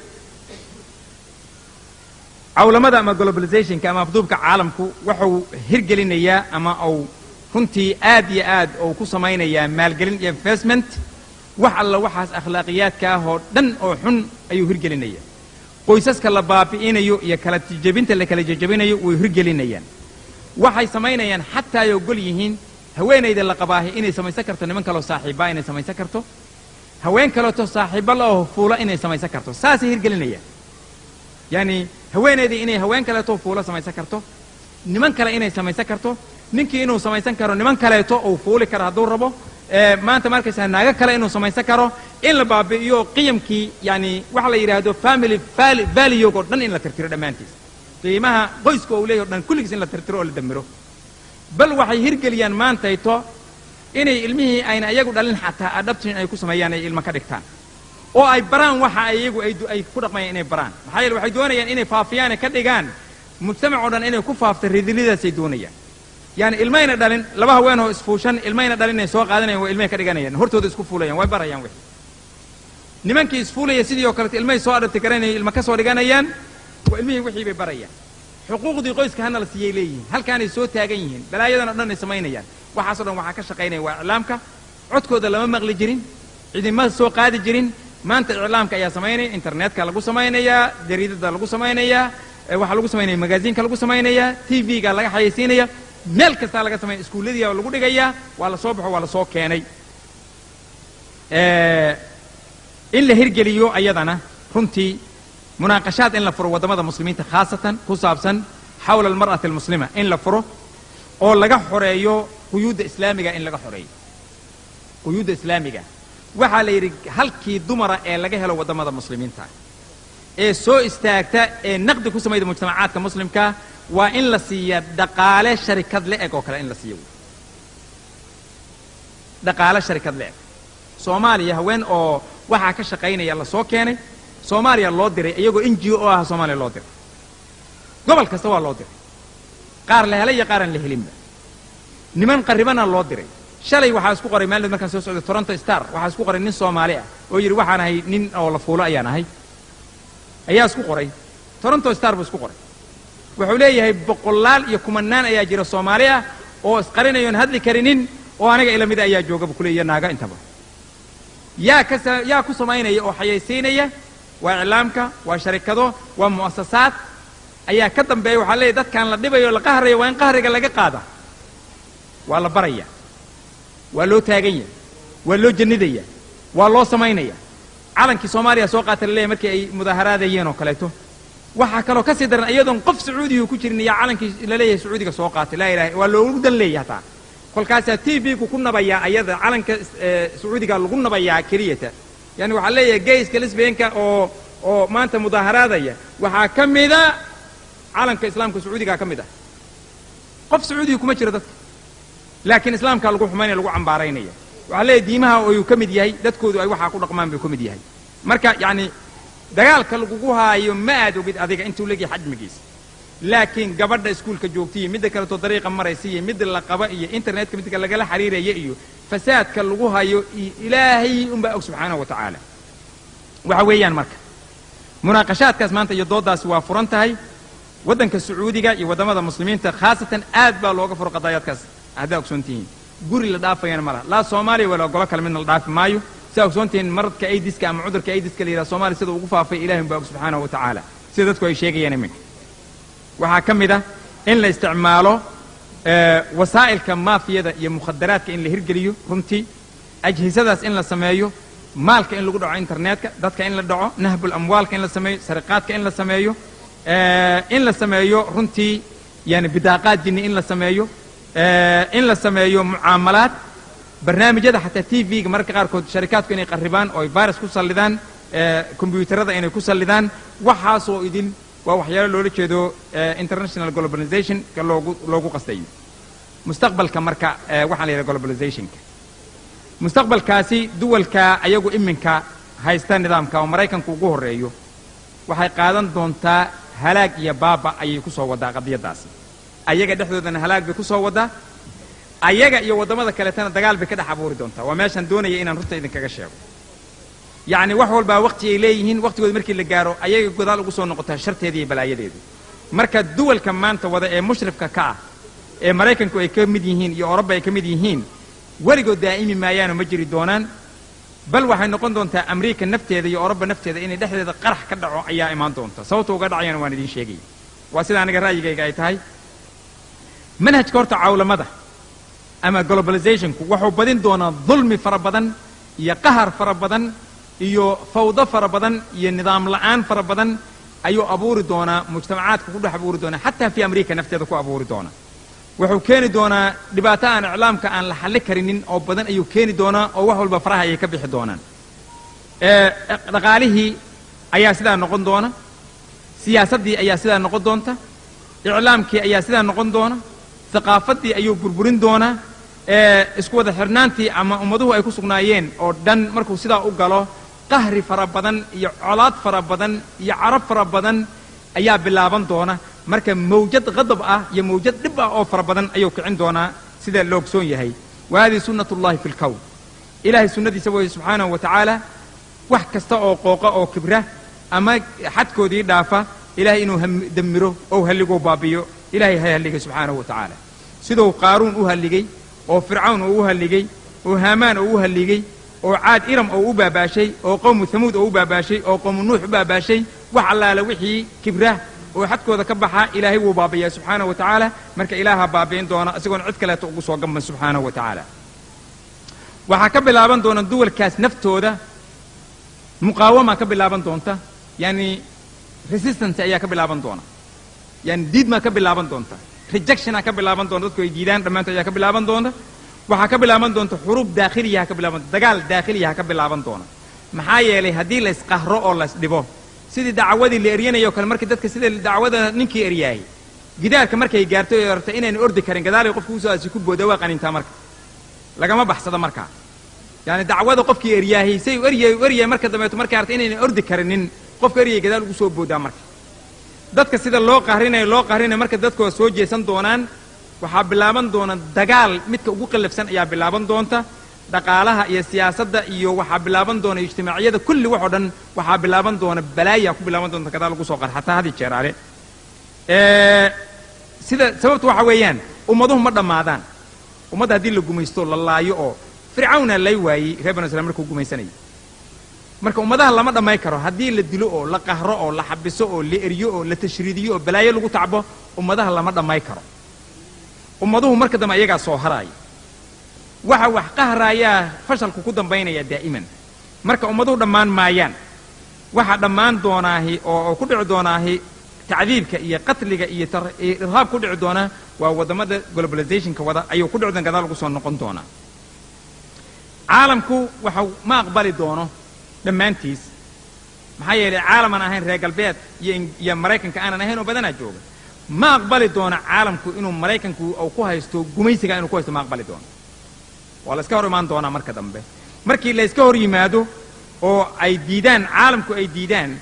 cawlamada ama globalizationka ama afduubka caalamku wuxuu hirgelinayaa ama uu runtii aad iyo aad uu ku samaynayaa maalgelin iyo investment. Wax alla waxaas akhlaaqiyaadka ah oo dhan oo xun ayuu hirgelinaya. Qoysaska la baabi'inayo iyo kala jejebinta la kala jejebinayo way hirgelinayaan. Waxay samaynayaan xataa ay ogol yihiin haweenayda la qabaahi inay samaysan karto niman kaloo saaxiibbaa, inay samaysan karto haween kaleeto saaxiibba la oo fuula inay samaysan karto. Saasay hirgelinayaan. Yani haweenaydii inay haween kaleeto fuula samaysan karto, niman kale inay samaysan karto, ninkii inuu samaysan karo niman kaleeto uu fuuli karo hadduu rabo. Maanta ma arkaysaa naago kale inuu samaysan karo, in la baabi'iyo qiyamkii, yani waxa la yidhaahdo family value oo dhan in la tirtiro dhammaantiis, qiimaha qoyska uu leeyahy o dhan kulligiis in la tirtiro oo la damiro. Bal waxay hirgeliyaan maantayto inay ilmihii ayna iyagu dhalin xataa adoption ay ku sameeyaan, ay ilmo ka dhigtaan oo ay baraan waxa iyagu ay ku dhaqmayaan inay baraan. Maxaa yeele waxay doonayaan inay faafiyaan, ka dhigaan mujtamac oo dhan inay ku faafta ridilidaasay doonayaan. Yani ilmayna dhalin, laba haween oo isfuushan ilmayna dhalin inay soo qaadanayaan, waa ilmay ka dhiganayaan, hortooda isku fuulayaan, way barayaan wixii. Nimankii isfuulaya sidii oo kaleeto ilmahay soo adhabti garanaya, ilma ka soo dhiganayaan, waa ilmihii wixii bay barayaan. Xuquuqdii qoyska hana la siiyay leeyihiin, halkaanay soo taagan yihiin, balaayadan o dhan ay samaynayaan. Waxaaso dhan waxaa ka shaqaynaya waa iclaamka. Codkooda lama maqli jirin, cidima soo qaadi jirin. Maanta iclaamka ayaa samaynaya, internetka lagu samaynayaa, jariidada lagu samaynayaa, waxaa lagu samaynaya magaasiinka lagu samaynayaa, TV-ga laga xayaysiinaya, meel kastaa laga samaynaya, iskuulladiia lagu dhigayaa. Waa la soo baxo, waa la soo keenay. In la hirgeliyo ayadana runtii munaaqashaad in la furo waddamada muslimiinta, khaasatan ku saabsan xawla almar'ati almuslima, in la furo oo laga xoreeyo quyuudda islaamiga, in laga xoreeyo quyuudda islaamiga. Waxaa la yidhi halkii dumara ee laga helo waddamada muslimiinta ee soo istaagta ee naqdi ku samayda mujtamacaadka muslimka, waa in la siiya dhaqaale sharikad la-eg oo kale, in la siiyo dhaqaale sharikad la-eg. Soomaaliya haween oo waxaa ka shaqaynaya la soo keenay, Soomaaliya loo diray, iyagoo NGO ah Soomaaliya loo diray, gobol kasta waa loo diray, qaar la helay iyo qaar aan la helinba. Niman qarribana loo diray. Shalay waxaa isku qoray, maalin markaan soo socday, Toronto Star waxaa isku qoray nin Soomaali ah oo yidhi waxaan ahay nin oo la fuulo ayaan ahay, ayaa isku qoray. Toronto Star buu isku qoray. Wuxuu leeyahay boqolaal iyo kumanaan ayaa jira Soomaali ah oo isqarinayoon hadli karinin oo aniga ila mida ayaa jooga, bu kuleeya, naaga intaba. Yaa ka yaa ku samaynaya oo xayaysiinaya? Waa iclaamka, waa sharikado, waa mu'asasaad ayaa ka dambeeya. Waxaa leeyahy dadkaan la dhibayo, la qahrayo, waa in qahriga laga qaada. Waa la baraya, waa loo taagan yahay, waa loo jannidaya, waa loo samaynaya. Calankii Soomaaliya soo qaata laleeyahy markii ay mudaaharaadayeen oo kaleeto. Waxaa kaloo ka sii daran, iyadoon qof Sacuudiga ku jirin iyo calankii laleeyahay Sacuudiga soo qaatay. Laa ilaha, waa loogu dan leeyahay hataa. Kolkaasaa TV-ku ku nabayaa ayada calanka Sacuudiga lagu nabayaa keliyata. Yani waxaa leeyahay gayska, lesbianka oo maanta mudaaharaadaya waxaa ka mida calanka islaamka Sacuudigaa ka mid ah. Qof Sacuudiga kuma jiro dadka, laakiin islaamkaa lagu xumaynaya, lagu cambaaraynaya. Waxaa leeyahay diimaha ayuu ka mid yahay, dadkoodu ay waxaa ku dhaqmaan buu ka mid yahay. Marka yacni dagaalka lagugu haayo ma aad ogid adiga intuu legyahay xajmigiisa, laakiin gabadha iskuulka joogta iyo midda kaleto dariiqa maraysa iyo midda la qaba iyo internetka midka lagala xiriiraya iyo fasaadka lagu hayo, Ilaahay unbaa og subxaanahu wa tacaala. Waxa weeyaan marka munaaqashaadkaas maanta iyo dooddaasi waa furan tahay. Waddanka Sacuudiga iyo waddamada muslimiinta khaasatan aad baa looga furo qadaayaadkaas. Haddaa ogsoon tihiin, guri la dhaafayana ma laha, laa Soomaaliya walaa golo kale midna la dhaafi maayo. Sidaa ogsoon tihiin, maradka aidiska ama cudurka aidiska la yidhaha Soomaaliya sida ugu faafay Ilahi unbaa og subxaanahu wa tacaala, sida dadku ay sheegayaan iminka. Waxaa ka mid ah in la isticmaalo wasaa'ilka maafiyada iyo mukhadaraadka, in la hirgeliyo runtii ajhisadaas, in la sameeyo maalka in lagu dhaco, internetka dadka in la dhaco, nahbul amwaalka in la sameeyo, sariqaadka in la sameeyo, in la sameeyo runtii yani bidaaqaad jinni in la sameeyo, in la sameeyo mucaamalaad, barnaamijyada xataa TV-ga mararka qaarkood sharikaadku inay qarribaan oo ay virus ku sallidaan, kombiyuutarada inay ku sallidaan. Waxaasoo idin waa waxyaalo loola jeedo international globalization ka loogu qastayo mustaqbalka. Marka waxaan la yidhaha globalizationka, mustaqbalkaasi duwalka ayagu iminka haysta nidaamka oo Maraykanku ugu horreeyo, waxay qaadan doontaa halaag iyo baaba ayay ku soo waddaa qadiyaddaasi. Ayaga dhexdoodana halaag bay ku soo waddaa, ayaga iyo waddamada kaleetana dagaal bay ka dhex abuuri doontaa. Waa meeshaan doonaya inaan runta idinkaga sheego. Yacni wax walbaa waqti ay leeyihiin, waqtigooda markii la gaaro ayaga godaal ugu soo noqotaa sharteeda iyo balaayadeedu. Marka duwalka maanta wada ee mushrifka ka ah ee Maraykanku ay ka mid yihiin iyo Oroba ay ka mid yihiin, weligood daa'imi maayaanoo ma jiri doonaan, bal waxay noqon doontaa Amriika nafteeda iyo Oroba nafteeda inay dhexdeeda qarax ka dhaco ayaa imaan doonta. Sababta uga dhacayana waan idiin sheegaya, waa sida aniga ra'yigayga ay tahay. Manhajka horta cawlamada ama globalizationku wuxuu badin doonaa dulmi fara badan iyo qahar fara badan iyo fawdo fara badan iyo nidaam la'aan fara badan ayuu abuuri doonaa, mujtamacaadka ku dhex abuuri doonaa, xataa fi Amriika nafteeda ku abuuri doonaa. Wuxuu keeni doonaa dhibaato aan iclaamka aan la xalli karinin oo badan ayuu keeni doonaa, oo wax walba faraha ayay ka bixi doonaan. Dhaqaalihii ayaa sidaa noqon doona, siyaasaddii ayaa sidaa noqon doonta, iclaamkii ayaa sidaa noqon doona, thaqaafaddii ayuu burburin doonaa, isku wada xirnaantii ama ummaduhu ay ku sugnaayeen oo dhan. Markuu sidaa u galo, qahri fara badan iyo colaad fara badan iyo carab fara badan ayaa bilaaban doona. Marka mawjad qadab ah iyo mawjad dhib ah oo fara badan ayuu kicin doonaa, sida loo ogsoon yahay. Wa hadihi sunnat ullahi fi lkown, Ilahay sunnadiisa weeye subxaanahu wa tacaala. Wax kasta oo qooqa oo kibra ama xadkoodii dhaafa, Ilaahay inuu damiro oo halligoo baabiyo. Ilaahay ha halligay subxaanahu wa tacaala, siduu Qaaruun u halligay oo Fircawn uu u halligay oo Haamaan uu u halligay oo Caad Iram oo u baabaashay oo qowmu Hamuud oo u baabaashay oo qowmu Nuux u baabaashay. Wax allaala wixii kibra oo xadkooda ka baxa, Ilaahay wuu baabiyaa subxaanahu wa tacaala. Marka Ilaaha baabi'in doona isagoon cid kaleeto ugu soo gamban subxaanahu wa tacaala. Waxaa ka bilaaban doona duwalkaas naftooda muqaawama ka bilaaban doonta, yani resistance ayaa ka bilaaban doona, yani diidmaa ka bilaaban doonta, rejectionaa ka bilaaban doonta, dadku ay diidaan dhammaantood ayaa ka bilaaban doonta. Waxaa ka bilaaban doonta xuruub daakhiliyaha ka bilaaban, dagaal daakhiliyaha ka bilaaban doona. Maxaa yeelay, haddii la isqahro oo la isdhibo, sidii dacwadii la eryanayo kale, markii dadka sida dacwada ninkii eryaayay gidaarka markay gaarto ee aragto inaynu ordi karin, gadaalay qofku usoo asi ku booda, waa qanintaa. Marka lagama baxsado. Markaa yani dacwada qofkii eryaayay say u eryay u eryay, marka dambeeto markay aragto inayna ordi karinin, qofka eryay gadaal ugu soo boodaa. Marka dadka sida loo qahrinayo loo qahrinayo, marka dadku waa soo jeesan doonaan. Waxaa bilaaban doona dagaal midka ugu qallafsan ayaa bilaaban doonta. Dhaqaalaha iyo siyaasadda iyo waxaa bilaaban doona ijtimaaciyada, kulli wax oo dhan waxaa bilaaban doona balaaya ku bilaaban doonta gadaal ugu soo qarxataa had iyo jeer ale. Sida sababtu waxa weeyaan, ummaduhu ma dhammaadaan. Ummadda haddii la gumaysto, la laayo, oo Fircawna lay waayey reer Banu Israil markuu gumaysanayay. Marka ummadaha lama dhamay karo. Haddii la dilo oo la qahro oo la xabiso oo la eryo oo la tashriidiyo oo balaayo lagu tacbo, ummadaha lama dhamay karo. Ummaduhu marka dambe ayagaa soo haraaya. Waxa wax qahraayaa fashalku ku dambaynaya daa'iman. Marka ummaduhu dhammaan maayaan. Waxa dhammaan doonaahi oo ku dhici doonaahi tacdiibka iyo qatliga iyo irhaab ku dhici doonaa waa waddamada globalizationka wada ayuu ku dhici doona, gadaal ugu soo noqon doonaa. Caalamku waxa ma aqbali doono dhammaantiis. Maxaa yeelay, caalam aan ahayn reer galbeed iyo Maraykanka aanan ahayn oo badanaa jooga ma aqbali doono. Caalamku inuu Maraykanku uu ku haysto gumaysiga, inuu ku haysto ma aqbali doono. Waa la iska hor imaan doonaa. Marka dambe markii la iska hor yimaado oo ay diidaan, caalamku ay diidaan,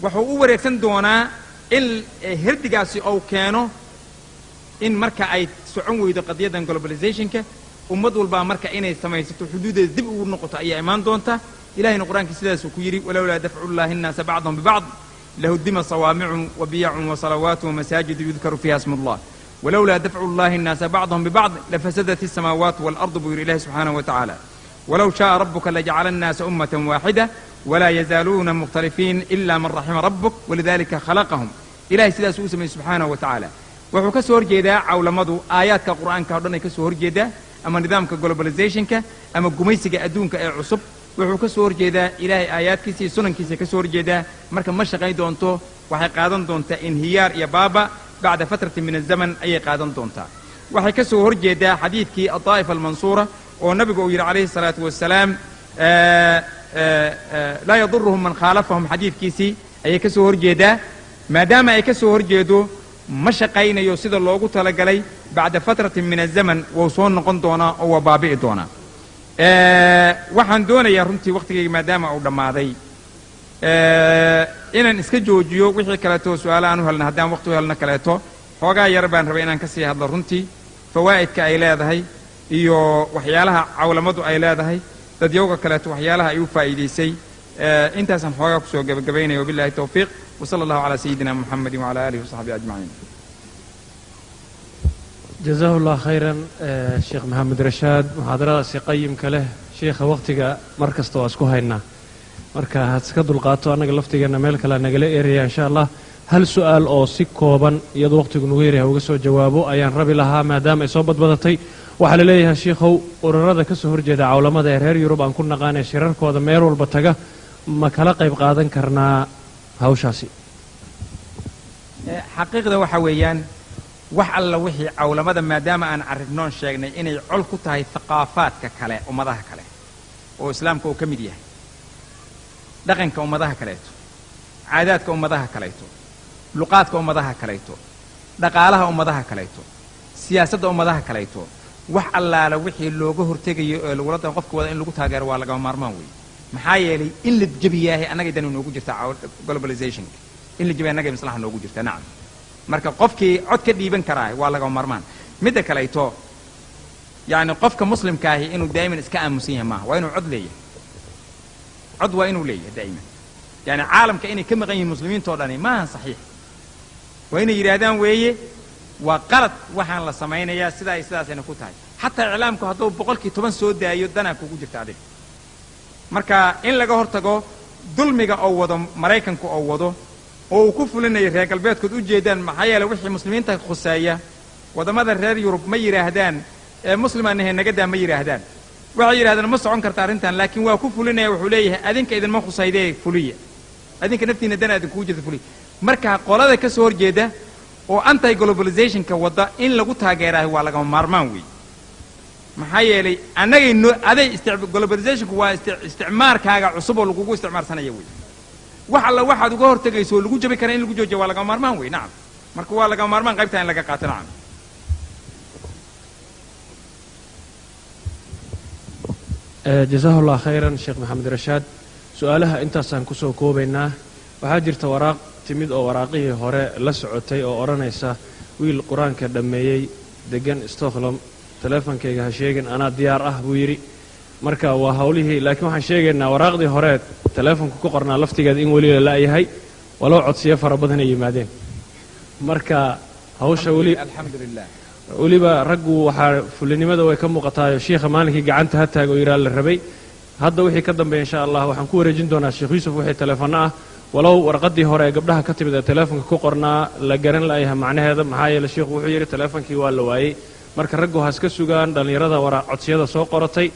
wuxuu u wareegsan doonaa in herdigaasi uu keeno in marka ay socon weydo qadiyaddan globalizationka, ummad walbaa marka inay samaysato xuduudeeda dib ugu noqoto ayaa imaan doonta. Ilahayna Qur-aankii sidaasuu ku yidhi: ولولا دفع الله الناس بعضهم ببعض لهدمت صوامع وبيع وصلوات ومساجد يذكر فيها اسم الله ولولا دفع الله الناس بعضهم ببعض لفسدت السماوات والأرض، buu yidhi Ilahi subxaanahu wa tacaala. ولو شاء ربك لجعل الناس أمة واحدة ولا يزالون مختلفين إلا من رحم ربك ولذلك خلقهم. Ilahay sidaas uu sameeyey subxaanahu wa tacaala. Wuxuu ka soo horjeedaa cawlamadu aayaadka Qur'aanka o dhan ay ka soo horjeedaa, ama nidaamka globalizationka ama gumaysiga adduunka ee cusub. Wuxuu ka soo horjeedaa Ilaahay aayaadkiisa iyo sunankiisa ka soo horjeedaa. Marka ma shaqayn doonto. Waxay qaadan doontaa inhiyaar iyo baaba بعد فترة من الزمن ayay qaadan doontaa. Waxay ka soo horjeedaa xadiidkii الطائفة المنصورة oo nabigu uu yidhi calayhi الsalaatu wasalaam: لا يضرهم من خالفهم. Xadiidkiisii ayay ka soo horjeedaa. Maadaama ay ka soo horjeedo, ma shaqaynayo sida loogu talagalay. بعد فترة من الزمن wuu soo noqon doonaa oo waa baabi'i doonaa. Waxaan doonayaa runtii, waqtigayga maadaama uu dhammaaday, inaan iska joojiyo. Wixii kaleeto su-aalo aan u helna, haddaan waqti u helno kaleeto, xoogaa yar baan rabay inaan ka sii hadlo runtii fawaa'idka ay leedahay iyo waxyaalaha cawlamadu ay leedahay, dadyowga kaleeto waxyaalaha ay u faa'iidaysay. Intaasaan xoogaa kusoo gebagabaynaya. وبالله التوفيق وصلى الله على سيدنا محمد وعلى آله وصحبه أجمعين. جزاه الله خيرا sheekh Maxamed Rashaad muxaadaradaasi qayimka leh. Sheikha, wakhtiga mar kasta waa isku haynaa, marka had iska dulqaato. Annaga laftigeenna meel kale nagala eeraya. Insha Allah hal su-aal oo si kooban, iyadoo wakhtigu nagu yaryahay, uga soo jawaabo ayaan rabi lahaa, maadaama ay soo badbadatay. Waxaa la leeyahay: shiikhow, ururada ka soo horjeeda cawlamada ee reer Yurub aan ku naqaan ee shirarkooda meel walba taga, ma kala qayb qaadan karnaa hawshaasi? Xaqiiqda waxa weeyaan, wax alla wixii cawlamada, maadaama aan carribnoon sheegnay inay col ku tahay thaqaafaadka kale, ummadaha kale oo Islaamka uu ka mid yahay, dhaqanka ummadaha kaleeto, caadaadka ummadaha kaleeto, luqaadka ummadaha kaleeto, dhaqaalaha ummadaha kaleeto, siyaasadda ummadaha kaleeto, wax allaala wixii looga hortegayo ee lagula da qofka wada in lagu taageero waa lagama maarmaan weeye. Maxaa yeelay, in la jebiyaahay annagay dani noogu jirtaa. Globalizationka in la jebiya annagay maslaxa noogu jirta, nacam. Marka qofkii cod ka dhiiban karaa waa lagama maarmaan. Midda kaleeto, yacni qofka muslimkaahi inuu daa'iman iska aamusan yahay maaha, waa inuu cod leeyahay. Cod waa inuu leeyahay daa'iman. Yani caalamka inay ka maqan yihiin muslimiintoo dhani maahan saxiix. Waa inay yidhaahdaan weeye waa qalad waxaan la samaynayaa, sidaa iyo sidaasayna ku tahay. Xataa iclaamku hadduu 10% soo daayo, danaa kugu jirta adiga. Marka in laga hortago dulmiga oo wado Maraykanku oo wado oo uu ku fulinayo reer galbeedkood u jeedaan, maxaa yeeley wixii muslimiinta khuseeya waddamada reer Yurub ma yidhaahdaan ee muslimaan ahe nagadaa ma yidhaahdaan. Waxay yidhahdaan ma socon karta arrintan, laakiin waa ku fulinaya. Wuxuu leeyahay adinka idinma khusaydee fuliya, adinka naftiina dana idinkugu jirta fuliya. Marka qolada ka soo horjeeda oo anti globalizationka wadda in lagu taageeraayo waa lagama maarmaan weey. Maxaa yeelay annagay noo aday globalizationku waa isticmaarkaaga cusub oo lagugu isticmaarsanaya wey. Wax alla waxaad uga hortegayso oo lagu jabi kara in lagu joojiyo waa lagama maarmaan wey. Nacam, marka waa lagama maarmaan qaybtaa in laga qaato. Nacam. Jazahu Allah khayran Sheekh Maxamed Rashaad. Su-aalaha intaasaan kusoo koobaynaa. Waxaa jirta waraaq timid oo waraaqihii hore la socotay oo odhanaysa wiil qur-aanka dhammeeyey degan Stockholm, teleefonkayga ha sheegin, anaa diyaar ah buu yidhi. Marka waa hawlihii, laakiin waxaan sheegaynaa waraaqdii hore teleefonka ku qornaa laftigeeda in weli la la'yahay, walow codsiyo fara badan ay yimaadeen. Marka hawsha weli Alxamdu lilah. Weliba raggu waxaa fulinimada way ka muuqataayo shiikha maalinkii gacanta ha taago yidhaa la rabay. Hadda wixii ka dambeeya insha Allah waxaan ku wareejin doonaa Sheekh Yuusuf wixii teleefanno ah, walow warqaddii hore ee gabdhaha ka timid ee teleefonka ku qornaa la garan la'yahay macnaheeda, maxaa yeele shiikhu wuxuu yidhi teleefonkii waa la waayey. Marka raggu ha iska sugaan dhallinyarada wara codsiyada soo qoratay.